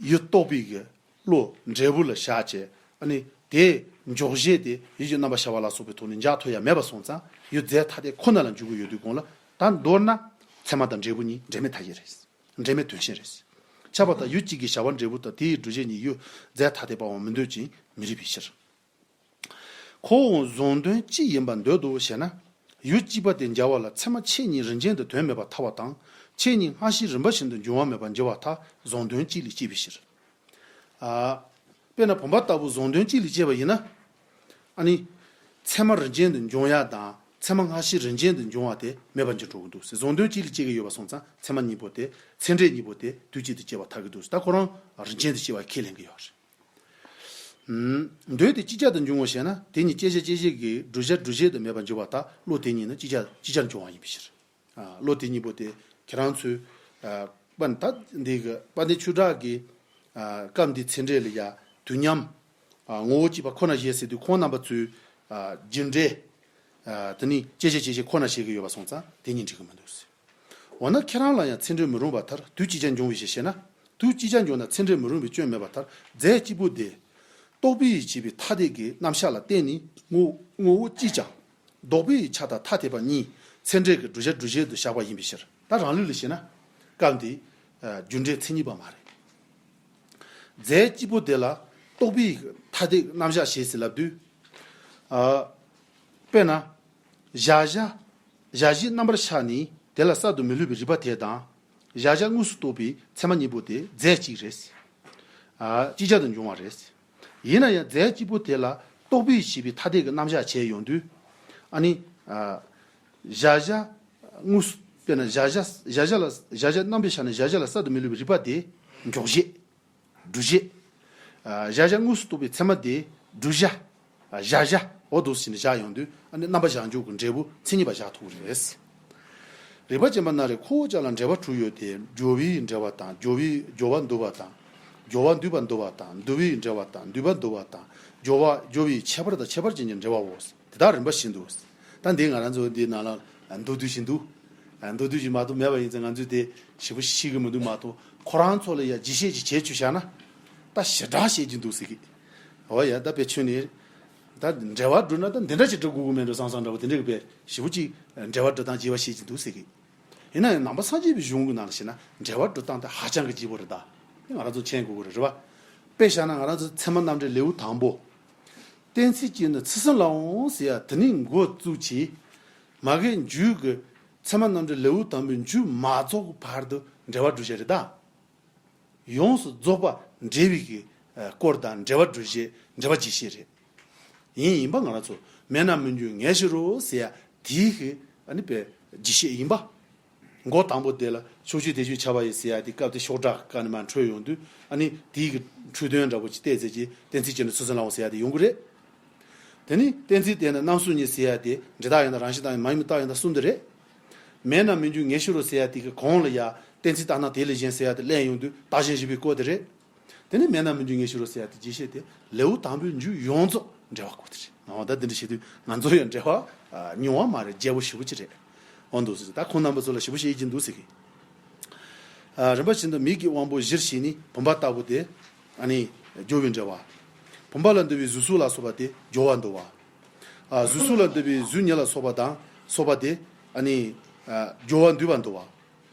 ཡུལ་རྟོག་པའི་གི་བློ་འབྲས་བུ་ལ་བཞག་བྱས། ཨ་ནི་དེ་འཇོག་བྱེད་དེ་ཡུལ་གྱི་རྣམ་པར་ཤར་བ་ལ་སོགས་པའི་ཐོག་ནས་འཇགས་ཐུབ་ཡ་མེད་པ་སོང་ཙང་། ཡུལ་རྫས་ཐ་དད་ཁོ་ན་ལ་འཇུག་གི་ཡོད་དུས་གོང་ལ། ད་མདོར་ན་ཚད་མ་དང་འབྲས་བུ་གཉིས་འབྲེལ་མེད་ཐ་སྙད་རེད། འབྲེལ་མེད་དོན་གཞན་རེད། ཁྱབ་པ་དང་ཡུལ་གཅིག་གི་བྱ་བ་འབྲས་བུ་དང་དེའི་སྒྲུབ་བྱེད་གཉིས་ཡུལ་རྫས་ཐ་དད་པའང་མི་འདོད་ཅིང་མི་རིགས་པའི་ཕྱིར། ཁོ་བོའང་གཟུང་དོན་གཅིག་ཡིན་པར་འདོད་དོ་ཞེ་ན། ཡུལ་གཅིག་པ་དེ་འཇལ་བ་ལ་ཚད་མ་ཆོས་ཉིད་རིམ་ཅན་དུ་དོན་མེད་པར་ཐལ་བ་དང་། ཆོས་ཉིད་སྔ་ཕྱིའི་རིམ་པ་བཞིན་དུ་འབྱུང་བ་མེད་པར་འགྱུར་བར་ཐལ། གཟུང་དོན་གཅིག་ལས་སྐྱེས་པའི་ཕྱིར། ཨ། དཔེར་ན་བུམ་པ་ལྟ་བུ་གཟུང་དོན་གཅིག་ལས་སྐྱེས་པ་ཡིན་ན། ཨ་ནི། ཚད་མ་རིམ་ཅན་དུ་འབྱུང་ཡ་དང་ཚད་མ་སྔ་ཕྱི་རིམ་ཅན་དུ་འབྱུང་བ་དེ་མེད་པར་འགྱུར་འགྲོ་གི་འདུག་ཟེར། གཟུང་དོན་གཅིག་ལས་སྐྱེ་གི་ཡོད་པ་སོང་ཙང་། ཚད་མ་གཉིས་པོ་དེ་ཚད་འབྲས་གཉིས་པོ་དེ་དུས་གཅིག་ཏུ་སྐྱེ་བར་ཐལ་གྱི་འདུག་ཟེར། ད་ཁོ་རང་རིམ་ཅན་དུ་སྐྱེ་བ་ཁས་ལེན་གྱི་ཡོད་རེད། འདོད་དེ་ཅིག་ཅར་དུ་འབྱུང་ངོ་ཞེ་ན། དེ་གཉིས་སྐྱེད་བྱེད་སྐྱེད་བྱེད་ཀྱི་བསྒྲུབ་བྱ་སྒྲུབ་བྱེད་དུ་མེད་པར་འགྱུར་བར་ཐལ། བློ་དེ་གཉིས་ནི་ཅིག་ཅར་ཅིག་ཅར་འབྱུང་བ་ཡིན་པའི་ཕྱིར། ཨ། བློ་དེ་གཉིས་པོ་དེ་ཁྱེད་རང་ཚོའི། ཨ། དཔེར་ན་ད་འདི་གི་དཔལ་ལྡན་ཆོས་གྲགས་ཀྱི། ཨ། སྐབས་འདིའི་ཚད་འབྲས་ལ་ཡ་དུས་མཉམ། ཨ། ངོ་བོ་གཅིག་པ་ཁོ་ན་བཞེད་ཟེར་དུས་ཁོང་རྣམ་པ་ཚོའི། ཨ། རྒྱུ་འབྲས། ཨ། དེ་ནི་སྐྱེད་བྱེད་སྐྱེད་བྱེད་ཁོ་ན་བཞེད་ཀྱི་ཡོད་པ་སོང་ཙང་དེ་གཉིས་འགྲིག་གི་མི་འདུག་ཟེར། འོ་ན་ཁྱེད་རང་ལ་ཡང་ཚད་འབྲས་མི་རུང་བར་ཐལ། དུས་གཅིག་ཅར་འབྱུང་བའི་ཕྱིར་ཞེ་ན། དུས་གཅིག་ཅར་འབྱུང་ན་ཚད་འབྲས་མི་རུང་བའི་སྐྱོན་མེད་པར་ཐལ། རྫས་གཅིག་པུ་དེ། རྟོག་པའི་ཡིད་བྱེད་པའི་ཐ་དད་ཀྱི་རྣམ་གཞག་ལ་བརྟེན་ནས་ངོ་ངོ་བོ་གཅིག་ཀྱང་། ལྡོག་པའི་ཆ་དང་ཐ་དད་པ་གཉིས་ཚད་འབྲས་ཀྱི་བསྒྲུབ་བྱ་སྒྲུབ་བྱེད་དུ་བཞག་པ་ཡིན་པའི་ཕྱིར། ད་རང་ལུགས་ལ་བྱས་ན། སྐབས་འདི་རྒྱུ་འབྲས་མཚན་ཉིད་པ་མ་རེད། རྫས་གཅིག་པུ་དེ་ལ་རྟོག་པའི་ཐ་དད་རྣམ་གཞག་བྱེད་ཟེར་ལབ་དུས། ཨ། དཔེར་ན། གཞལ་བྱ། གཞལ་བྱའི་རྣམ་པར་ཤར་ནས་དེ་ལ་གསར་དུ་མི་བསླུ་བའི་རིག་པ་དེ་དང་། གཞལ་བྱ་དངོས་སུ་རྟོགས་པའི་ཚད་མ་གཉིས་པོ་དེ་རྫས་གཅིག་རེད། ཨ། གཅིག་ཅར་དུ་འབྱུང་བ་རེད། ཡིན་ན་ཡང་རྫས་གཅིག་པོ་དེ་ལ་རྟོག་པའི་བྱེད་པའི་ཐ་དད་ཀྱི་རྣམ་གཞག་བྱས་ཡོང་དུས། ཨ་ནི། ཨ། གཞལ་བྱ་དངོས་སུ། དཔེར་ན་གཞལ་བྱ་གཞལ་བྱ་ལ་གཞལ་བྱ་རྣམ་པར་ཤར་ནས་གཞལ་བྱ་ལ་གསར་དུ་མི་བསླུ་བའི་རིག་པ་དེ་འཇོག་བྱེད། སྒྲུབ་བྱེད། ཨ། གཞལ་བྱ་དངོས་སུ་རྟོགས་པའི་ཚད་མ་དེ་བསྒྲུབ་བྱ། ཨ། གཞལ་བྱ། འོ་འདུག་ཟེར་ནས་བཞག་ཡོང་དུས། ཨ་ནི་རྣམ་པ་བཞག་འཇོག་གི་འབྲས་བུ་མཚན་ཉིད་པ་བཞག་ཐུབ་ཀྱི་རེད། རིགས་པ་ཅན་པ་རྣམས་ལ་ཁོ་བོ་ཅག་ལ་འབྲེལ་བ་དྲུག་ཡོད་དེ། སྦྱོར་བའི་འབྲེལ་བ་དང་། སྦྱོར་བའི་སྦྱོར་བ་འདུ་བ་དང་། སྦྱོར་བ་འདུས་པ་འདུ་བ་དང་། འདུ་བའི་འབྲེལ་བ་དང་འདུས་པ་འདུ་བ་དང་། སྦྱོར་བ་སྦྱོར་བའི་ཁྱད་པར་དང་ཁྱད་པར་ཅན་གྱི་འབྲེལ་བའོ། དེ་དག་རིམ་པ་བཞིན་དུ། ད་འདི་ང་རང་ཚོ་འདི་ནང་ལ་མདོར་བསྡུས་ཤིག་འདུག་མདོར་བསྡུས་ཤིག་མ་གཏོགས་མེད་པ་ཡིན་ཙང་། ང་ཚོས་དེ་ཞིབ་པོ་ཤེས་ཀྱི་མི་འདུག་མ་གཏོགས་ཁོ་རང་ཚོ་ལ་ཡ་རྒྱས་བཤད་ཅིག་བྱེད་བཅུག་བཞག་ན། ད་ཞེ་དྲག་བཤད་ཀྱི་འདུག་ཟེར་གི། འོ་ཡ། ད་དཔེ་ཁྱོད་ནི། ད་འགྲེལ་བ་སྒྲུབ་ན་ད་འདི་འདྲ་ཅིག་སྒྲུབ་དགོས་ཀྱི་མེད་འགྲོ་བསམ་བསམ་འདྲ་པོ་དེ་འདྲ་གི་དཔེ་ཞིབ་པོ་ཅིག་འགྲེལ་བ་སྒྲུབ་སྟངས་རྒྱས་པ་བཤད་ཀྱི་འདུག་ཟེར་གི། ཡིན་ན་ཡང་ནང་པ་སངས་རྒྱས་པའི་གཞུང་གི་ནང་ལ་བཤད་ན་འགྲེལ་བ་སྒྲུབ་སྟངས་དེ་ཧ་ཅང་གི་ལྗིད་པོ་རེད། ད་དེ་ང་རང་ཚོ་མཁྱེན་དགོས་ཀྱི་རེད། རེད་པ། དཔེ་བཞག་ན་ང་རང་ཚོ་ཚད་མ་རྣམ་འགྲེལ་ལེའུ་དང་པོ། གཏན་ཚིགས་ཀྱིས་ནི་ཚུལ་གསུམ་ལའང་ཟེར་ཡ་དེ་ནས་འགོ་བཙུགས་བྱས། མ་གིའི་མཇུག་གི་ཚད་མ་རྣམ་འགྲེལ་ལེའུ་དང་པོའི་མཇུག་མ་རྫོགས་ཀྱི་བར་དུ་འགྲེལ་བ་སྒྲུབ་བྱེད་རེད་ད། ཡོངས་སུ་རྫོགས་པ་འགྲེལ་བའི་གི་སྐོར་དང་འགྲེལ་བ་སྒྲུབ་བྱེད། འགྲེལ་བ་རྒྱས་བཤད་རེད། ཡིན་ཡིན་པ་ང་རང་ཚོ་མེད་ན་མི་འགྱུར་ངེས་ཤེས་རོ་ཟེར་ཡ་དེའི་གི་ཨ་ནི་དཔེ་རྒྱས་བཤད་ཡིན་པ། མགོ་དང་པོ་དེ་ལ་ཕྱོགས་ཆོས་དེ་བཞིན་ཁྱབ་པ་ཡི་ཟེར་ཡ་དེ་སྐབས་དེ་ཤོག་གྲངས་ཀ་ནས་མར་འཕྲོས་ཡོང་དུས། ཨ་ནི་དེའི་གི་འཕྲོས་དོན་འདྲ་པོ་ཅིག་བལྟས་ཚེ་ཀྱི་གཏན་ཚིགས་ཀྱིས་ནི་ཚུལ་གསུམ་ལའང་ཟེར་ཡ་དེ་ཡོང་གི་རེད། དེ་ནི་གཏན་ཚིགས་དེ་ནི་རྣམ་གསུམ་གཉིས་ཟེར་ཡ་དེ་འབྲས་རྟགས་ཡང་དག་རང་བཞིན་དང་མ་ཡིན་པའི་རྟགས་ཡང་དག་གསུམ་དེ་རེད། མེད་ན་མི་འགྱུར་ངེས་ཤེས་རོ་ཟེར་ཡ་དེ་གི་གོང་ལ་ཡ་གཏན་ཚིགས་ལྟར་སྣང་དེ་ལས་གཞན་ཟེར་ཡ་དེ་གླེང་ཡོང་དུས་རྟགས་གཞན་བཞི་པའི་སྐོར་དེ་རེད། དེ་ནས་མེད་ན་མི་འགྱུར་ངེས་ཤེས་རོ་ཟེར་ཡ་དེ་རྒྱས་བཤད་དེ་ལེའུ་དང་པོའི་མཇུག་ཡོངས་རྫོགས་འགྲེལ་བ་སྐོར་དེ་རེད། འོ་ད་འདི་འདྲ་བྱེད་དུས་ང་ཚོ་ཡང་འགྲེལ་བ་ཉུང་བ་མ་རེད། རྒྱས་པོ་ཞེ་པོ་ཅིག་རེད། འོ་འདུག་ཟེར། ད་ཁོང་རྣམ་པ་ཚོ་ལ་ཞེ་པོ་ཅིག་ཡིད་ཀྱིན་འདུག་ཟེར་གི། ཨ། རིམ་པ་བཞིན་དུ་མིག་གི་དབང་པོ་གཞིར་བྱས་ནས་བུམ་པ་ལྟ་བུ་དེ། ཨ་ནི་སྦྱོར་བའི་འབྲེལ་བ། བུམ་པ་ལ་འདུ་བའི་གཟུགས་གཟུགས་ལ་སོགས་པ་དེ་སྦྱོར་བ་འདུ་བ། ཨ། གཟུགས་གཟུགས་ལ་འདུ་བའི་གཟུགས་ཉིད་ལ་སོགས་པ་དང་སོགས་པ་དེ། ཨ་ནི་ཨ་སྦྱོར་བ་འདུས་པ་འདུ་བ།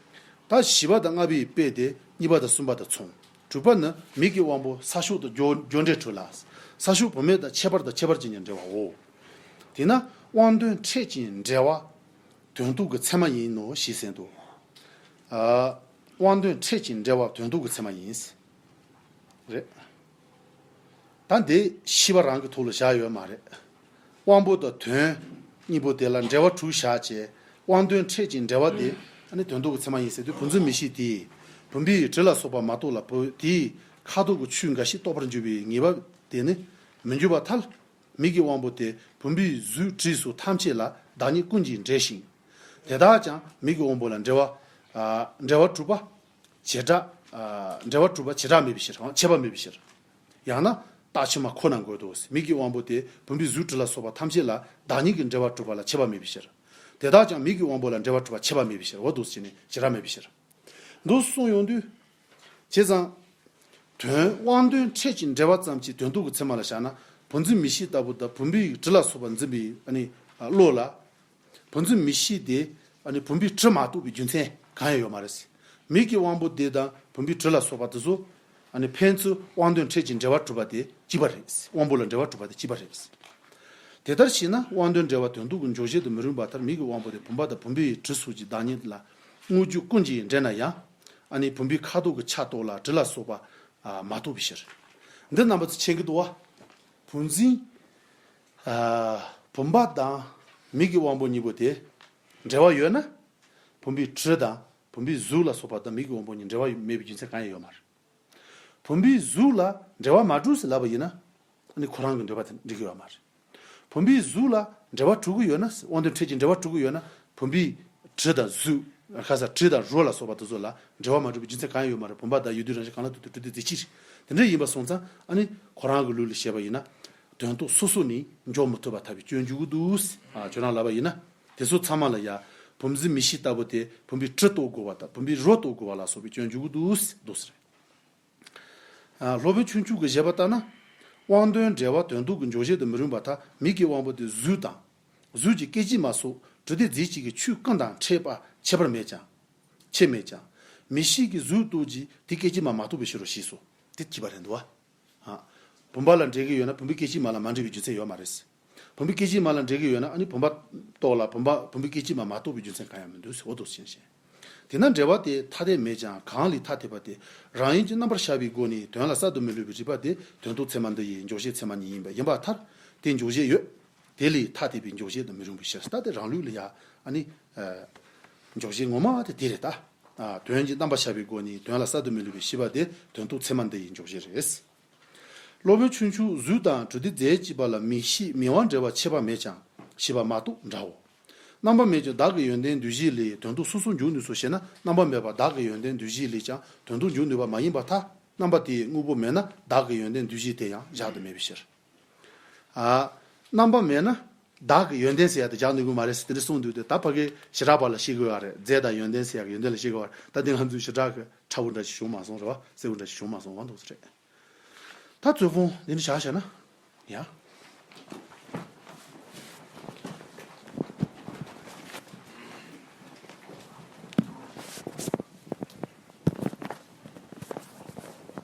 ད་བཞི་པ་དང་ལྔ་པའི་དཔེ་དེ་གཉིས་པ་དང་གསུམ་པ་དང་མཚུངས། དྲུག་པ་ནི་མིག་གི་དབང་པོ་ས་ཕྱོགས་དང་སྦྱོར་སྦྱོར་འབྲེལ་དྲུག་ལ། ས་ཕྱོགས་བུད་མེད་དང་ཁྱད་པར་དང་ཁྱད་པར་ཅན་གྱི་འབྲེལ་བའོ། དེས་ན་དབང་དོན་ཕྲད་ཅིང་འབྲེལ་བ་དོན་རྟོགས་ཀྱི་ཚད་མ་ཡིན་ནོ་ཞེས་གསུངས་འདུག་ཨ། དབང་དོན་ཕྲད་ཅིང་འབྲེལ་བ་དོན་རྟོགས་ཀྱི་ཚད་མ་ཡིན། རེད། ད་འདི་ཤེས་པ་རང་གི་ཐོག་ལ་བཞག་ཡོད་མ་རེད། དབང་པོ་དང་དོན་གཉིས་པོ་དེ་ལ་འབྲེལ་བ་དྲུག་བཞག་བྱས། དབང་དོན་ཕྲད་ཅིང་འབྲེལ་བ་དེ་ཨ་ནི་དོན་རྟོགས་ཀྱི་ཚད་མ་ཡིན་ཟེར་དུས། བུམ་འཛིན་མིག་ཤེས་དེས་བུམ་པའི་དྲི་ལ་སོགས་པ་མ་རྟོགས་ལ། བུ་དེའི་ཁ་དོག་གི་ཆོས་འགའ་ཞིག་རྟོགས་པར་འགྱུར་བའི་ངེས་པ་དེ་ནི་མི་འགྱུར་བར་ཐལ། མིག་གི་དབང་པོ་དེ་བུམ་པའི་གཟུགས་དྲི་སོགས་ཐམས་ཅད་ལ་བདག་ཉིད་ཀུན་གྱིས་འབྲེལ་ཞིང་། དེ་དག་ཀྱང་མིག་གི་དབང་པོ་ལ་འབྲེལ་བ། ཨ། འབྲེལ་བ་གྲུབ་པ། བྱེ་བྲག་ཨ། འབྲེལ་བ་གྲུབ་པ་བྱེ་བྲག་མེད་པའི་ཕྱིར། ཁྱད་པར་མེད་པའི་ཕྱིར། ཡང་ན་རྟགས་ཕྱི་མ་ཁོ་ན་དགོས་འདུག་མིག་གི་དབང་པོ་དེ་བུམ་པའི་གཟུགས་དྲི་ལ་སོགས་པ་ཐམས་ཅད་ལ་བདག་ཉིད་ཀྱི་འབྲེལ་བ་གྲུབ་པ་ལ་ཁྱད་པར་མེད་པའི་ཕྱིར། དེ་དག་ཀྱང་མིག་གི་དབང་པོ་ལ་འབྲེལ་བ་གྲུབ་པ་ཁྱད་པར་མེད་པའི་ཕྱིར་འོ་འདུག་ཟེར་ནས་བྱེ་བྲག་མེད་པའི་ཕྱིར། འདུག་གསུངས་ཡོང་དུས། བྱས་ཙང་། དོན་དབང་དོན་ཕྲད་ཀྱི་འབྲེལ་བ་ཙམ་གྱི་དོན་རྟོགས་ཀྱི་ཚད་མ་ལ་བཞག་ན། བུམ་འཛིན་མིག་ཤེས་ལྟ་བུ་དང་བུམ་པའི་དྲི་ལ་སོགས་པ་འཛིན་པའི་ཨ་ནི་བློ་ལ། བུམ་འཛིན་མིག་ཤེས་དེ་ཨ་ནི་བུམ་པའི་དྲི་མ་རྟོགས་པའི་རྒྱུ་མཚན་གང་ཡང་ཡོད་མ་རེད། མིག་གི་དབང་པོ་དེ་དང་བུམ་པའི་དྲི་ལ་སོགས་པ་དེ་ཚོ་ཨ་ནི་ཕན་ཚུན་དབང་དོན་ཕྲད་ཀྱི་འབྲེལ་བ་གྲུབ་པ་དེ་གཅིག་པ་རེད། དབང་པོ་ལ་འབྲེལ་བ་གྲུབ་པ་དེ་གཅིག་པ་རེད། དེ་ལྟར་བྱས་ན་དབང་དོན་འབྲེལ་བ་དོན་རྟོགས་ཀྱི་འཇོག་བྱེད་དུ་མི་རུང་བ་ལྟར་མིག་གི་དབང་པོ་དེ་བུམ་པ་དང་བུམ་པའི་དྲི་སོགས་ཀྱི་བདག་ཉིད་ལ་དངོས་རྒྱུ་ཀུན་གྱིས་འབྲེལ་ན་ཡང་། ཨ་ནི་བུམ་པའི་ཁ་དོག་གི་ཆ་རྟོགས་ལ་དྲི་ལ་སོགས་པ་མ་རྟོགས་པའི་ཕྱིར། འདི་རྣམ་པ་ཚོ་མཁྱེན་གྱི་འདུག་བ། བུམ་འཛིན། ཨ། བུམ་པ་དང་མིག་གི་དབང་པོ་གཉིས་པོ་དེ་འབྲེལ་བ་ཡོད་ན། བུམ་པའི་དྲི་དང་བུམ་པའི་གཟུགས་ལ་སོགས་པ་དང་མིག་གི་དབང་པོ་གཉིས་འབྲེལ་བ་མེད་པའི་རྒྱུ་མཚན་གང་ཡང་ཡོད་མ་རེད། བུམ་པའི་གཟུགས་ལ་འབྲེལ་བ་མ་གྲུབ་ཟེར་ལབ་པ་ཡིན་ན། ཨ་ནི་ཁོ་རང་གི་འབྲེལ་བ་དེ་འགྲིག་གི་ཡོད་མ་རེད། བུམ་པའི་གཟུགས་ལ་འབྲེལ་བ་གྲུབ་ཀྱི་ཡོད་ན། དབང་དོན་ཕྲད་ཀྱི་འབྲེལ་བ་གྲུབ་ཀྱི་ཡོད་ན། བུམ་པའི་དྲི་དང་གཟུགས། ཁ་ས་དྲི་དང་རོ་ལ་སོགས་པ་དེ་ཚོ་ལ་འབྲེལ་བ་མ་གྲུབ་པའི་རྒྱུ་མཚན་གང་ཡང་ཡོད་མ་རེད། བུམ་པ་དང་ཡུལ་དུས་རང་བཞིན་གང་ལ་ལྟོས་ཏེ་གྲུབ་སྟེ་རྫས་གཅིག་རེད། དེ་འདྲ་ཡིན་པ་སོང་ཙང་ཨ་ནི་ཁོ་རང་གི་ལུགས་ལ་བཤད་པ་ཡིན་ན། དོན་རྟོགས་སོ་སོ་ནས་འཇོག་མི་ཐུབ་པ་ཐལ་བའི་སྐྱོན་འཇུག་གི་འདུག་ཨ། ཁྱོད་རང་ལབ་པ་ཡིན་ན། དེ་ཚོ་ཚང་མ་ལ་ཡ། བུམ་འཛིན་མིག་ཤེས་ལྟ་བུ་དེ་བུམ་པའི་དྲི་རྟོགས་དགོས་པ་དང་བུམ་པའི་རོ་རྟོགས་དགོས་པ་ལ་སོགས་པའི་སྐྱོན་འཇུག་གི་འདུག་འདུག་ཟེར། ཨ། སློབ་དཔོན་ཆོས་འཁྱུག་གི་བཞེད་པ་ལྟར་ན། དབང་དོན་འབྲེལ་བ་དོན་རྟོགས་ཀྱི་འཇོག་བྱེད་དུ་མི་རུང་བ་དག་མིག་གི་དབང་པོ་དེ་གཟུགས་དང་། གཟུགས་ཀྱི་སྐད་ཅིག་མ་སོགས་དྲི་དེ་རྫས་གཅིག་གི་ཆོས་ཀུན་དང་ཕྲད་པ་ཁྱད་པར་མེད་ཀྱང་། ཁྱད་མེད་ཀྱང་། མིག་ཤེས་ཀྱིས་གཟུགས་རྟོགས་ཀྱི་དེ་སྐད་ཅིག་མ་མ་རྟོགས་པའི་ཕྱིར་རོ་ཞེས་སོ། དེ་གཅིག་པ་རེད་འདུག་བ། ཨ། བུམ་པ་ལ་འབྲེལ་གྱི་ཡོད་ན་བུམ་པའི་སྐད་ཅིག་མ་ལ་མ་འབྲེལ་བའི་རྒྱུ་མཚན་ཡོད་མ་རེད། བུམ་པའི་སྐད་ཅིག་མ་ལ་འབྲེལ་གྱི་ཡོད་ན་ཨ་ནི་བུམ་པ་རྟོགས་ལ་བུམ་པ་བུམ་པའི་སྐད་ཅིག་མ་མ་རྟོགས་པའི་རྒྱུ་མཚན་གང་ཡང་མི་འདུག་ཟེར་འོ་དོ་ཞེས་བཤད། དེས་ན་འབྲེལ་བ་དེ་ཐ་དད་མེད་ཀྱང་གང་ལས་ཐ་དད་པ་དེ་རང་ཡུལ་གྱི་རྣམ་པར་ཤར་བའི་སྒོ་ནས་དོན་ལ་གསར་དུ་མི་སླུ་བའི་རིགས་པ་དེ་དོན་རྟོགས་ཚད་མ་འདི་ཡི་འཇོག་བྱེད་ཚད་མ་ཉིད་ཡིན་པ་ཡིན་པར་ཐལ། དེ་འཇོག་བྱེད་ཡོད། དེ་ལས་ཐ་དད་པའི་འཇོག་བྱེད་དུ་མི་རུང་བའི་ཕྱིར། ད་དེ་རང་ལུགས་ལ་ཡ་ཨ་ནི། ཨ། འཇོག་བྱེད་ངོ་མ་དེ་དེ་རེད་ད། ཨ། དོན་གྱི་རྣམ་པར་ཤར་བའི་སྒོ་ནས་དོན་ལ་གསར་དུ་མི་སླུ་བའི་ཤེས་པ་དེ་དོན་རྟོགས་ཚད་མ་འདི་ཡི་འཇོག་བྱེད་རེད། སློབ་དཔོན་ཆོས་འཁྱུག་གཟུགས་དང་དྲི་དེ་རྫས་གཅིག་པ་ལ་མིག་ཤེས་མིག་དབང་འབྲེལ་བ་ཁྱད་པར་མེད་ཀྱང་ཞེས་པ་མ་གཏོགས་འདྲའོ། རྣམ་པ་མེད་ཀྱང་བདག་གི་ཡོན་ཏན་འདུས་བྱས་ལས་དོན་རྟོགས་སོ་སོར་འཇུག་ནུས་སོ་ཞེ་ན། རྣམ་པ་མེད་པར་བདག་གི་ཡོན་ཏན་འདུས་བྱས་ལས་ཀྱང་དོན་རྟོགས་འཇུག་ནུས་པ་མ་ཡིན་པར་ཐལ། རྣམ་པ་དེའི་དངོས་པོ་མེད་ན་བདག་གི་ཡོན་ཏན་འདུས་བྱས་དེ་ཡང་བཞག་ཏུ་མེད་པའི་ཕྱིར། ཨ། རྣམ་པ་མེད་ན་བདག་གི་ཡོན་ཏན་ཟེར་ཡ་དེ་བཞག་ནུས་ཀྱི་མ་རེད་ཟེར་དེ་འདྲ་གསུངས་འདུག་སྟེ། ད་ཕ་གི་ཞེ་དྲག་པ་ལ་བཤད་དགོས་པ་རེད། རྫས་དང་ཡོན་ཏན་ཟེར་ཡ་གི་ཡོན་ཏན་ལ་བཤད་དགོས་པ་རེད། ད་དེ་ང་ཚོས་ཞེ་དྲག་གི་ཕྲ་བོ་འདྲ་ཞིག་བྱུང་མ་སོང་རེད་བ། གསལ་བོ་འདྲ་ཞིག་བྱུང་མ་སོང་བ་འདུག་ཟེར་རེད། ད་རྩོད་སྤོང་འདི་འདྲ་བཞག་བྱས་ན། ཡ།